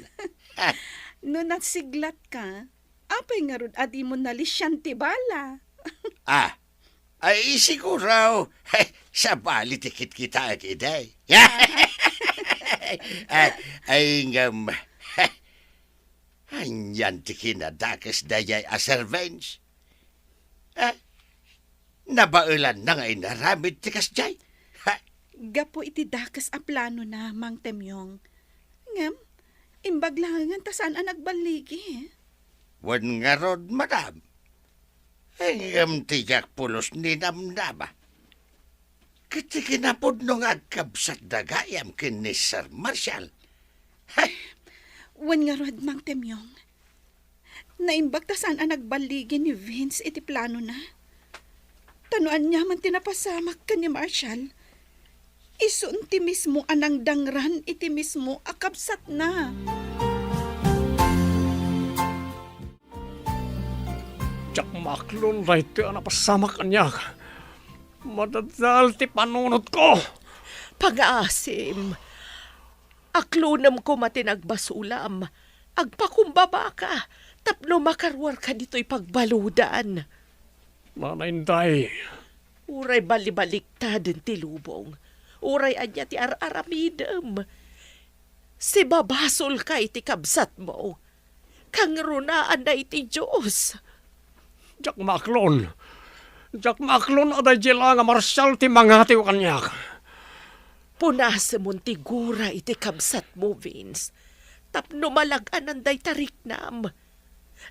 No nasiglatka, apay ngarud a dimo nalisian ti bala? Ah, ay, siguro, sabali ti kitkitaek idi. Ay, ay, ngem, anian ti kinadakes daydiay a servants? Ah, nabaelanna nga inaramid ti kasdiay. Ha? Gapu iti dakes a planona, Mang Temyong. Ngem, imbag laengen ta saan a nagballigi. Wen ngarud, madam. Ngem ti diak pulos ni namnama. Ket ti kinapudno nga agkabsatda gayam ken ni Sir Marshall. Hay! Wen ngarud, Mang Temyong. Naimbag ta saan a nagballigi ni Vince iti planona. Ta no aniaman ti napasamak ken ni Marshall, isun ti mismo a nangdangran iti mismo a kabsatna. Diak maaklon daytoy a napasamak kaniak. Madadael ti panunotko. Pangaasim, aklonem koma ti nagbasulam. Agpakumbabaka tapno makaruarka ditoy pagbaludan. Mana, Inday. Uray balibaliktad ti lubong, uray ania ti ar-aramidem, sibabasolka iti kabsatmo. Kangrunaanna iti Dios. Diak maaklon. Diak maaklon a daydiay la nga Marshall ti mangatiw kaniak. Punasemon ti gura iti kabsatmo, Vince, tapno malag-anan dayta riknam.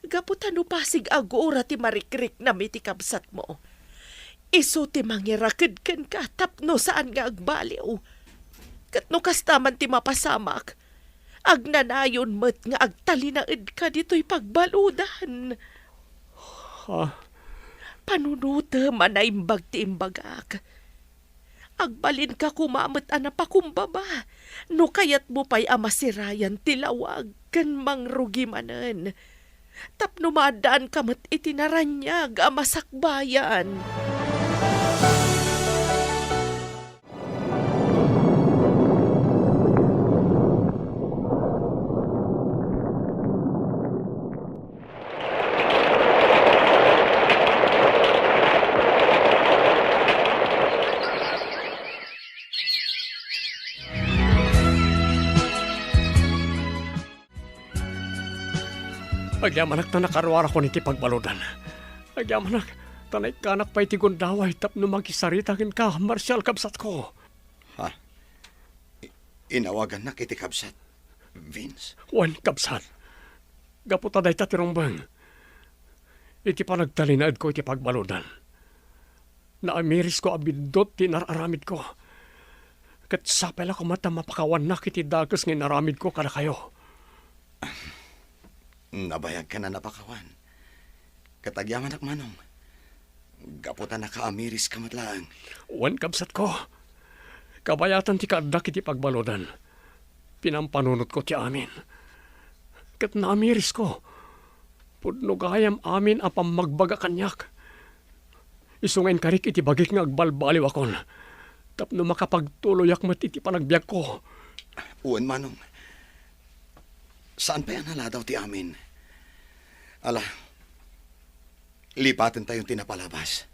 Gapu ta no pasig a gura ti marikriknam iti kabsatmo, isu ti mangiraked kenka tapno saan nga agbaliw. Ket no kasta man ti mapasamak, agnanayon met nga agtalinaedka ditoy pagbaludan. Ha? Panunotem a naimbag ti imbagak. Agbalinka koma met a napakumbaba no kayatmo pay a masirayan ti lawag ken mangrugi manen, tapno maaddaanka met iti naraniag a masakbayan. Agyamanak ta nakaruarakon iti pagbaludan. Agyamanak ta naikkanak pay ti gundaway tapno makisarita kenka, Marshall, kabsatko. Ha? I-, inawagannak iti kabsat, Vince? Wen, kabsat. Gapu ta dayta ti rumbeng iti panagtalinaedko iti pagbaludan. Naamirisko a biddut ti inar-aramidko. Ket sapay la koma ta mapakawannak iti dakes nga inaramidko kadakayo. Nabayagkan a napakawan. Ket agyamanak, Manong, gapu ta nakaamiriska met laeng. Wen, kabsatko, kabayatan ti kaaddak iti pagbaludan, pinampanunotko ti amin. Ket naamirisko. Pudno gayam amin a pammagbaga kaniak. Isu nga inkarik iti bagik nga agbalbaliwakon tapno makapagtuloyak met iti panagbiagko. Wen, Manong. Saan pay a naladaw ti amin. Ala, lipatentayon ti napalabas.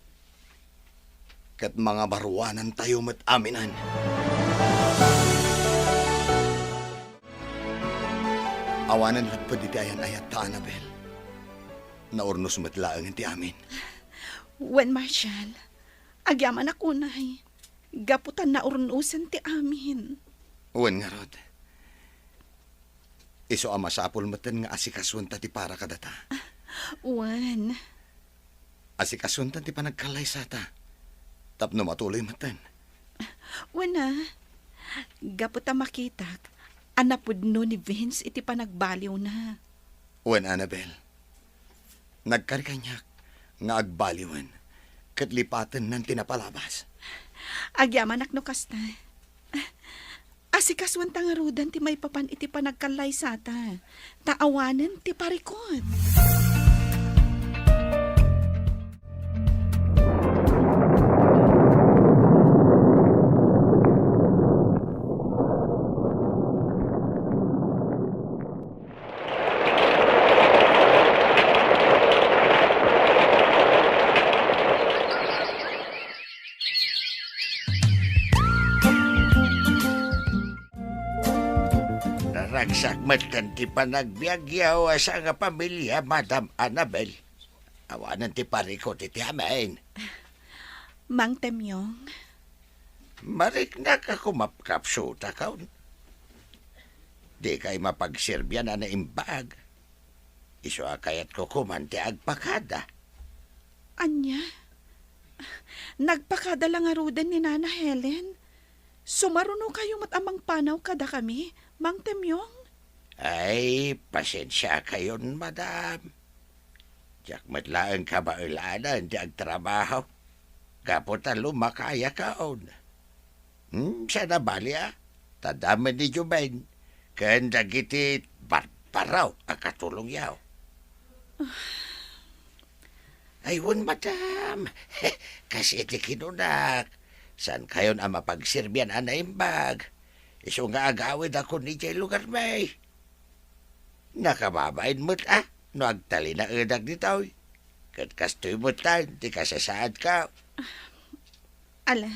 Ket mangabaruanantayo met aminen. Awanen lapped iti ayan-ayatta, Annabel. Naurnos met laengen ti amin. Wen, Marshall, agyamanak unay, gapu ta naurnosen ti amin. Wen ngarud, isu a masapul metten nga asikasuenta ti para kadata. Wen. Asikasuenta ti panagkallaysata tapno matuloy metten. Wen a, gapu ta makitak a napudno ni Vince iti panagbaliwna. Wen, Annabel, nagkari kaniak nga agbaliwen ket lipatennan ti napalabas. Agyamanak no kasta. Asikasuenta ngaruden ti maipapan iti panagkallaysata, ta awanen ti parikut. Naragsak metten ti panagbiagyo a sangapamilia, Madam Annabel. Awanen ti parikut iti amin. Mang Temyong. Mariknak a kumapkapsutakon. Dikay mapagserbian a naimbag. Isu a kayatko koman ti agpakada. Ania? Nagpakada la ngaruden ni Nana Helen? Sumarunokayo met a mangpanaw kadakami, Mang Temyong? Ay, pasensiakayon, madam. Diak met laeng kabaelanen ti agtrabaho, gapu ta lumakayakon. Hmm, saan a bali a, ta daamen ni Joven ken dagiti barbaraw a katulongyo. Ay, wen, madam. Kas iti kinunak, Saankayon a mapagserbian a naimbag. Isu nga agawidakon idiay lugarmi. Nakababain met a no agtalinaedak ditoy. Ket kastoy met ti kasasaadko. Ala,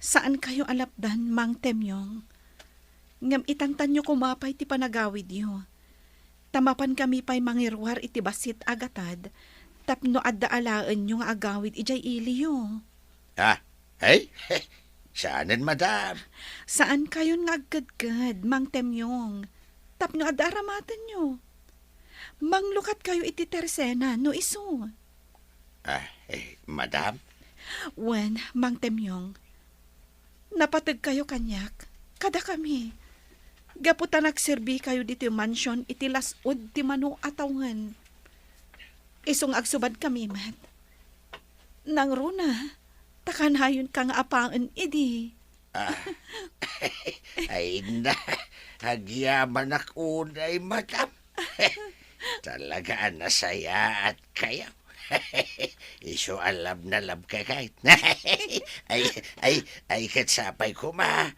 saankayo a lapdan, Mang Temyong. Ngem itantanyo koma pay ti panagawidyo. Ta mapankami pay mangiruar iti bassit a gatad tapno adda alaenyo nga agawid idiay iliyo. Ah, ay? Saanen, madam. Saankayon nga agkedked, Mang Temyong, tapno adda aramatenyo. Manglukatkayo iti tersena no isu. Ah, eh, madam? Wen, Mang Temyong, napategkayo kaniak, kadakami. Gapu ta nagserbikayo ditoy mansion iti las-ud ti mano a tawen. Isu nga agsubadkami met. Nangruna, ta kanayonka nga apaen idi. Ah, ay na, agyamanak unay, madam. Talaga a nasayaatkayo. Isu a love na love ka kay. Ay, ay, ay, ket sapay koma.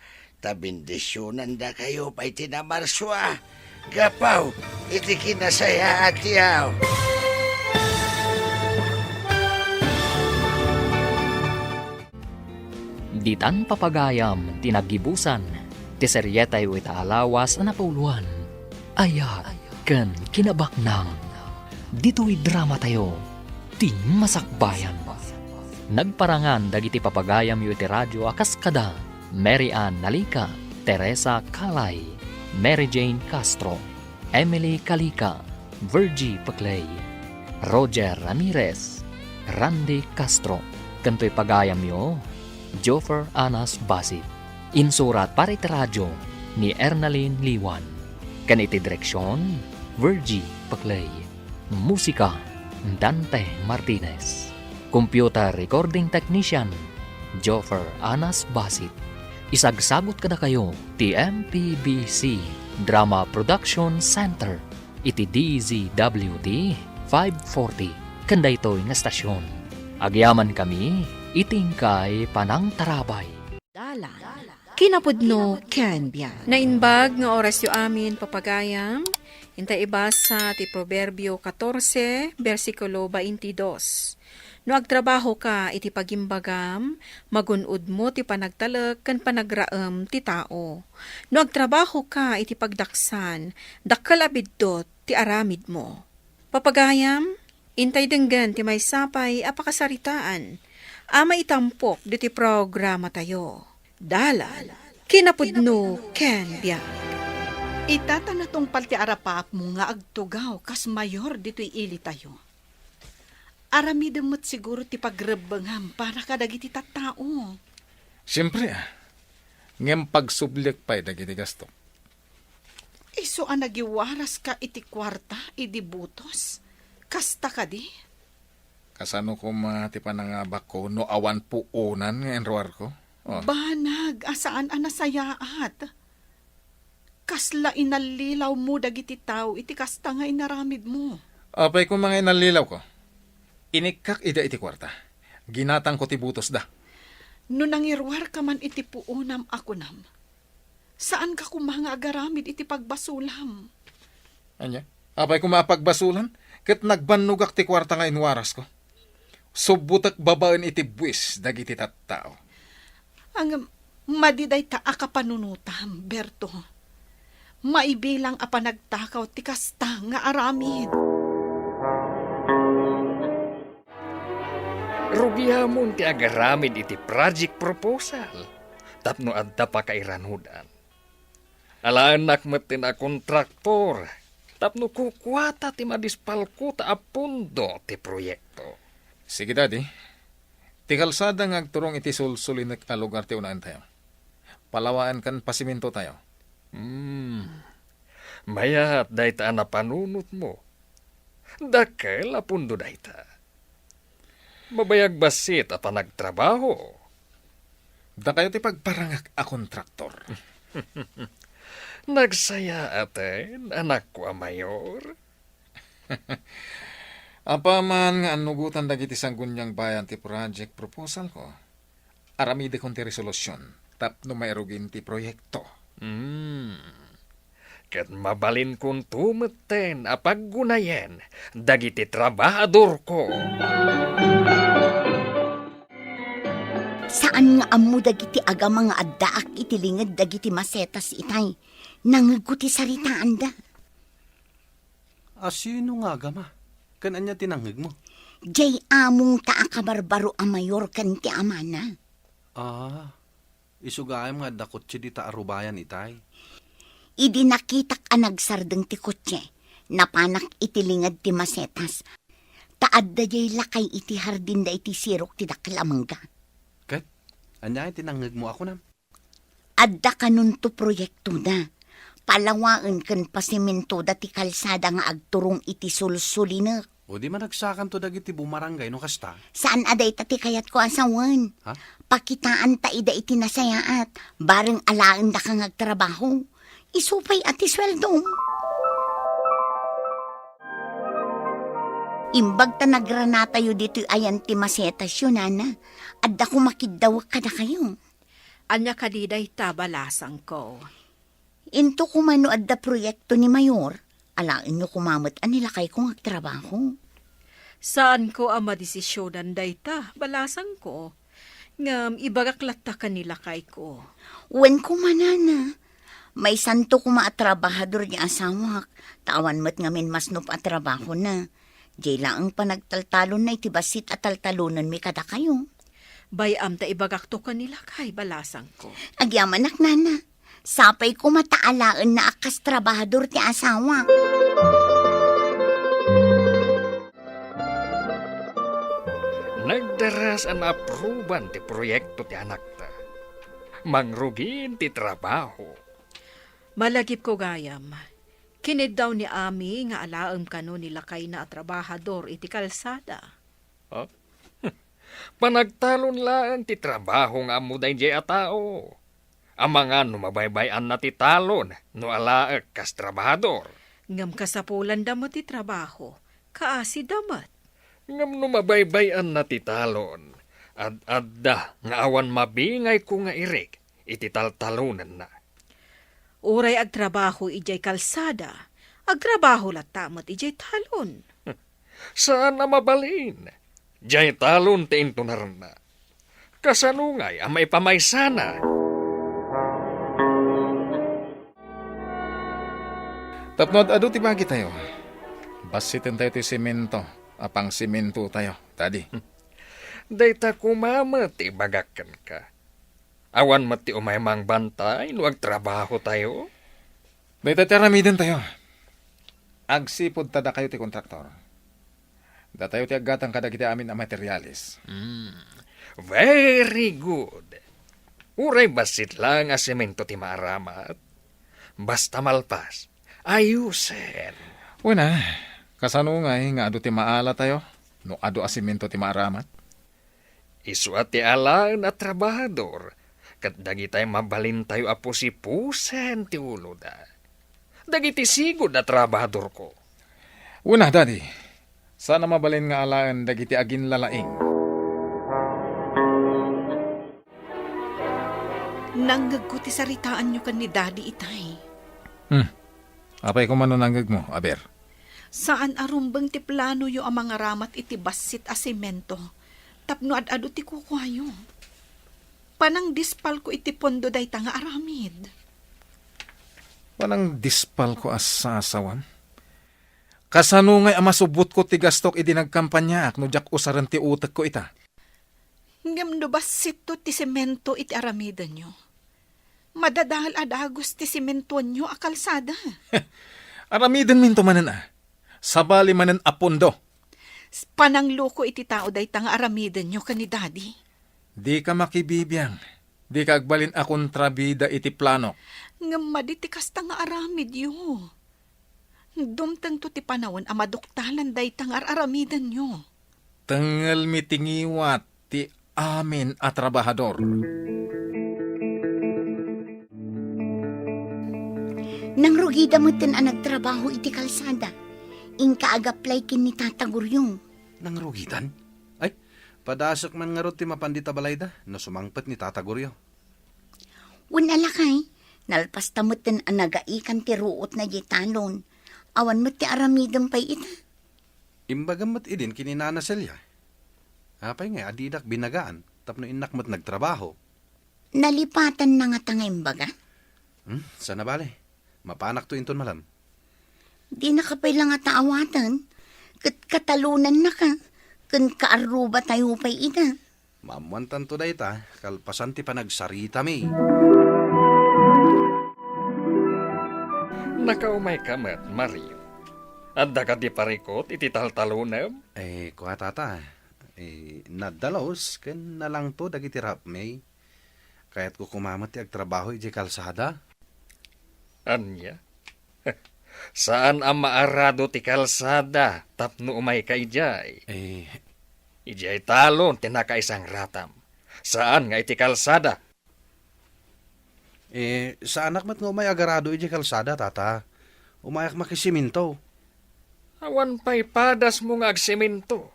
Ta bendisionandakayo pay ti namarsua. Gapu iti kinasayaatyo. Ditan papagayam ti naggibusan ti serietayo ita a lawas a napauluan, Ayat ken Kinabaknang. Ditoy dramatayo, ti masakbayan. Nagparangan dagiti papagayamyo iti radio a kas kada Mary Ann Nalica, Teresa Calay, Mary Jane Castro, Emily Calica, Virgie Peclay, Roger Ramirez, Randy Castro, ken toy pagayamyo, Joffer Anas Basit. Insurat para iti radio ni Ernalyn Liwan. Ken iti direksion, Virgie Peclay. Musika, Dante Martinez. Computer recording technician, Joffer Anas Basit. Isagsagut kadakayo ti M P B C Drama Production Center iti D Z W T five forty ken daytoy nga estasion. Agyamankami iti inkay panangtarabay. Dalan. Kinapudno ken biag. Naimbag nga orasyo amin, papagayam. Intay ibasa ti Proverbio katorse, bersikulo baintidos. No agtrabahoka iti pagimbagam, magun-odmo ti panagtalek ken panagraem ti tao. No agtrabahoka iti pagdaksan, dakkel a biddut ti aramidmo. Papagayam, intay denggen ti maysa pay a pakasaritaan a maitampok ditoy programatayo. Dalan, kinapudno ken biag. Ita ta natungpal ti arapaapmo nga agtugaw kas mayor ditoy ilitayo. Aramidem met siguro ti pagrebbengam para kadagiti tattao. Siempre, ah. Ngem pagsubliek pay dagiti gastok. Isu a nagiwaraska iti kuarta idi butos. Kasta kadi? Kasano koma ti panangabakko no awan puonan nga inruarko? Oh. Banag a saan a nasayaat. Kasla inallilawmo dagiti tao iti kasta nga inaramidmo. Apay koma nga inallilawko? Inikkak ida iti kuarta. Ginatangko ti butosda. No nangiruarka man iti puonam a kunam, saanka koma nga agaramid iti pagbasolam. Ania? Apay koma a pagbasolan? Ket nagbannogak ti kuarta nga inwarasko. Subbotek babaen iti buis dagiti tattao. Ngem, madi dayta a kapanunotam, Berto. Maibilang a panagtakaw ti kasta nga aramid. Rugiamon ti agaramid iti project proposal tapno adda pakairanudan. Alaennak met ti nakontraktor tapno kukuata ti madispalkuta a pondo ti proyekto. Sige, Daddy. Ti kalsada nga agturong iti sulsulinek a lugar ti unaentayo. Palawaen ken pasimintotayo. Hmm. Mayat dayta a napanunotmo. Dakkel a pondo dayta. Mabayag bassit a panagtrabaho. Dakayo ti pagparangak a kontraktor. Nagsayaaten, anakko a mayor. Apaman nga annugotan dagiti Sangguniang Bayan ti project proposalko, Aramidekon ti resolusion tapno mairugin ti proyekto. Hmm. Ket mabalinkonto metten a paggunayen dagiti trabahadorko. Saan nga ammo dagiti agama nga addaak iti linged dagiti masetas itay. Nangegko ti saritaanda. A sino nga agama? Ken ania ti nangngegmo? Jay amongta a kabarbaro a mayor ken ti amana. Ah, isu gayam nga adda kotse dita a rubayan itay. Idi nakitak a nagsardeng ti kotse, napanak iti linged ti masetas. Ta adda jay lakay iti hardinda iti sirok ti dakkel a mangga. Ket ania ti nangngegmo a kunam? Adda kanonto proyektoda. Palawaen ken pasimentoda ti kalsada nga agturong iti sulsulinek. O di managsakanto dagiti bumarangay no kasta? Saan a dayta ti kayatko a sawen. Ha? Pakitaanta ida iti nasayaat, bareng alaendaka nga agtrabaho. Isu pay a ti sueldom. Imbag ta nagranatayo ditoy ayan ti masetasyo, nana. Adda koma kiddawek kadakayo. Ania kadi dayta, balasangko? Into koma no adda proyekto ni Mayor, alaenyo koma met a nilakayko nga agtrabaho. Saanko a madesisionan dayta, balasangko. Ngem ibagak latta ken ni lakayko. Wen koma, nana. Maysanto koma a trabahador ni asawak, ta awan met ngamin masnop a trabahona. Jay laeng panagtaltalonna iti bassit a taltalonenmi kadakayo. Bay-am ta ibagakto ken ni lakay, balasangko. Agyamanak, nana. Sapay koma ta alaenna a kas trabahador ti asawak. Nagdaras a naapruban ti proyekto ti anakta. Mangrugin ti trabaho. Malagipko gayam, kiniddaw ni Ami nga alaem kano ni lakayna a trabahador iti kalsada. Ha? Panagtalon laeng ti trabaho nga ammo daydiay a tao. Amangan no mabaybay-anna ti talon no alaek kas trabahador. Ngem kasapulanda met ti trabaho, kaasida met. Ngem no mabaybay-anna ti talon, ad-adda nga awan mabingayko nga irik iti taltalonenna. Uray agtrabaho idiay kalsada, agtrabaho latta met idiay talon. Saan a mabalin. Diay talon ti intunarna. Kasano ngay a maipamaysana? Tapno ad-adu ti bagitayo, bassitentayo ti semento a pangsementotayo, Daddy. Dayta koma met ti ibagak kenka. Awan met ti umay mangbantay no agtrabahotayo? Dayta ti aramidentayo. Agsipud ta dakayo ti kontraktor. Datayo ti aggatang kadagiti amin a materialis. Hmm. Very good. Uray bassit laeng a semento ti maaramat, basta malpas, ayusen. Wen a, kasano ngay nga adu ti maalatayo no adu a semento ti maaramat? Isu a ti alaen a trabahador, ket dagitay mabalintayo a pusipusen ti uloda. Dagiti sigud a trabahadorko. Wen a, Daddy. Saan a mabalin nga alaen dagiti aginlalaing. Nangngegko ti saritaanyo ken ni Daddy itay. Hmm. Apay koma no nangngegmo, aber? Saan a rumbeng ti planoyo a mangaramat iti bassit a semento tapno ad-adu ti kukuayo. Panangdispalko iti pondo dayta nga aramid. Panangdispalko a sasawen? Kasano ngay a masubotko ti gastok idi nagkampanyaak no diak usaren ti utekko ita? Ngem no bassitto ti semento iti aramidenyo, madadael a dagus ti sementoanyo a kalsada. Aramidenminto manen a. Sabali manen a pondo. Panangloko iti tao dayta nga aramidenyo ken ni Daddy. Dika makibibiang. Dika agbalin a kontrabida iti planok. Ngem madi ti kasta nga aramidyo. Dumtengto ti panawen a maduktalan dayta nga ar-aramidenyo. Tengelmi ti ngiwat ti amin a trabahador. Nangrugida metten a nagtrabaho iti kalsada. Inka agaplay ken ni Tata Guriong. Nangrugidan? Ay, Padasek man ngarud ti mapan dita balayda no sumangpet ni Tata Goryo. Wen a lakay, nalpasta metten a nagaikan ti ruotna diay talon. Awan met ti aramidem pay ita. Imbagam met idin ken ni Nana Celia. Apay ngay a didak binagaan tapno innak met nagtrabaho? Nalipatanna ngata nga imbaga? Hmm, saan a bale. Mapanakto inton malem. Dinaka pay la ngata awaten, ket katalonannaka, ken kaarrubatayo pay ida. Maammoantanto dayta, kalpasan ti panagsaritami. Nakaumayka met, Mario. Adda kadi parikut iti taltalonem? Eh, kua, Tata. Eh, nadalus ken nalangto dagiti rapmi. Kayatko koma met ti agtrabaho idiay kalsada. Ania? Saan a maarado ti kalsada tapno umayka idiay. Eh. Idiay talon ti nakaisangratam. Saan nga iti kalsada. Eh, saanak met nga umay agarado idiay kalsada, Tata. Umayak makisiminto. Awan pay padasmo nga agsiminto.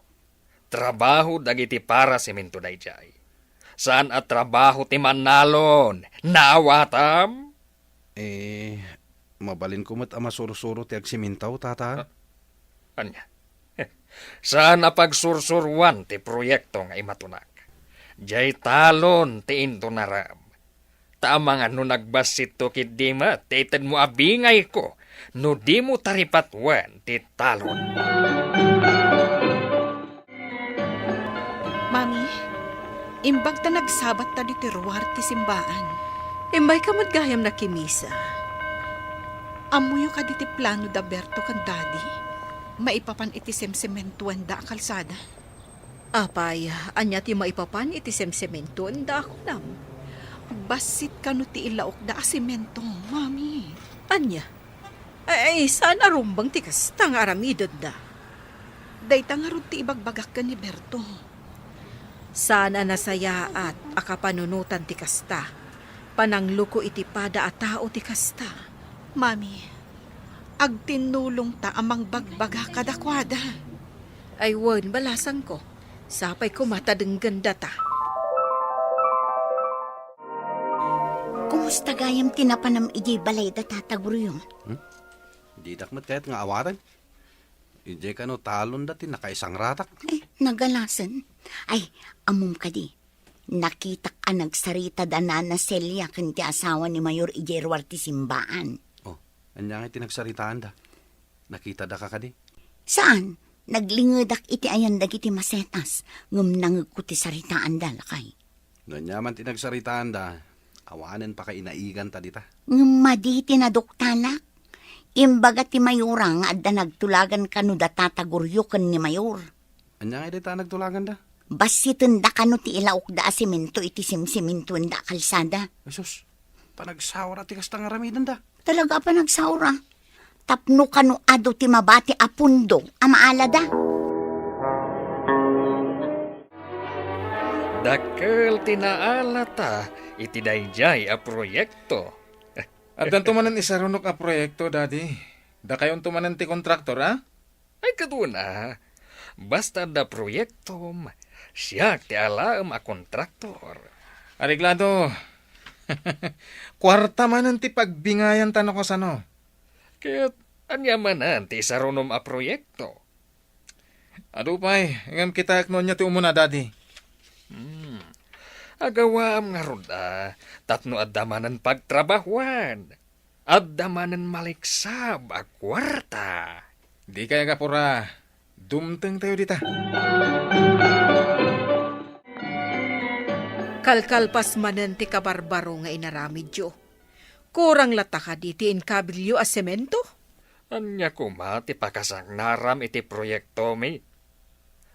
Trabaho dagiti para siminto daydiay. Saan a trabaho ti mannalon. Naawatam? Eh, mabalinko met a masursuro ti agsiminto, Tata. Ah, ania? Saan a pagsursuroan ti proyekto nga imatunak. Diay talon ti intunaram. Ta amangan no nagbassitto ketdi met ti itedmo a bingayko no dimo taripatuen ti talon. Mami, imbag ta nagsabatta ditoy ruar ti simbaan. Imbayka met gayam nakimisa. Ammoyo kadi ti plano da Berto ken Daddy? Maipapan iti semsementoenda a kalsada? Apay, ania ti maipapan iti semsementoenda a kunam? Bassit kano ti ilaokda a semento, Mami. Ania? Ay, ay, saan a rumbeng ti kasta nga aramidenda? Dayta ngarud ti ibagbagak ken ni Berto. Saan a nasayaat a kapanunotan ti kasta. Panangluko iti pada a tao ti kasta. Mami, agtinnulongta a mangbagbaga kadakuada. Ay wen, balasangko. Sapay koma ta denggandata. Kumusta gayam ti napanam idiay balay da Tata Gurion? Hmm? Didak met kayat nga awaten. Idiay kano talonda ti nakaisangratak. Eh, nagalasen. Ay, ammom kadi. Nakitak a nagsarita da Nana Celia ken ti asawa ni Mayor idiay ruar ti simbaan. Oh, ania ngay ti nagsaritaanda? Nakitada ka kadi? Saan? Naglingedak iti ayan dagiti masetas, ngem nangegko ti saritaanda, lakay. No ania man ti nagsaritaanda, awanen pakainaiganta dita. Ngem madi ti naduktalak. Imbaga ti mayora nga adda nagtulagan kano da Tata Guryo ken ni Mayor. Ania ngay dayta a nagtulaganda? Bassitenda kano ti ilaokda a semento iti simsimintoenda a kalsada. Ay sus, panagsaura ti kasta nga aramidenda. Talaga a panagsaura. Tapno kano adu ti mabati a pundo a maalada. Dakkel ti naalata iti daydiay a proyekto. Addanto manen isarunok a proyekto, Daddy. Dakayonto manen ti kontraktor, a? Ay, kaduna. Basta adda proyektom, siak ti alaem a kontraktor. Areglado. Kuarta manen ti pagbingayanta no kasano. Ket ania manen ti isarunom a proyekto? Adu pay, ngem kitaek no ania ti umuna, Daddy. Hmm. Agawaam ngarud a, tapno adda manen pagtrabahuan. Adda manen maliksab a kuarta. Dikay agapura, dumtengtayo dita. Kalkalpas manen ti kabarbaro nga inaramidyo. Kurang latta kadi ti inkabilyo a semento? Ania koma ti pakasangnaram iti proyektomi?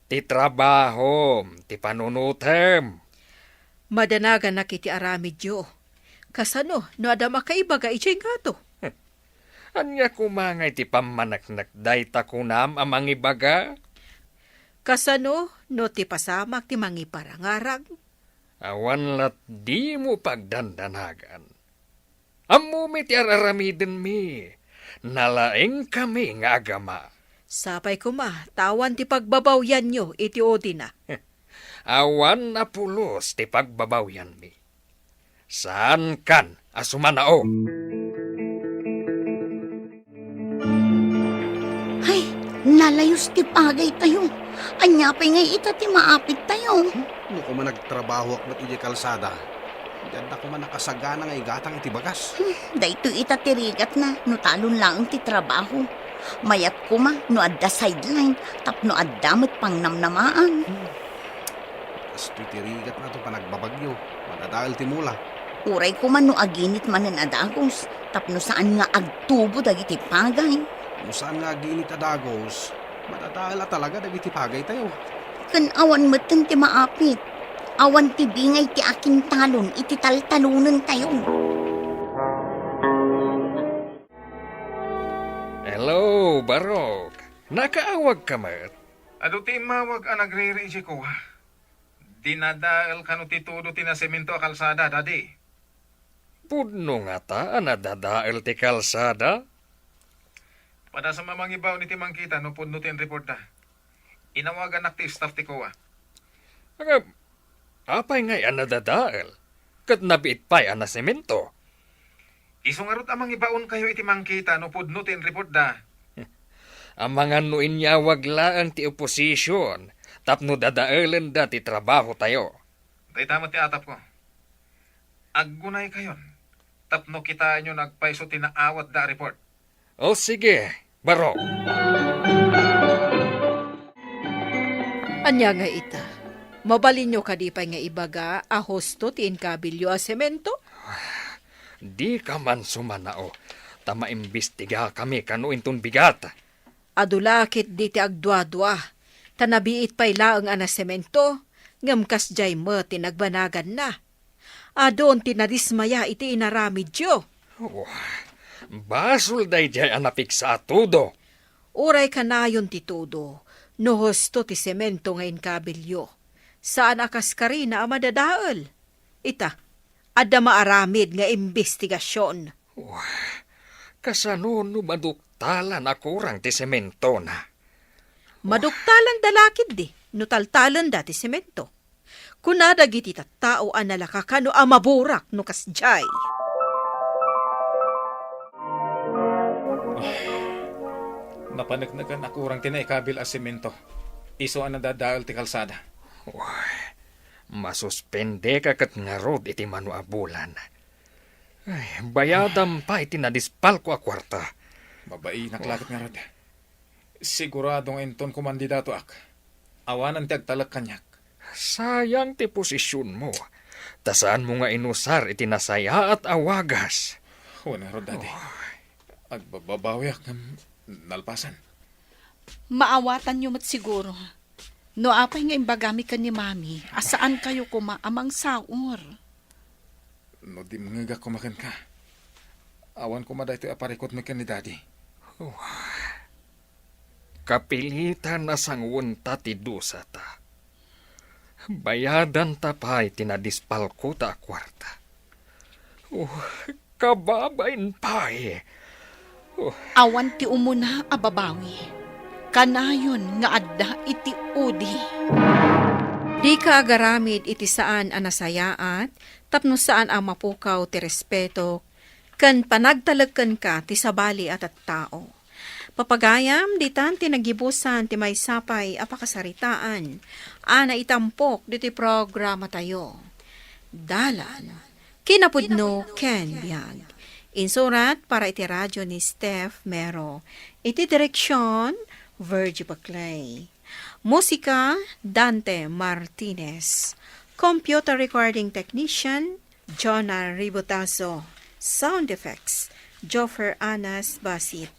Ti trabahom, ti panunotem. Madanaganak iti aramidyo. Kasano no adda makaibaga idiay ngato? Ania koma ngay ti pammaneknek dayta kunam a mangibaga? Kasano no ti pasamak ti mangiparangarang? Awan lat dimo pagdandanagan. Ammomi ti ar-aramidenmi. Nalaingkami nga agama. Sapay koma, ta awan ti pagbabawyanyo iti udina. Awan a pulos ti pagbabawianmi. Saankan a sumanao. Ay, nalayos ti pagaytayo. Ania pay ngay ita ti maapittayo? No koma nagtrabahoak met idiay kalsada, diadda koma nakasagana nga igatang iti bagas. Hmm, daytoy ita ti rigatna no talon laeng ti trabaho. Mayat koma no adda sideline tapno adda met pangnamnamaan. Kastoy ti rigatna to panagbabagyo, madadael ti mula. Uray koma no aginit manen a dagus, tapno saan nga agtubo dagiti pagay. No saan nga aginit a dagus, madadael a talaga dagiti pagaytayo. Ken awan metten ti maapit. Awan ti bingay ti akintalon iti taltalonentayo. Hello, Barok. Nakaawagka met? Adu ti immawag a nagriri idiay koa. Dinadael kano ti todo ti nasemento a kalsada, Daddy? Pudno ngata a nadadael ti kalsada? Padasam a mangibaon iti mangkita no pudno ti inreportda. Inawagannak ti staff ti koa. Ngem, apay ngay a nadadael? Ket nabiit pay a nasemento? Isu ngarud a mangibaonkayo iti mangkita no pudno ti inreportda. Amangan no inyawag laeng ti oposision tapno dadaelenda ti trabahotayo. Dayta met ti atapko. Aggunaykayon tapno kitaenyo no agpayso ti naawatda a report. O sige, Barok. Ania nga ita? Mabalinyo kadi pay nga ibaga a husto ti inkabilyo a semento? Dika man sumanao, ta maimbestigakami kano inton bigat. Adu la ketdi ti agduadua, ta nabiit pay laeng a nasemento, ngem kasdiay met ti nagbanaganna. Adun ti nadismaya iti inaramidyo. Oh, basol daydiay a napigsa a todo. Uray kanayon ti todo, no husto ti semento nga inkabilyo, saan a kas karina a madadael. Ita, adda maaramid nga imbestigasion. Wah, kasano no maduktalan a kurang ti sementona? Maduktalanda la ketdi no taltalenda ti semento. Kuna dagiti tattao a nalaka kano a maburak no kasdiay. Napaneknekan a kurang ti naikabil a semento. Isu a nadadael ti kalsada. Uy, masuspendeka ket ngarud iti mano a bulan. Ay, bayadam pay ti nadispalko a kuarta. Mabainak la ket ngarud. Sigurado nga inton kumandidatoak, awanan ti agtalek kaniak. Sayang ti posisionmo, ta saanmo nga inusar iti nasayaat a wagas. Wen ngarud, Daddy. Oh. Agbababawiak ngem nalpasan. Maawatanyo met siguro no apay nga imbagami ken ni Mami a saankayo koma a mangsaur. No dimngegak koma kenka, awan koma daytoy a parikutmi ken ni Daddy. Oh. Kapilitan a sangwenta ti dusata. Bayadanta pay ti nadispalkota a kuarta. Oh, kababain pay. Oh. Awan ti umuna a babawi. Kanayon nga adda iti udi. Dika agaramid iti saan a nasayaat tapno saan a mapukaw ti respeto ken panagtalek kenka ti sabali a tattao. Papagayam, ditan ti nagibusan ti maysa pay a pakasaritaan a naitampok ditoy programatayo. Dalan, kinapudno ken biag. Insurat para iti radio ni Steph Mero. Iti direksyon, Virgie Baclay. Musika, Dante Martinez. Computer recording technician, Jonah Ribotazo. Sound effects, Joffer Anas Basit.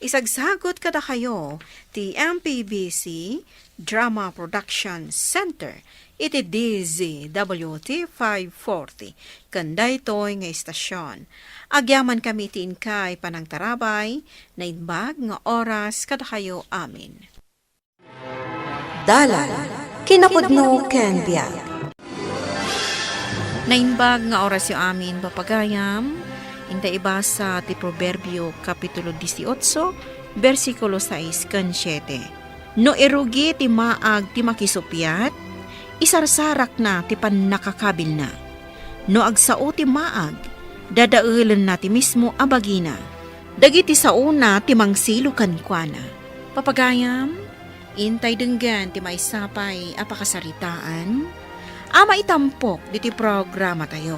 Isagsagut kadakayo ti M P B C Drama Production Center iti D Z W T five forty ken daytoy nga istasion. Agyamankami ti inkay panangtarabay, naimbag nga oras kadakayo amin. Dalan, kinapudno ken biag. Naimbag nga orasyo amin, papagayam. Inta ibasa ti Proverbio, Kapitulo dieciocho, bersikulo sais ken siete. No irugi ti maag ti makisuppiat, isarsarakna ti pannakakabilna. No agsao ti maag, dadaelenna ti mismo a bagina. Dagiti saona ti mangsilo kenkuana. Papagayam, intay denggen ti maysa pay a pakasaritaan a maitampok ditoy programatayo.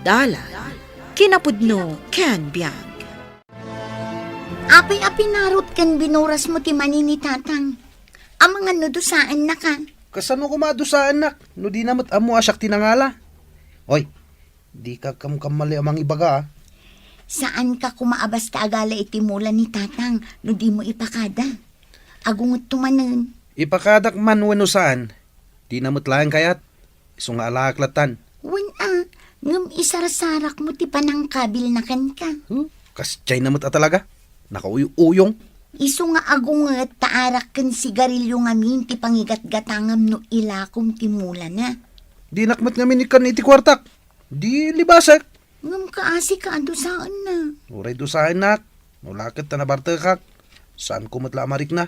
Dalan, kinapudno ken biag. Apay a pinarot ken binurasmo ti mani ni Tatang? Amangan no dusaennaka. Kasano koma a dusaennak no dina met ammo a siak ti nangala? Oy, dika kamkamali a mangibaga, a. Saanka koma a basta agala iti mula ni Tatang no dimo ipakada. Agungetto manen. Ipakadak man wenno saan, dina met laeng kayat. Isu nga alaak lattan. Wen a, ngem isarsarakmo ti panangkabilna kenka. Huh? Kasdiayna met a talaga. Nakauy-uyong. Isu nga agunget ta arak ken sigarilio ngamin ti pangigatgatangam no ilakom ti mulana. Dinak met ngamin ikkan iti kuartak. Di libasek. Ngem kaasi ka a dusaenna. Uray dusaennak. No la ket ta nabartekak. Saanko met la a marikna.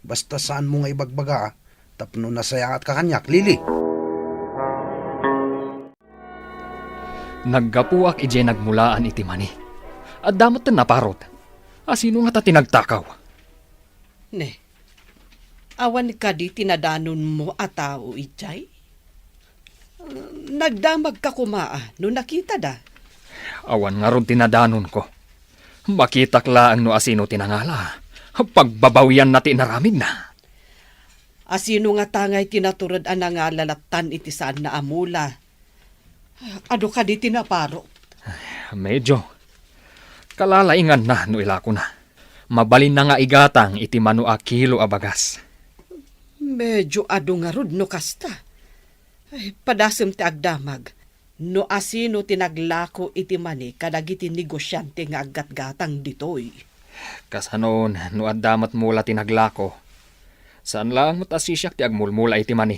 Basta saanmo nga ibagbaga, a. Tapno nasayaatka kaniak, Lily. Naggapuak idiay nagmulaan iti mani. Adda met ti naparot. A, sino ngata ti nagtakaw? Ne, awan kadi ti nadanonmo a tao idiay? Nagdamagka koma a no nakitada? Awan ngarud ti nadanonko. Makitak laeng no asino ti nangala. Pagbabawianna ti inaramidna. Asino ngata ngay ti natured a nangala lattan iti saanna a mula? Adu kadi ti naparot? Medyo. Kalalainganna no ilakona. Mabalinna nga igatang iti mano a kilo a bagas. Medyo adu ngarud no kasta. Ay, padasem ti agdamag. No asino ti naglako iti mani kadagiti negosiante nga aggatgatang ditoy? Kasanon, no adda met mula ti naglako? Saan laeng met a sisiak ti agmulmula iti mani.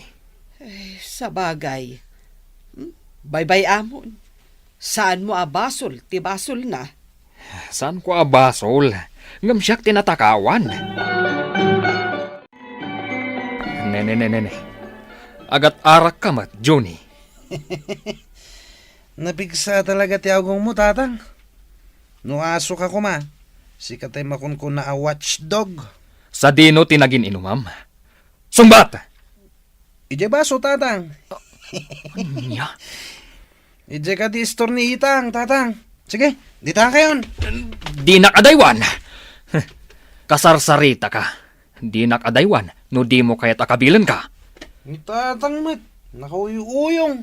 Eh, sabagay. Hmm? Baybay-amon. Saanmo a basol ti basolna? Saanko a basol, ngem siak ti natakawan. Ne, ne, ne, ne, ne. Agat-arakka met, Johnny. Napigsa talaga ti agongmo, Tatang. No asoka koma, sika tay makunkuna a watchdog. Sadino ti nagin-inumam? Sungbat! Idiay baso, Tatang. Ania? Idiay kadi istor ni Itang, Tatang. Sige, dita kayon. Dinak adaywan. Kasarsaritaka. Dinak adaywan no dimo kayat a kabilenka. Ni Tatang met, nakauy-uyong.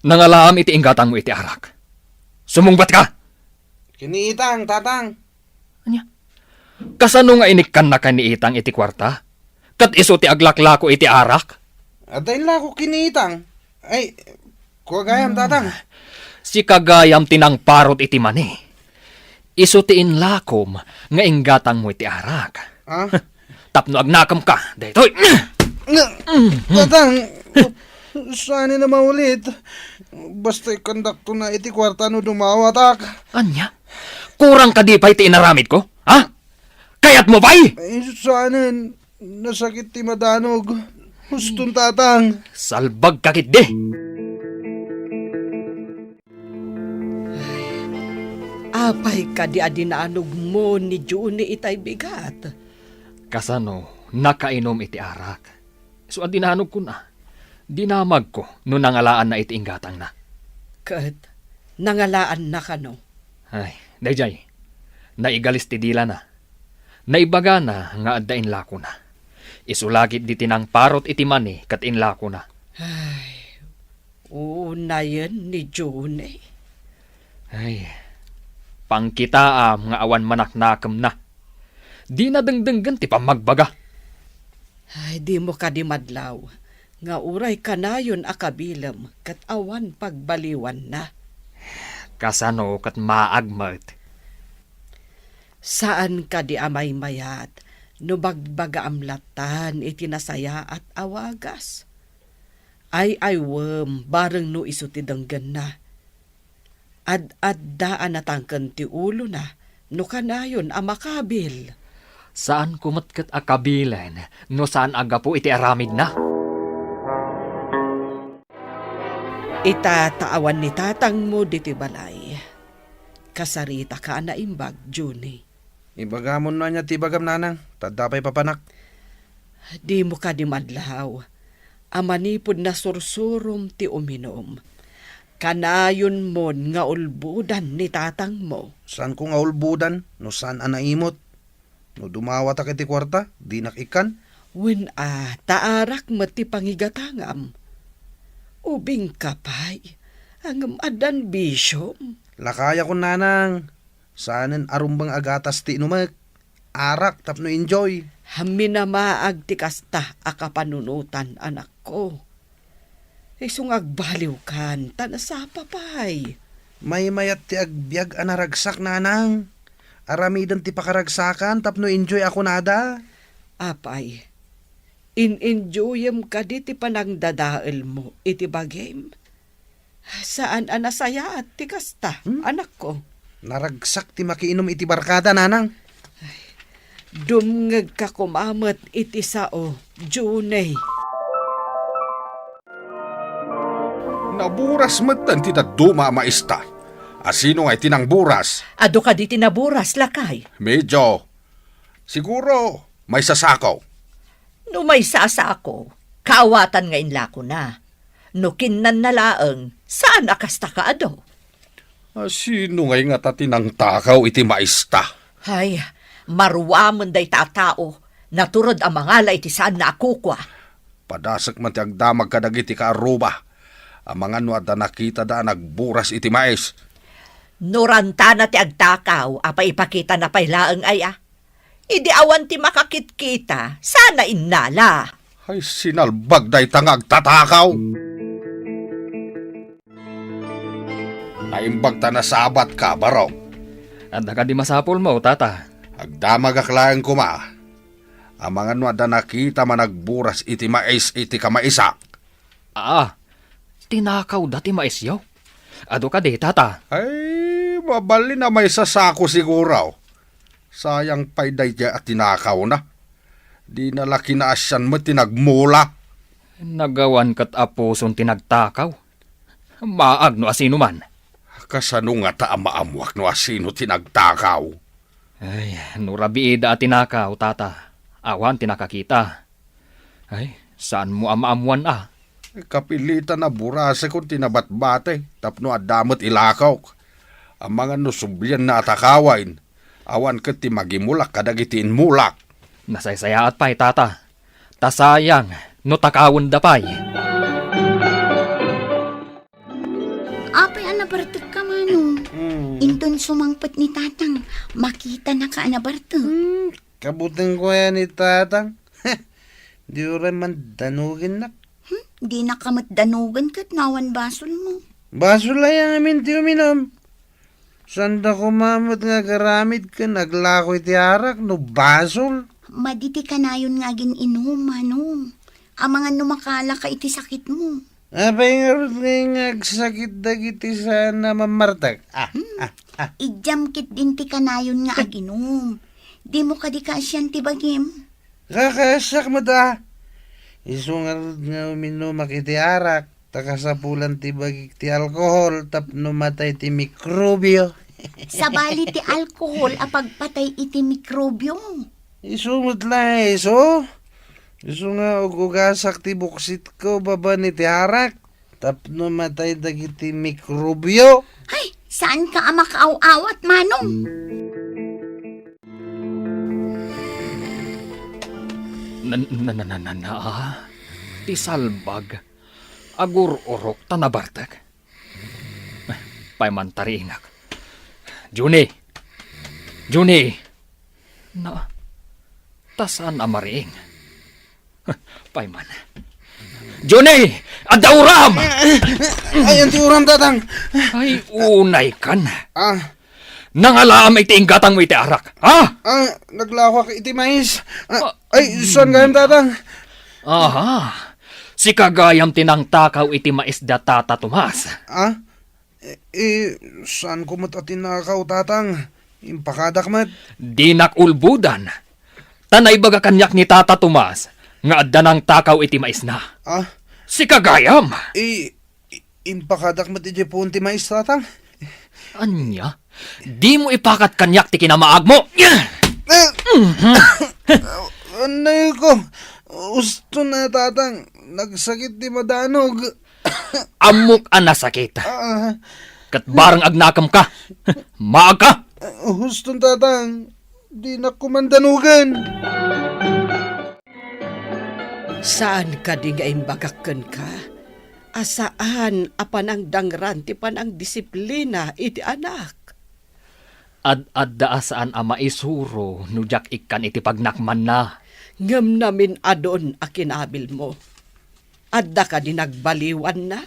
Nangalaam iti inggatangmo iti arak. Sumungbat ka! Ken ni Itang, Tatang. Ania? Kasano nga inikkannaka ni Itang iti kuarta? Ket isu ti aglaklako iti arak? Adda inlako ken ni Itang. Ay, kua gayam, Tatang. Sika gayam ti nangparot iti mani. Isu ti inlakom nga inggatangmo iti arak. Ah? Tapno agnakemka, daytoy. Nga, Tatang, saan a maulit. Basta ikkandakto na iti kuarta no dumawatak. Ania? Kurang kadi pay ti inaramidko? Ha? Kayatmo pay? Ay, saanen. Nasakit ti madanog. Huston, Tatang. Salbagka ketdi. Apay kadi a dinanogmo ni Johnny itay bigat? Kasano, nakainom iti arak. Isu a dinanogkon a. Dinamagko no nangalaanna iti inggatangna. Ket nangalaanna kano? Ay, daydiay. Naigalis ti dilana. Naibagana nga adda inlakona. Isu la ketdi ti nangparot iti mani ket inlakona. Ay, unayen ni Johnny. Ay, pangkitaam nga awan manaknakemna. Dina dengdenggen ti pammagbaga. Ay, dimo kadi madlaw nga uray kanayon a kabilem ket awan pagbaliwanna. Kasano ket maag met? Saan kadi a maymayat no bagbagaam lattan iti nasayaat a wagas? Ay-aywem bareng no isu ti denggenna. Ad-adda a natangken ti ulona no kanayon a makabil. Saanko met ket a kabilen no saan a gapu iti aramidna. Ita ta awan ni tatangmo ditoy balay. Kasaritaka a naimbag, Junie. Ibagamon no ania ti ibagam, nanang, ta adda pay papanak. Dimo kadi madlaw a manipud nasursurom ti uminum, kanayonmon nga ulbodan ni tatangmo. Saanko nga ulbodan no saan a naimot? No dumawatak iti kuarta, dinak ikkan. Wen a, ta arak met ti pangigatangam. Ubingka pay, ngem addan bisiom. Lakayakon, nanang. Saanen a rumbeng a gatas ti inumek. Arak tapno enjoy. Minamaag ti kasta a kapanunotan, anakko. Isu nga agbaliwkan, ta nasapa pay. Maymayat ti agbiag a naragsak, nanang. Aramiden ti pakaragsakan tapno enjoy a kunada. Apay, in-enjoyem kadi ti panangdadaelmo iti bagim? Saan a nasayaat ti kasta, Hmm? anakko. Naragsak ti makiinum iti barkada, nanang. Dumngegka koma met iti sao, Junie. Naburas metten ti dadduma a maista. Asino nga iti nangburas? Adu kadi ti naburas, lakay? Medyo. Siguro, maysa a sako. No maysa a sako, kaawatan nga inlakona. No kinnanna laeng, saan a kasta kaadu. Asino ngay ngata ti nangtakaw iti maista? Ay, maruamen dayta a tao, natured a mangala iti saanna a kukua. Padasek man ti agdamag kadagiti kaarruba. Amangan no adda nakitada a nagburas iti mais. No rantana ti agtakaw, apay ipakitana pay laeng aya? Idi awan ti makakitkita, saan a innala. Ay, sinalbag dayta nga agtatakaw. Naimbag ta nasabatka, Barok. Adda kadi masapulmo, tata? Agdamagak laeng koma. Amangan no adda nakita a nagburas iti mais iti kamaisak. Aa, tinakawda ti maisyo? Adu kadi, tata? Ay, mabalin a maysa a sako siguro. Sayang pay daydiay a tinakawna. Dina la kinaasian met ti nagmula. Nagawan ket a puson ti nagtakaw. Maag no asino man. Kasano ngata a maammuak no asino ti nagtakaw? Ay, no rabiida a tinakaw, tata, awan ti nakakita. Ay, saanmo a maammuan a? Kapilitan a burasekon ti nabatbati tapno adda met ilakawk. Amangan no sublianna a takawen, awan ket ti magimulak kadagiti immulak. Nasaysayaat pay, tata. Ta sayang no takawenda pay. Apay a nabartekka, Manong? Hmm. Inton sumangpet ni Tatang, makitanaka a nabartek. Hmm, kabutengko aya ni Tatang. Di uray man danugennak. Hmm, dinaka met danugen ket no awan basolmo. Basol aya ngamin ti uminum? Saanda koma met nga agaramid ken aglako iti arak no basol. Madi ti kanayon nga agin-inum, Manong. Amangan no makalaka iti sakitmo. Apay ngarud ngay nga agsakit dagiti saan a mammartek? Ah, Hmm. ah, ah. Idiam ketdin ti kanayon nga aginum. Dimo kadi kaasian ti bagim? Kakaasiak met a. Isu ngarud nga uminumak iti arak, ta kasapulan ti bagik ti alkohol tapno matay ti mikrobio. Sabali ti alkohol a pagpatay iti mikrobio. Isu met la, isu. Isu nga ug-ugasak ti buksitko babaen iti arak tapno matay dagiti mikrobio. Ay, saanka a makaaw-awat, Manong? Na, na, na, na, na, na, ah. Ti salbag. Agur-urok ta nabartek. Pay man tariingak. Junie! Junie! Na, ta saan a mariing? Pay man. Junie! Adda uram! Ay, anti uram, Tatang! Ay, unay kan. Ah. Nangalaam iti inggatangmo iti arak, ha? Ah, naglakoak iti mais. Ah, Ah, ay, saan gayam, Tatang? Aha. Sika gayam ti nangtakaw iti mais da Tata Tomas. Ah? Eh, eh, saanko met a tinakaw, Tatang? Impakadak met. Dinak ulbodan. Ta naibaga kaniak ni Tata Tomas nga adda nangtakaw iti maisna. Ah? Sika gayam. Eh, i-, Impakadak met idiay puon ti mais, Tatang. Ania? Dimo ipakat kaniak ti kinamaagmo? Eh, anay ko. Uston a, Tatang. Nagsakit ti madanog. Ammok a nasakit. Ah, Ket bareng agnakemka. Maagka. Uston, Tatang. Dinak koma danogen. Saan kadi nga imbagak kenka a saan a panangdangran ti panangdisiplina iti anak? Ad-adda a saan a maisuro no diak ikkan iti pagnakmanna. Ngem namin-adun a kinabilmo. Adda kadi nagbaliwanna?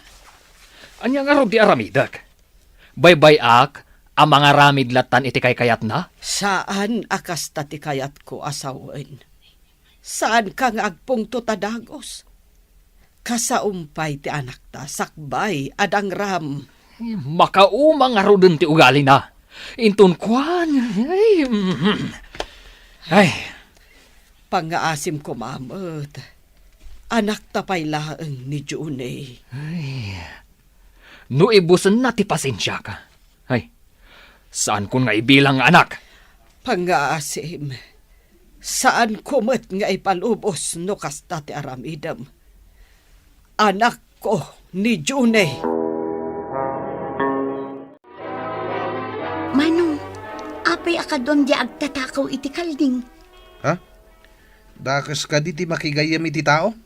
Ania ngarud ti aramidek? Baybay-ak a mangaramid lattan iti kaykayatna? Saan a kasta ti kayatko a sawen. Saanka nga agpungtot a dagus. Kasaom pay ti anakta sakbay a dangram. Makauma ngaruden ti ugalina. Inton kuan, ay, mm, ay. Pangngaasim koma met. Anakta pay laeng ni June. Ay. No ibusenna ti pasensiak. Ay, saankon nga ibilang nga anak. Pangngaasim, saanko met nga ipalubos no kasta ti aramidem. Anakko ni June. Manong, apay a kaduam diay agtatakaw iti kalding? Ha? Dakes kadi ti makigayyem iti tao?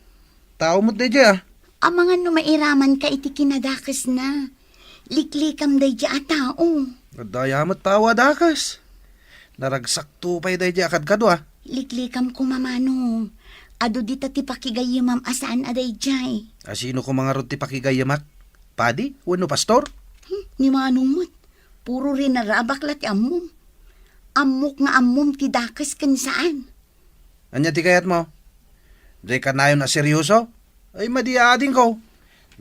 Tao met daydiay, a. Amangan no mairamanka iti kinadakesna. Liklikam daydiay a tao. Adda aya met tao a dakes. Naragsakto pay daydiay a kadkadua. Liklikam koma, Manong. Adu dita ti pakigayyemam a saan a daydiay. A sino koma ngarud ti pakigayyemak? Padi wenno pastor? Hmm, ni Manong met. Puro rinarabak la ti ammom. Ammok nga ammom ti dakes ken saan. Ania ti kayatmo? Diay kanayon a seryoso? Ay, madi a adingko.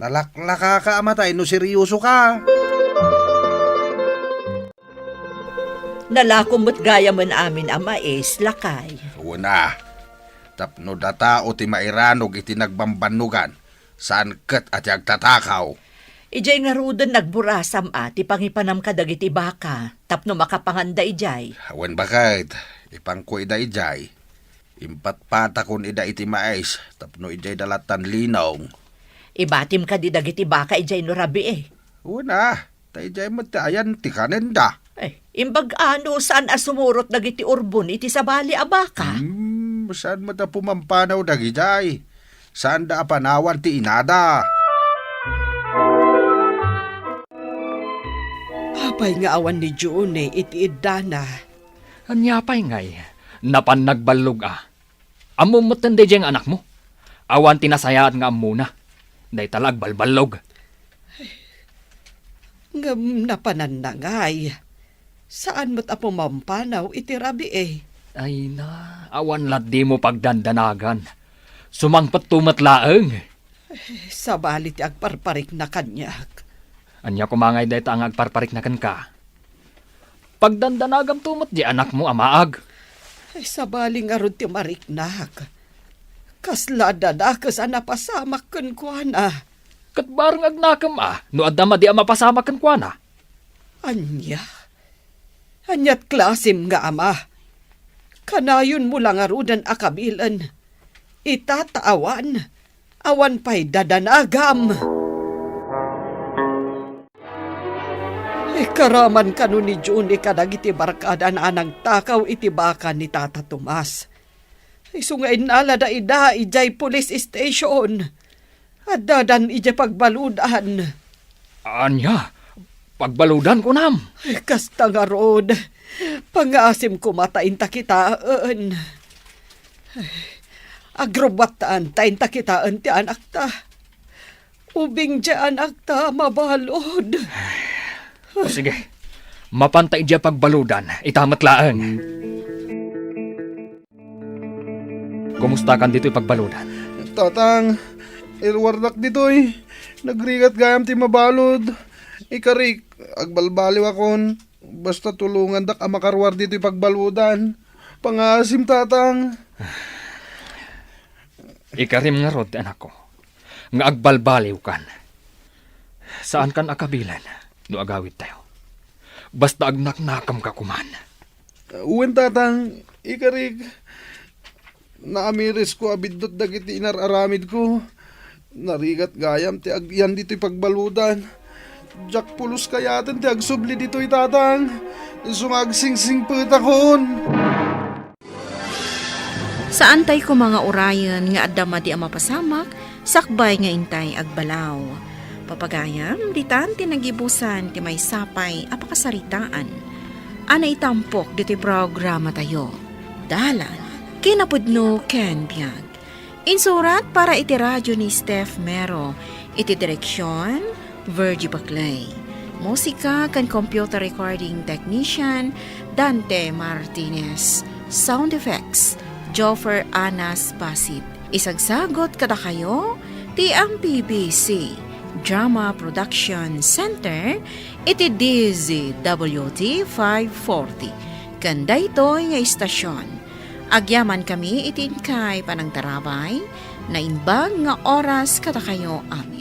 Nalaklakaka a matay no seryosoka. Nalakom met gayamen amin a mais, lakay. Wen a, tapno datao ti mairanog iti nagbambannogan, saan ket a ti agtatakaw. Idiay ngaruden nagburasam a ti pangipanam kadagiti baka tapno makapanganda idiay. Wen baket, ipanko ida idiay. Impatpatakon ida iti mais tapno idiay da lattan linong. Ibatim kadi dagiti baka idiay no rabii? Wen a, ta idiay met ti ayan ti kanenda. Ay, imbag a no saan a sumurot dagiti urbon iti sabali a baka? Hmm, saan met a pumampanaw dagidiay? Saanda a panawan ti inada. Apay nga awan ni June iti iddana? Ania pay ngay? Napan nagballog a. Ammom metten daydiay nga anakmo? Awan ti nasayaat nga ammona. Dayta la agbalballog. Ngem napananna ngay. Saan met a pumampanaw iti rabii. Ay na, awan latdimo pagdandanagan. Sumangpetto met laeng. Sabali ti agparparikna kaniak. Ania koma ngay dayta nga agparparikna kenka? Pagdandanagamto met di anakmo a maag. Ay, sabali ngarud ti mariknak. Kasla adda dakes a napasamak kenkuana. Ket bareng agnakem a no adda madi a mapasamak kenkuana. Ania? Aniat klasim nga ama? Kanayonmo la ngaruden a kabilen. Ita ta awan, awan pay dadanagam. Ikaraman kano ni June kadagiti barkadana a nagtakaw iti baka ni Tata Tomas. Isu nga innalada ida idiay police station. Addadan idiay pagbaludan. Ania? Pagbaludan, kunam? Kasta ngarud, pangngaasim koma ta inta kitaen. Agrubbuatan ta inta kitaen ti anakta. Ubing diay anakta a mabalud. O sige, mapanta idiay pagbaludan, ita met laeng. Kumustakan ditoy pagbaludan? Tatang, iruardak ditoy. Nagrigat gayam ti mabalud. Ikarik, agbalbaliwakon. Basta tulongandak a makaruar ditoy pagbaludan. Pangngaasim, Tatang. Ikarim ngarud, anakko, nga agbalbaliwkan. Saankan a kabilen no agawidtayo. Basta agnaknakemka koman. Wen, Tatang, ikarik, naamirisko a biddut dagiti inar-aramidko. Narigat gayam ti agyan ditoy pagbaludan. Diak pulos kayaten ti agsubli ditoy, Tatang. Isu nga agsingsingpetakon. Saantay koma nga urayen nga adda madi a mapasamak sakbay nga intay agbalaw. Papagayam, ditan ti nagibusan ti maysapay a pakasaritaan a naitampok ditoy programatayo. Dalan, kinapudno ken biag. Insurat para iti radyo ni Steph Mero, iti direksyon, Virgie Baclay. Musika ken computer recording technician, Dante Martinez. Sound effects, Joffer Anas Basit. Isagsagot kadakayo ti M P B C Drama Production Center iti D Z W T five forty. Ken daytoy nga istasyon, agyamankami iti inkay panangtarabay, naimbag nga oras kadakayo amin.